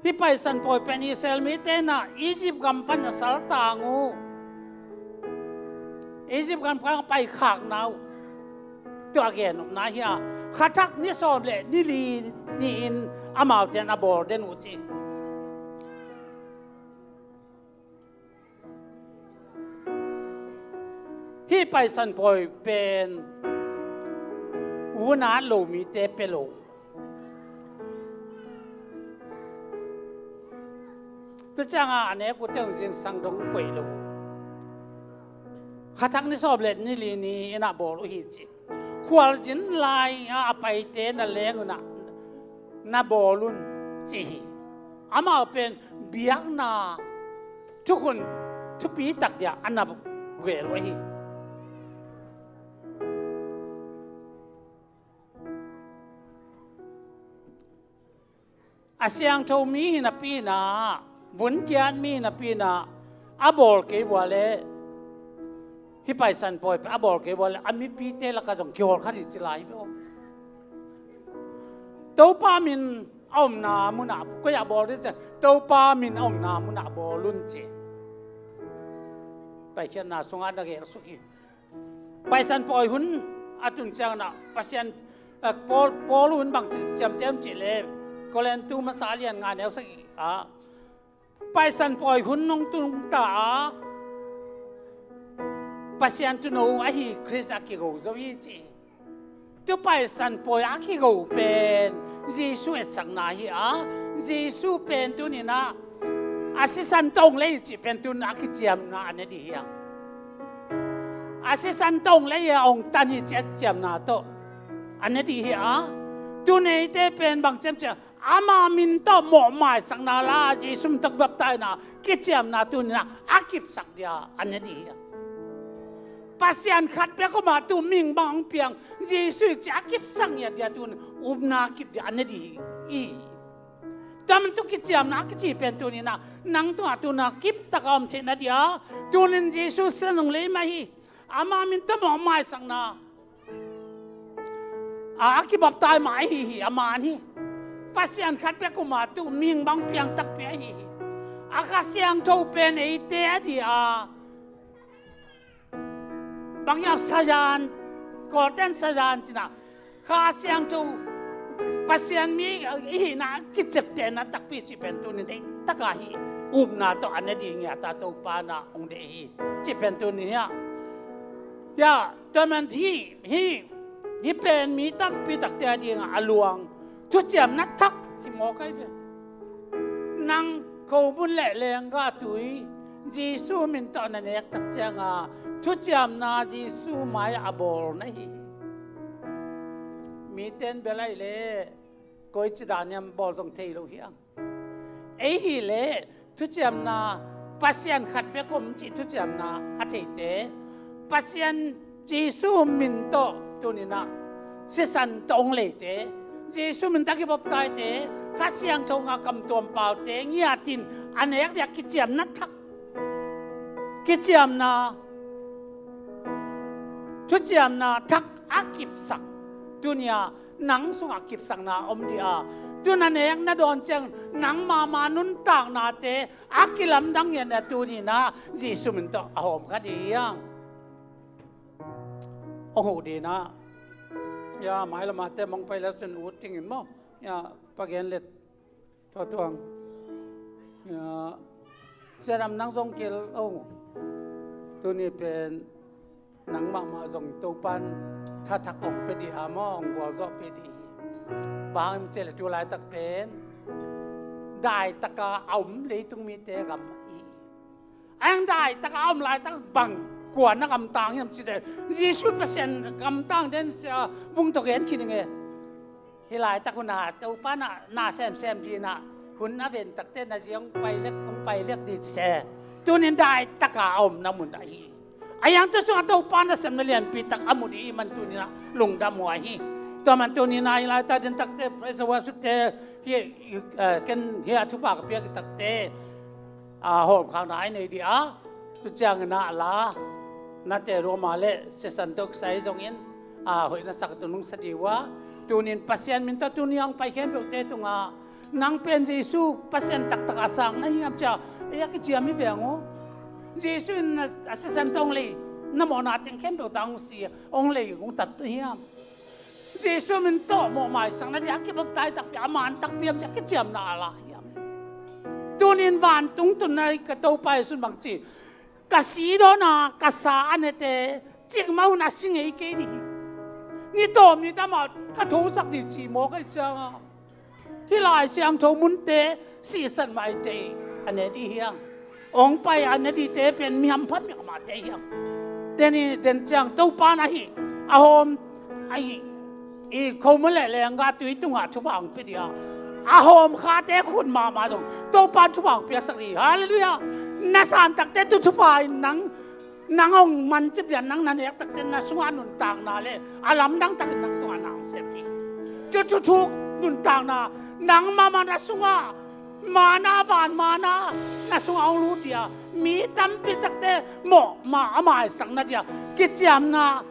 hih Paisan pawi pen Israel mite in ah Egypt gam pan a saltang uh, Egypt gam pan a paikhakna uh tua a gen nopna hi a, kha thak ni sawm le ni li ni-in amaute in a bawl den uh ci. Hih Paisan pawi pen vun at lo mite pia lo. Tua ciangin a nek uh teng zingsang dong koih lo. Kha thak ni sawm le ni li ni-in a bawl uh hi ci. Khualzin lai-a a paite na leng un ah na bawl un ci hi. Amau pen biakna thukhun thupi tak dia a na gel uh ahi. A siangtho mi hi napi in ah, vun kiat mi hi napi in ah, a bawl kei vua leh, hih Paisan pawi pen a bawl kei vua leh a mipite lakah zong kihawl kha dih ci lai hi ve aw. Topa min a omna munah koi ah bawl dih ci, Topa min a omna munah bawl un ci. Paikhiatna sungah na gelsuk hi. Paisan pawi hun a tun ciangin ah Pasian, eh, Paul, Paul hun bang ci, ciamteh hiam cih leh Korintu masa a lian nga neu sagih ah, Paisan pawi hun hong tung ta a, Pasian tuuno ahi Khrist a kigo zo hi ci. Tu Paisan pawi a kigo pen Jesu etsakna hi a, Jesu pen tuni in ah A sisan tawh hong lei hi cih pen tuni-in a kiciamna a ne ding hi hang. A sisan tawh hong lei hi a, hong tan hi cih a kiciamna tawh a ne ding hi a. Tuni-in eite pen bang ciam ciam, ama min tawh mawh maisakna la, Jesu min tawh baptisena, kiciamna tuni-in a kipsak ding a ne ding hi hang. Pasian khat bek om a, tu mihing bang hong piang, Jesu hi cih a kipsak ngiat ding a, tuni-in upna kip ding a ne ding hi. Tua man tu kiciamna a kici pen tuni-in a, nang tungah tuni-in a kiptak a om theihna ding a, tuni-in Jesu sisan hong lei mah hi. Ama min tawh mawh maisakna a, a kibaptise mah ahi hi, a man hi. Pasian khat bek om a, tu mihing bang piang takpi ahi hi. A Kha Siangtho pen eite a ding a, bang hiam, sayan, Kawlten sayan ci-in a, Kha Siangtho, Pasian mi i hihna a kiciaptehna takpi cih pen tuni-in deihtak a hih upna tawh a ne ding hi a, ta Topa in a hong deih hi cih pen tuni-in hi a. Ya, tua man hi, hi, hih pen mi tampi takte a ding a, a luang thuciamna thak hi mawk ahi ve. Nang khomun le lenggah tui Jesu min tawh na nek tak ciang a, thuciamna Jesu mai-ah a bawl na hi hi. Mite in bel ahih leh koici dan hiam bawl zong thei lo hi hang. Ei hi leh thuciamna, Pasian khat bek om cih thuciamna a theite, Pasian Jesu min tawh tuni-in a sisan tawh hong leite, Jesu min tawh kibaptisete, Kha Siangtho ngah kamtuam paute ngiatin a nek ding a kiciamna thak, kiciamna, thuciamna thak a kipsak, tuni-in a nang sungah kipsakna om ding a, tu-in a nek na dawn ciang nang mahmah nuntaknate a kilamdang ngiat na, tuni-in a Jesu min tawh a hawm kha ding hi hang. Hong huh ding a, ya, mailamte mong pai le cin ut ding in maw, ya, Pa Gen Let, Tua Tuang, ya, Sia Dam, nang zong kil o. Tuni pen nang mahmah zong Topa'n thathak hong pia ding hi maw, hong gualzawhpih ding hi. Bang hang hiam cih leh tu laitak pen daitak a a om leitung mite gam ahi hi. A hang daitak a a om laitak bang, kua na gamtang hiam cih leh, Jesu Pasian gamtang den, Sia Vung tawh gen khin ing e. Hih laitak hun a Topa na, na semsem ding a, hun a ven takte na zia hong pai lek, hong pai lek ding ci se. Tuni-in daitak a a omna mun ahi. A hang tua sungah Topa nasepna lianpi tak a mu ding ahih man tuni-in a lungdam uh ahi. Tua man tuni-in a hih laitak den takte, praise and worship te, hih, eh, ken hih a thupha ka piak takte, a, hawmkhakna i nei ding a, tu ciangin a la, na teel uh a, ama le sisan tawh kisai zongin, a, hoih na sak, tu nungsa ding uh a, tuni-in Pasian min tawh tuni a hong pai khempeuhte tungah, nang pen Jesu Pasian taktak a sang na hiam ci-a, ei a kiciam hi veng uh. Jesu in a, a sisan tawh hong lei, na mawhna teng khempeuh tawh hong si, hong lei, hong tat na hiam? Jesu min tawh mawh maisak nading a kibaptise takpi, a man takpi hiam ci-a kiciamna a la hiam? Tuni-in vantung tunna ka Topa Jesu in bang ci, ka si dawn a, ka sa a nete cikmah un a si ngei kei ding hi. Ni tawm ni tama ka thosak ding ci mawk ahih ciangin, hih Lai Siangtho munte sihsan mah hi teh, a ne ding hi hang. Hong pai a ne dingte pen mi hamphat mi kamate hi hang. Den i, den ciang Topa in ahi, a hawm, ahi, i khomun le lenggah tui tungah thupha hong pia ding a, a hawmkhate khut mahmah zong Topa in thupha hong piaksak ding hi. Halleluiah. Na san takte tu thupha in nang, nang hong mancip ding a, nang na nek takte na sungah nuntakna le a lamdang takin nang tungah na hong sem ding hi. Tu thuthuk nuntakna nang mahmah na sungah, mana, van mana na sungah hong lut ding a, mi tampi takte mawh ma a maisak nading a kiciamna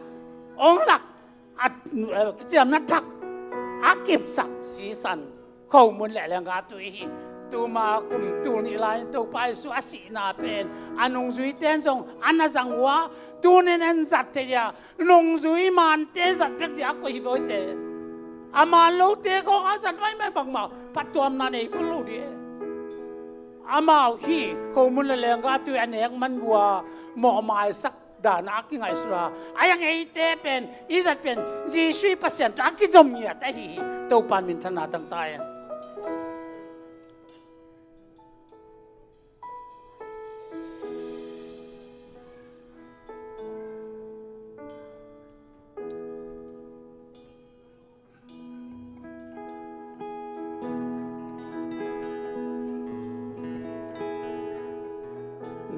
hong lak, a, kiciamna thak a kipsak sisan khomun le lenggah tui hi. Tuma kum tul nih lai-in Topa Jesu a sihna pen a nungzuite in zong a na zang uh a, tuni-in en zat thei ding a, nungzui mante zat bek ding a koih hi ve uh teh. A man lote khawng a zat maimai bangmah phattuamna nei kul lo ding. Amau hih khomun le lenggah tui a nek man uh a, mawh maisak dan a kingaihsun a, a hang eite pen i zat pen Jesu i Pasian tawh a kizom ngiat ahi hi. Topa in minthanna tang ta hen.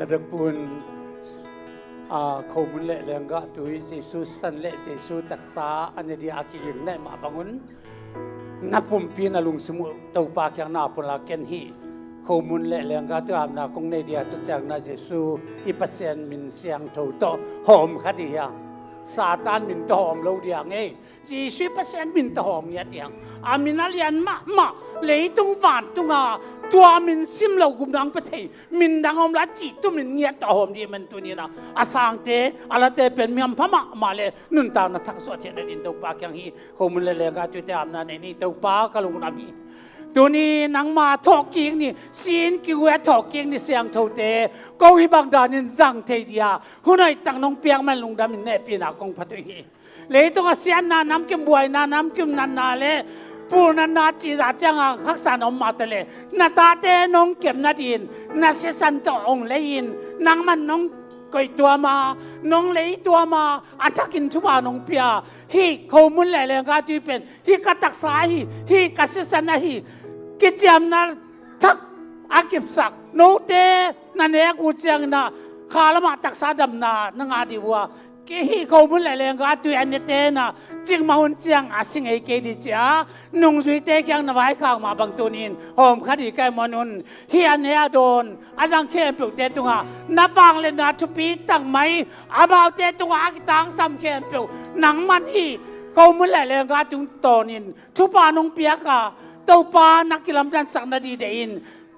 Na vekpun, a, khomun le lenggah tui Jesu san le Jesu taksa a ne dia a kiging na hih mah bangun, na pumpi na lungsim uh Topa kiang na pun la, ken hih khomun le lenggah tui apna kong nei dia, tua ciangin Jesu i Pasian min siangtho tawh hawm kha dih hiam? Satan min tawh hawm lo dih hiam ei? Jesu i Pasian min tawh hawm ngiat dih hiam? A min a lian mahmah, leitung vantung a tua min sim lo gupna hong pia thei min dang om lo a cih tu min ngiat tawh hawm dih man tuni-in a, a sangte a late pen mi hampha mahmah le nuntakna thak suah theihna dingin Topa kiang hih khomun le lenggah tuite apna nei ni. Topa, ka lungdam hi. Tuni nangma thawhkik ni, sin kiu a thawhkik ni siangthote ko hih bang danin zang thei dia hun hoih tak nong piak man lungdamin hehpihna kong phat uh hi. Leitung a siatna, namkim buaina, namkim natna le pulnatna cih zah ciangin haksa na om mah ta leh, na tate nong kep nadingin na sisan tawh hong lei-in, nangman nong koihtuam a, nong leituam a, a thakin thupha nong pia. Hih khomun le lenggah tui pen hih ka taksa ahi, hih ka sisan ahi, kiciamna thak a kipsak note na nek uh ciangin a, kha lamah taksa damna na ngah dih uh a, hih khomun le lenggah tui a nete in a, cikmah hun ciang a si ngei kei dih ci-a nungzuite kiang na vaikhak mah bang tuni-in hawm kha dih ka hih manun, hih a ne a dawn a zang khempeuhte tungah na vangliatna thupi tak mai, amaute tungah a kitangsam khempeuh nangman hih khomun le lenggah tungtawnin thupha nong piak a, Topa na kilamdansak nading deih in,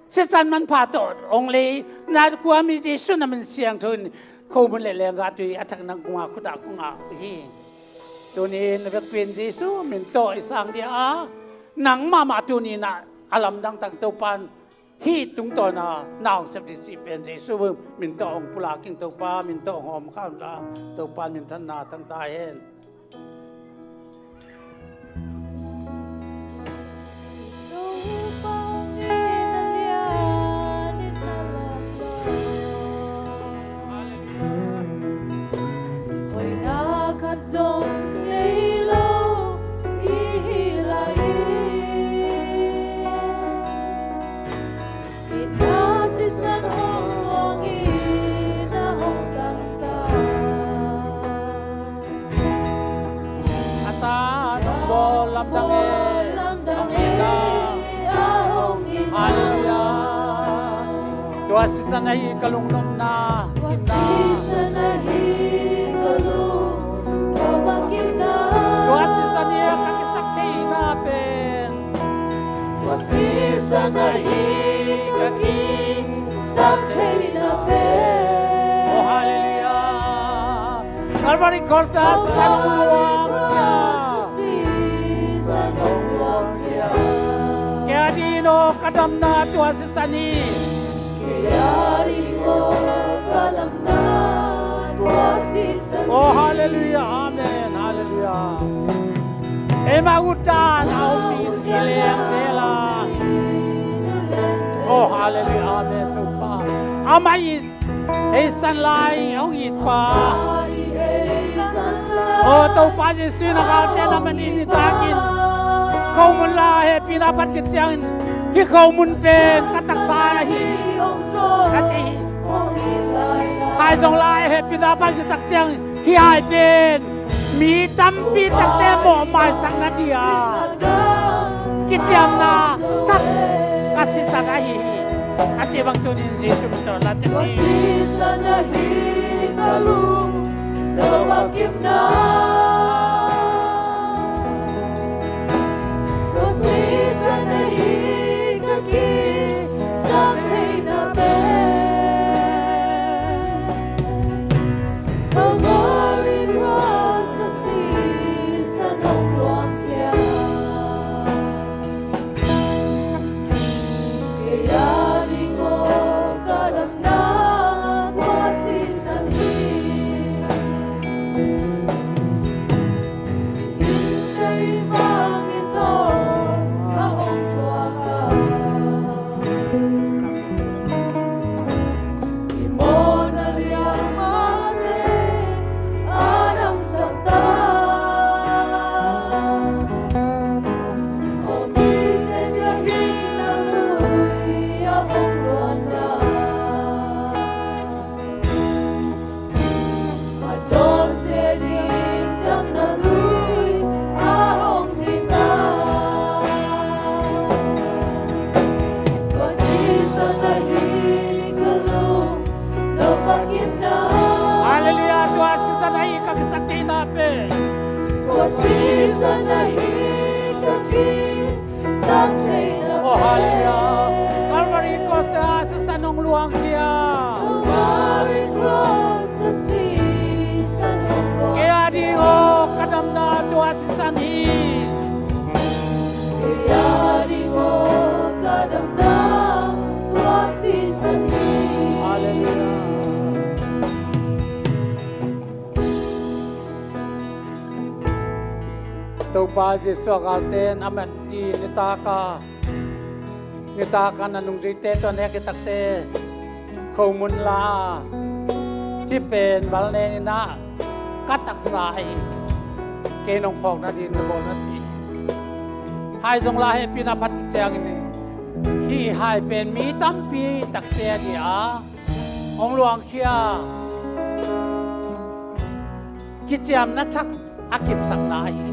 sisan manpha tawh hong lei na khuami Jesu na min siangtho in khomun le lenggah tui a thak nangma khut ah kong ngak uh hi. Tuni-in na vekpi-in Jesu min tawh i sang dih a, nangmah mah tuni-in a, a lamdang tak Topa in hih tungtawn a na hong sep dih cih pen Jesu min tawh hong pulak ing. Topa min tawh hong hawm kha un la, Topa in minthanna tang ta hen. Hoihna khat zong nei lo i hi lai. Itna sisan hong muang in a hong tangtak. A ta nong bawl lamdang e. Lamdang e, a hong in. Halleluiah. Tua sisan ahi ka lungnopna. Tua sisan ahi ka lungnopna. Tua sisan ahi ka kisak theihna pen. Tua sisan ahi ka kisak theihna pen. Oh, halleluiah. Calvary Cross a sisan hong luang khia. Kei a ding aw ka damna tua sisan hi. Oh, halleluiah, amen, halleluiah. Eimah utdan a om in i leng zel a. Oh, halleluiah, amen, Topa. Amah i heisan lai hong it pa. Oh, Topa Jesu in a galte na man in i takin khomun la hehpihna phat khit ciangin hih khomun pen ka taksa ahi, ka ci hi. Hai zong la hehpihna phat khit tak ciangin hih hai pen mi tampi takte mawh maisak na dia kiciamna thak ka sisan ahi hi, a cih bang tunin Jesu min tawh la teng hi. Tua sisan ahi ka lung na bakimna. Tua sisan ahi ka kisap theihna pen. Calvary Cross a sisan hong luang khia. Kei a ding aw ka damna tua sisan hi. Sisan hi. Kei a ding aw ka damna tua sisan hi. Halleluiah. Topa Jesuh a galte in a man ding nitak a Nitak a na nungzuite tawh nek i takte khomun la a, hih pen bal nen in ah ka taksa ahi hi. Kei nong phawk nading na bawl na ci hi. Hai zong la hehpihna phat kiciangin hih hai pen mi tampi takte a dia hong luangkhia kiciamna thak a kipsakna ahi hi.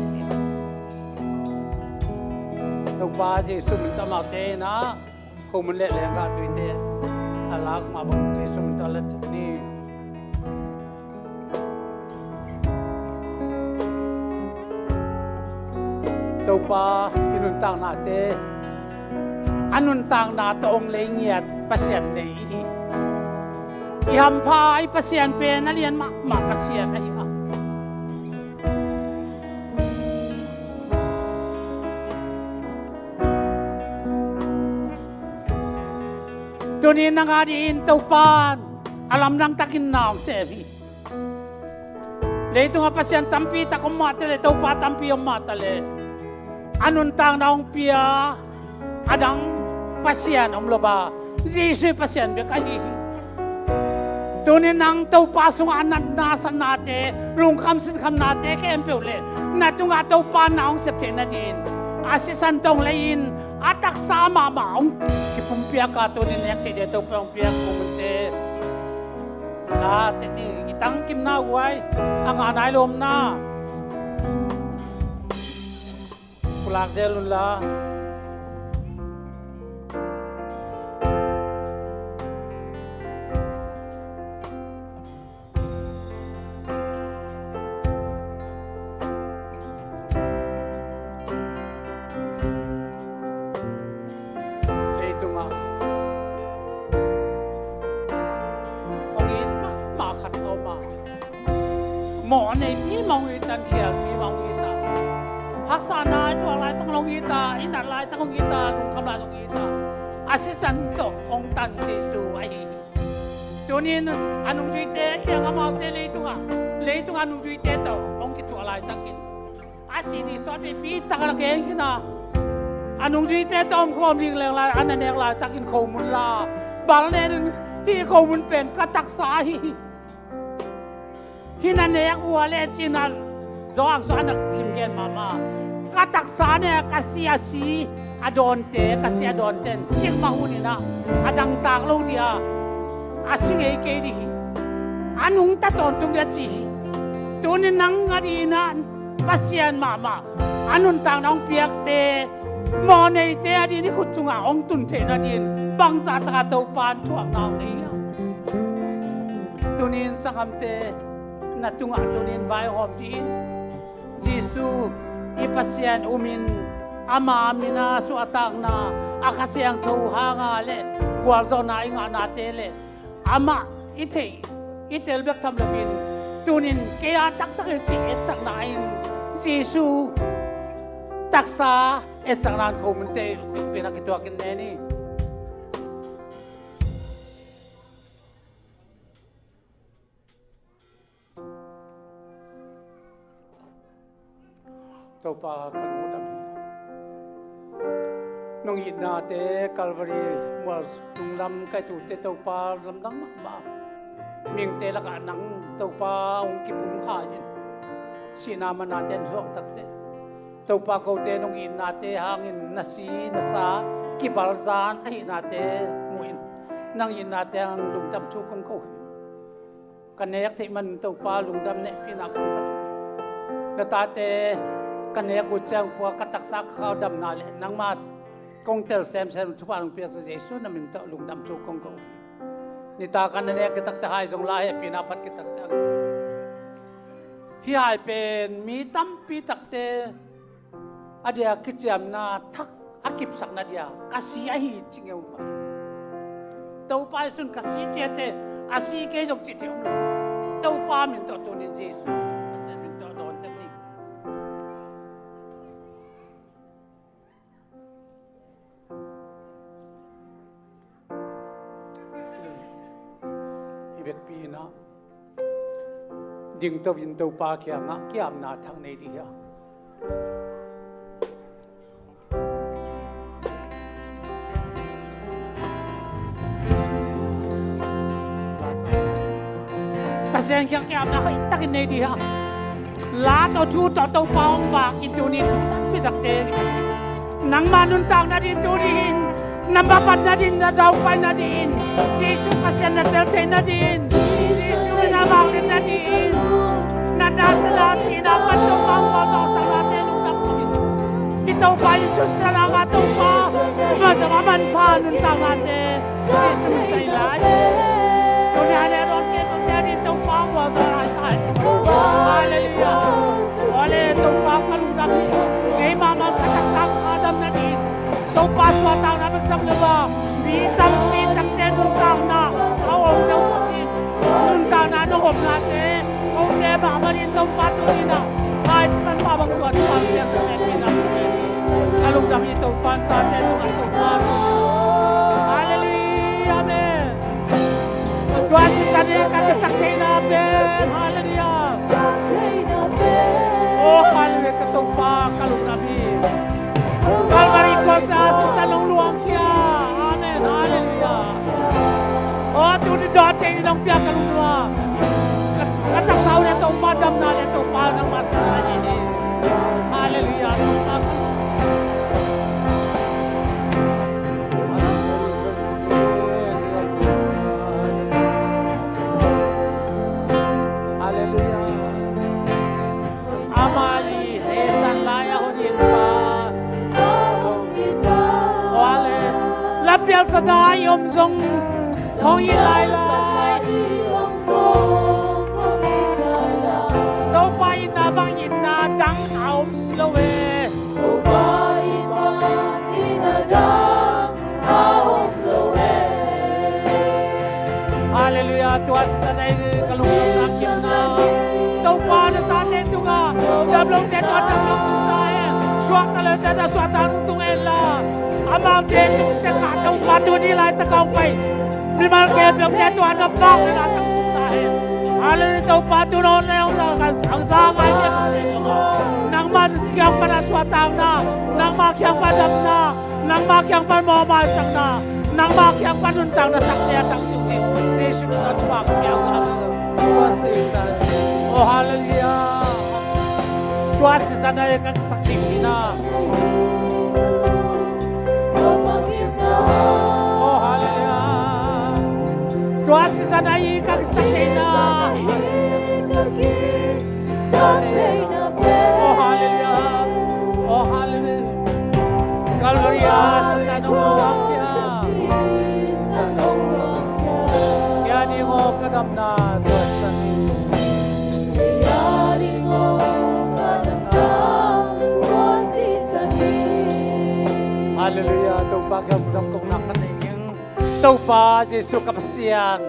Topa Jesuh min tawh amaute in ah khomun le lenggah tuite a lak mah bang Jesuh min tawh a la cik ni. Topa i nuntaknate a nuntakna tawh hong lei ngiat Pasian nei i hi. I hampha i Pasian pen a lian mahmah Pasian ahi a. Tuni nang a dingin Topa in a lamdang takin na hong sem hi. Leitungah pasian tampi tak om mah teh le, Topa tampi om mah teh le, a nuntakna hong pia a dang pasian om lo a, Jesuh Pasian bek ahi hi. Tuni nang Topa sungah a natna satnate, lungkham sinkhamnate khempeuh le na tungah Topa na hong sep theih nadingin a sisan tawh hong lei-in a taksa mahmah hong kipumpiak a, tuni nek theih ding Topa hong piak khomunte. La teh ni, i tangkimna uh ai a ngah nai lo om na. Pulak zel un la. Leitungah hong it mahmah khat a om a, mawh nei mi mah hong it a, khial mi mah hong it a, haksatna i tuak laitak hong it a, i nat laitak hong it a, lungkham laitak hong it a, a sisan tawh hong tan Jesuh ahi hi. Tunin a nungzuite kiang amaute leitungah, leitungah a nungzuite tawh hong kithuah laitakin a si ding sawt veipi tak a gen khin a, a nungzuite tawh om khawm lingleng lai a na nek laitakin khomun la, bal nen in hih khomun pen ka taksa ahi hi. Hih na nek uh a le cih na zawh ang sawh a na lim gen mahmah. Ka taksa nek a si a si a dawnte, ka si a dawnte in cikmah hun in ah a dangtak lo ding a, a si ngei kei ding hi. A nungta tawntung ding a ci hi. Tunin nang a dingin ah Pasian mahmah a nuntakna hong piakte, mawhneite a dingin i khut tungah hong tun theih nadingin bangzah taka Topa in thuakna hong nei hiam? Tunin sanggamte, na tungah tunin vaihawm dingin Jesuh i Pasian umin ama mina suahtakna, a Kha Siangtho hanga le gualzawhna i ngahnate le amah i theih i tel bek tham loin tunin kei a taktak hi cih etsakna in Jesuh taksa etsakna in khomunte i ukpinah kituakin ne ni. Topa ka lungdam hi. Nong itnate Calvary mual tunglam ka itute Topa lamdang mahmah. Mihingte lakah nang Topa hong kipumkha in sihna manate an thuak takte Topa kote nong itnate hangin na si na sa kibalzan ahihnate muhin nang itnate hang lungdam thu kong ko hi. Ka nek theih man Topa lungdam nehpihna kong phat uh hi. Na tate ka nek uh ciang pua ka taksa ka khau damna le nangma kong tel semsem thupha nong piak uh Jesuh na min tawh lungdam thu kong ko uh hi. Nitak a na nek i takte hai zong la hehpihna phat kitak ciang hih hai pen mi tampi takte a dia kiciamna thak a kipsakna dia ka si ahi ci ngeu mah hi. Topa Jesuh in ka si ciate a si kei zong cih theih om lo. Topa min tawh tunin Jesuh Pasian min tawh dawn tek ni. Pi in ah dingto in Topa kiangah ki-apna thak nei dih hi a. Pasian kiang ki-apna hoih takin nei dih hi a. La tawh thu tawh Topa hong vak in tuni thu tampi takte nangma nuntak nading tuni in, na maban nading, na daupai nading, Jesuh Pasian na tel theih nading, Jesuh min a vanglian nading, na nasana sihna pan Topa hong gualzawhsaknate lungdam ko in. I Topa Jesuh sisan a ngah Topa, i manzang a manpha nuntaknate Jesuh min tawh i lai. Tuni a le dawn kei bang te a ding Topa hong gualzawh lai ta hen. Halleluiah. Aw le Topa ka lungdam hi. Kei mahmah ka taksa ka dam nading Topa suahtakna bek tham lo a, mi tampi takte nuntakna a om zo bangin nuntakna nong omnate kote mahmah in Topa tuni in ah ngai ci man pah bang tua Topa piang ka lungdam hi. Topa in tate tungah Topa. Halleluiah. Amen. Tua sisan in ka taksa theihna pen. Halleluiah. Oh, halleluiah, ka Topa ka lungdam hi. Calvary cross a sisan hong luangkhia. Amen. Halleluiah. Oh, tuni dawte in hong pia ka lungdam a. Ka, ka taksa uh le Topa damna le Topa nangma sihna hi hi. Halleluiah. Topa ka lungdam. Halleluiah. Ama i hehsan lai a hong it pa. Aw le, la pialsana i om zong hong it lai lai. Topa itna bang itna dang a om lo e. Halleluiah. Tua sisan a i ka lungdamna kimna Topa na tate tungah damlote tawh damlo tung ta hen. Suakta lote tawh suakta tung tung hen la, amaute tung tekah Topa tuni laitak a hong pai mimal khempeuhte tungah na vakna na tang tung ta hen. Halleluiah. Topa tuni hong le hong la kan hong za ngai khempeuhte tungah nangma kiang pan a suahtakna, nangma kiang pan damna, nangma kiang pan mawhmaisakna, nangma kiang pan nuntakna takte a tang tung ding Jesuh min tawh thupha ka pia uh. Oh, halleluiah. Tua sisan a i ka kisakhi na. Oh, halleluiah. Tua sisan a i ka kisakhi na. Oh, halleluiah. Oh, halleluiah. Calvary a sisan hong luangkhia. Kei a ding aw ka damna tua sisan hi. Halleluiah. Topa kiang lungdam kohna khat nei ning. Topa Jesuh ka Pasian,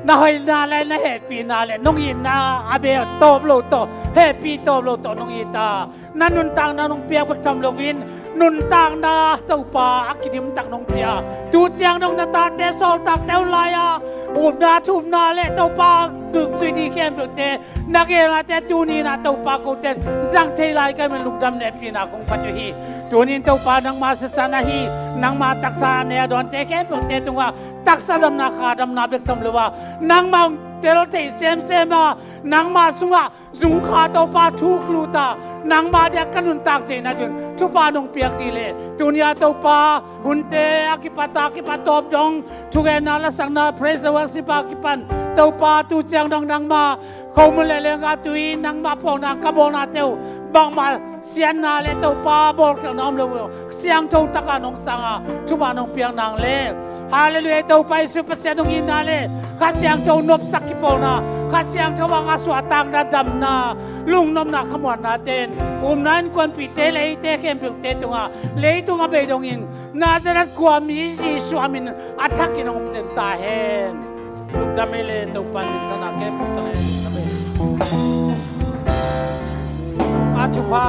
na hoihna le na hehpihna le nong itna a beh tawp lo tawh, hehpih tawp lo tawh nong it a, na nuntakna nong piak bek tham loin, nuntakna Topa a kidim tak nong pia. Tu ciang dong na tate sawltakte hun lai-a upna thupna le Topa nungzui ding khempeuhte na gelnate tuni in ah Topa kote in zang thei lai ka hih manin lungdam le hehpihna kong pia uh hi. Tuni in Topa nangma sisan ahi, nangma taksa a ne a dawnte khempeuhte tungah taksa damna kha damna bek tham lo a, nangmah hong tel thei semsem a, nangma sungah zungkha Topa thuk lut a, nangma dia ka nuntak theihna ding thupha nong piak ding le tuni a Topa hunte a kipat a kipat tawp dong thugenna lasakna praise and worship a kipan Topa tu ciang dong nangma khomun le lenggah tui nangma phuakna ka bawlnate uh bangmah siatna le Topa bawlkhialhna om lo uh siangtho taka nong sang a thupha nong piak nang le Halleluiah. Topa Jesuh Pasian hong itna le Kha Siangtho nopsak kipawlna, Kha Siangtho banga suahtakna damna, lungnopna khamuanna ten umna innkuanpihte le eite khempeuhte tungah leitung a bei dongin Nazareth khuami Jesuh a min a thakin hong om den ta hen. Lungdam ei le Topa min thanak kei puk ta le. A thupha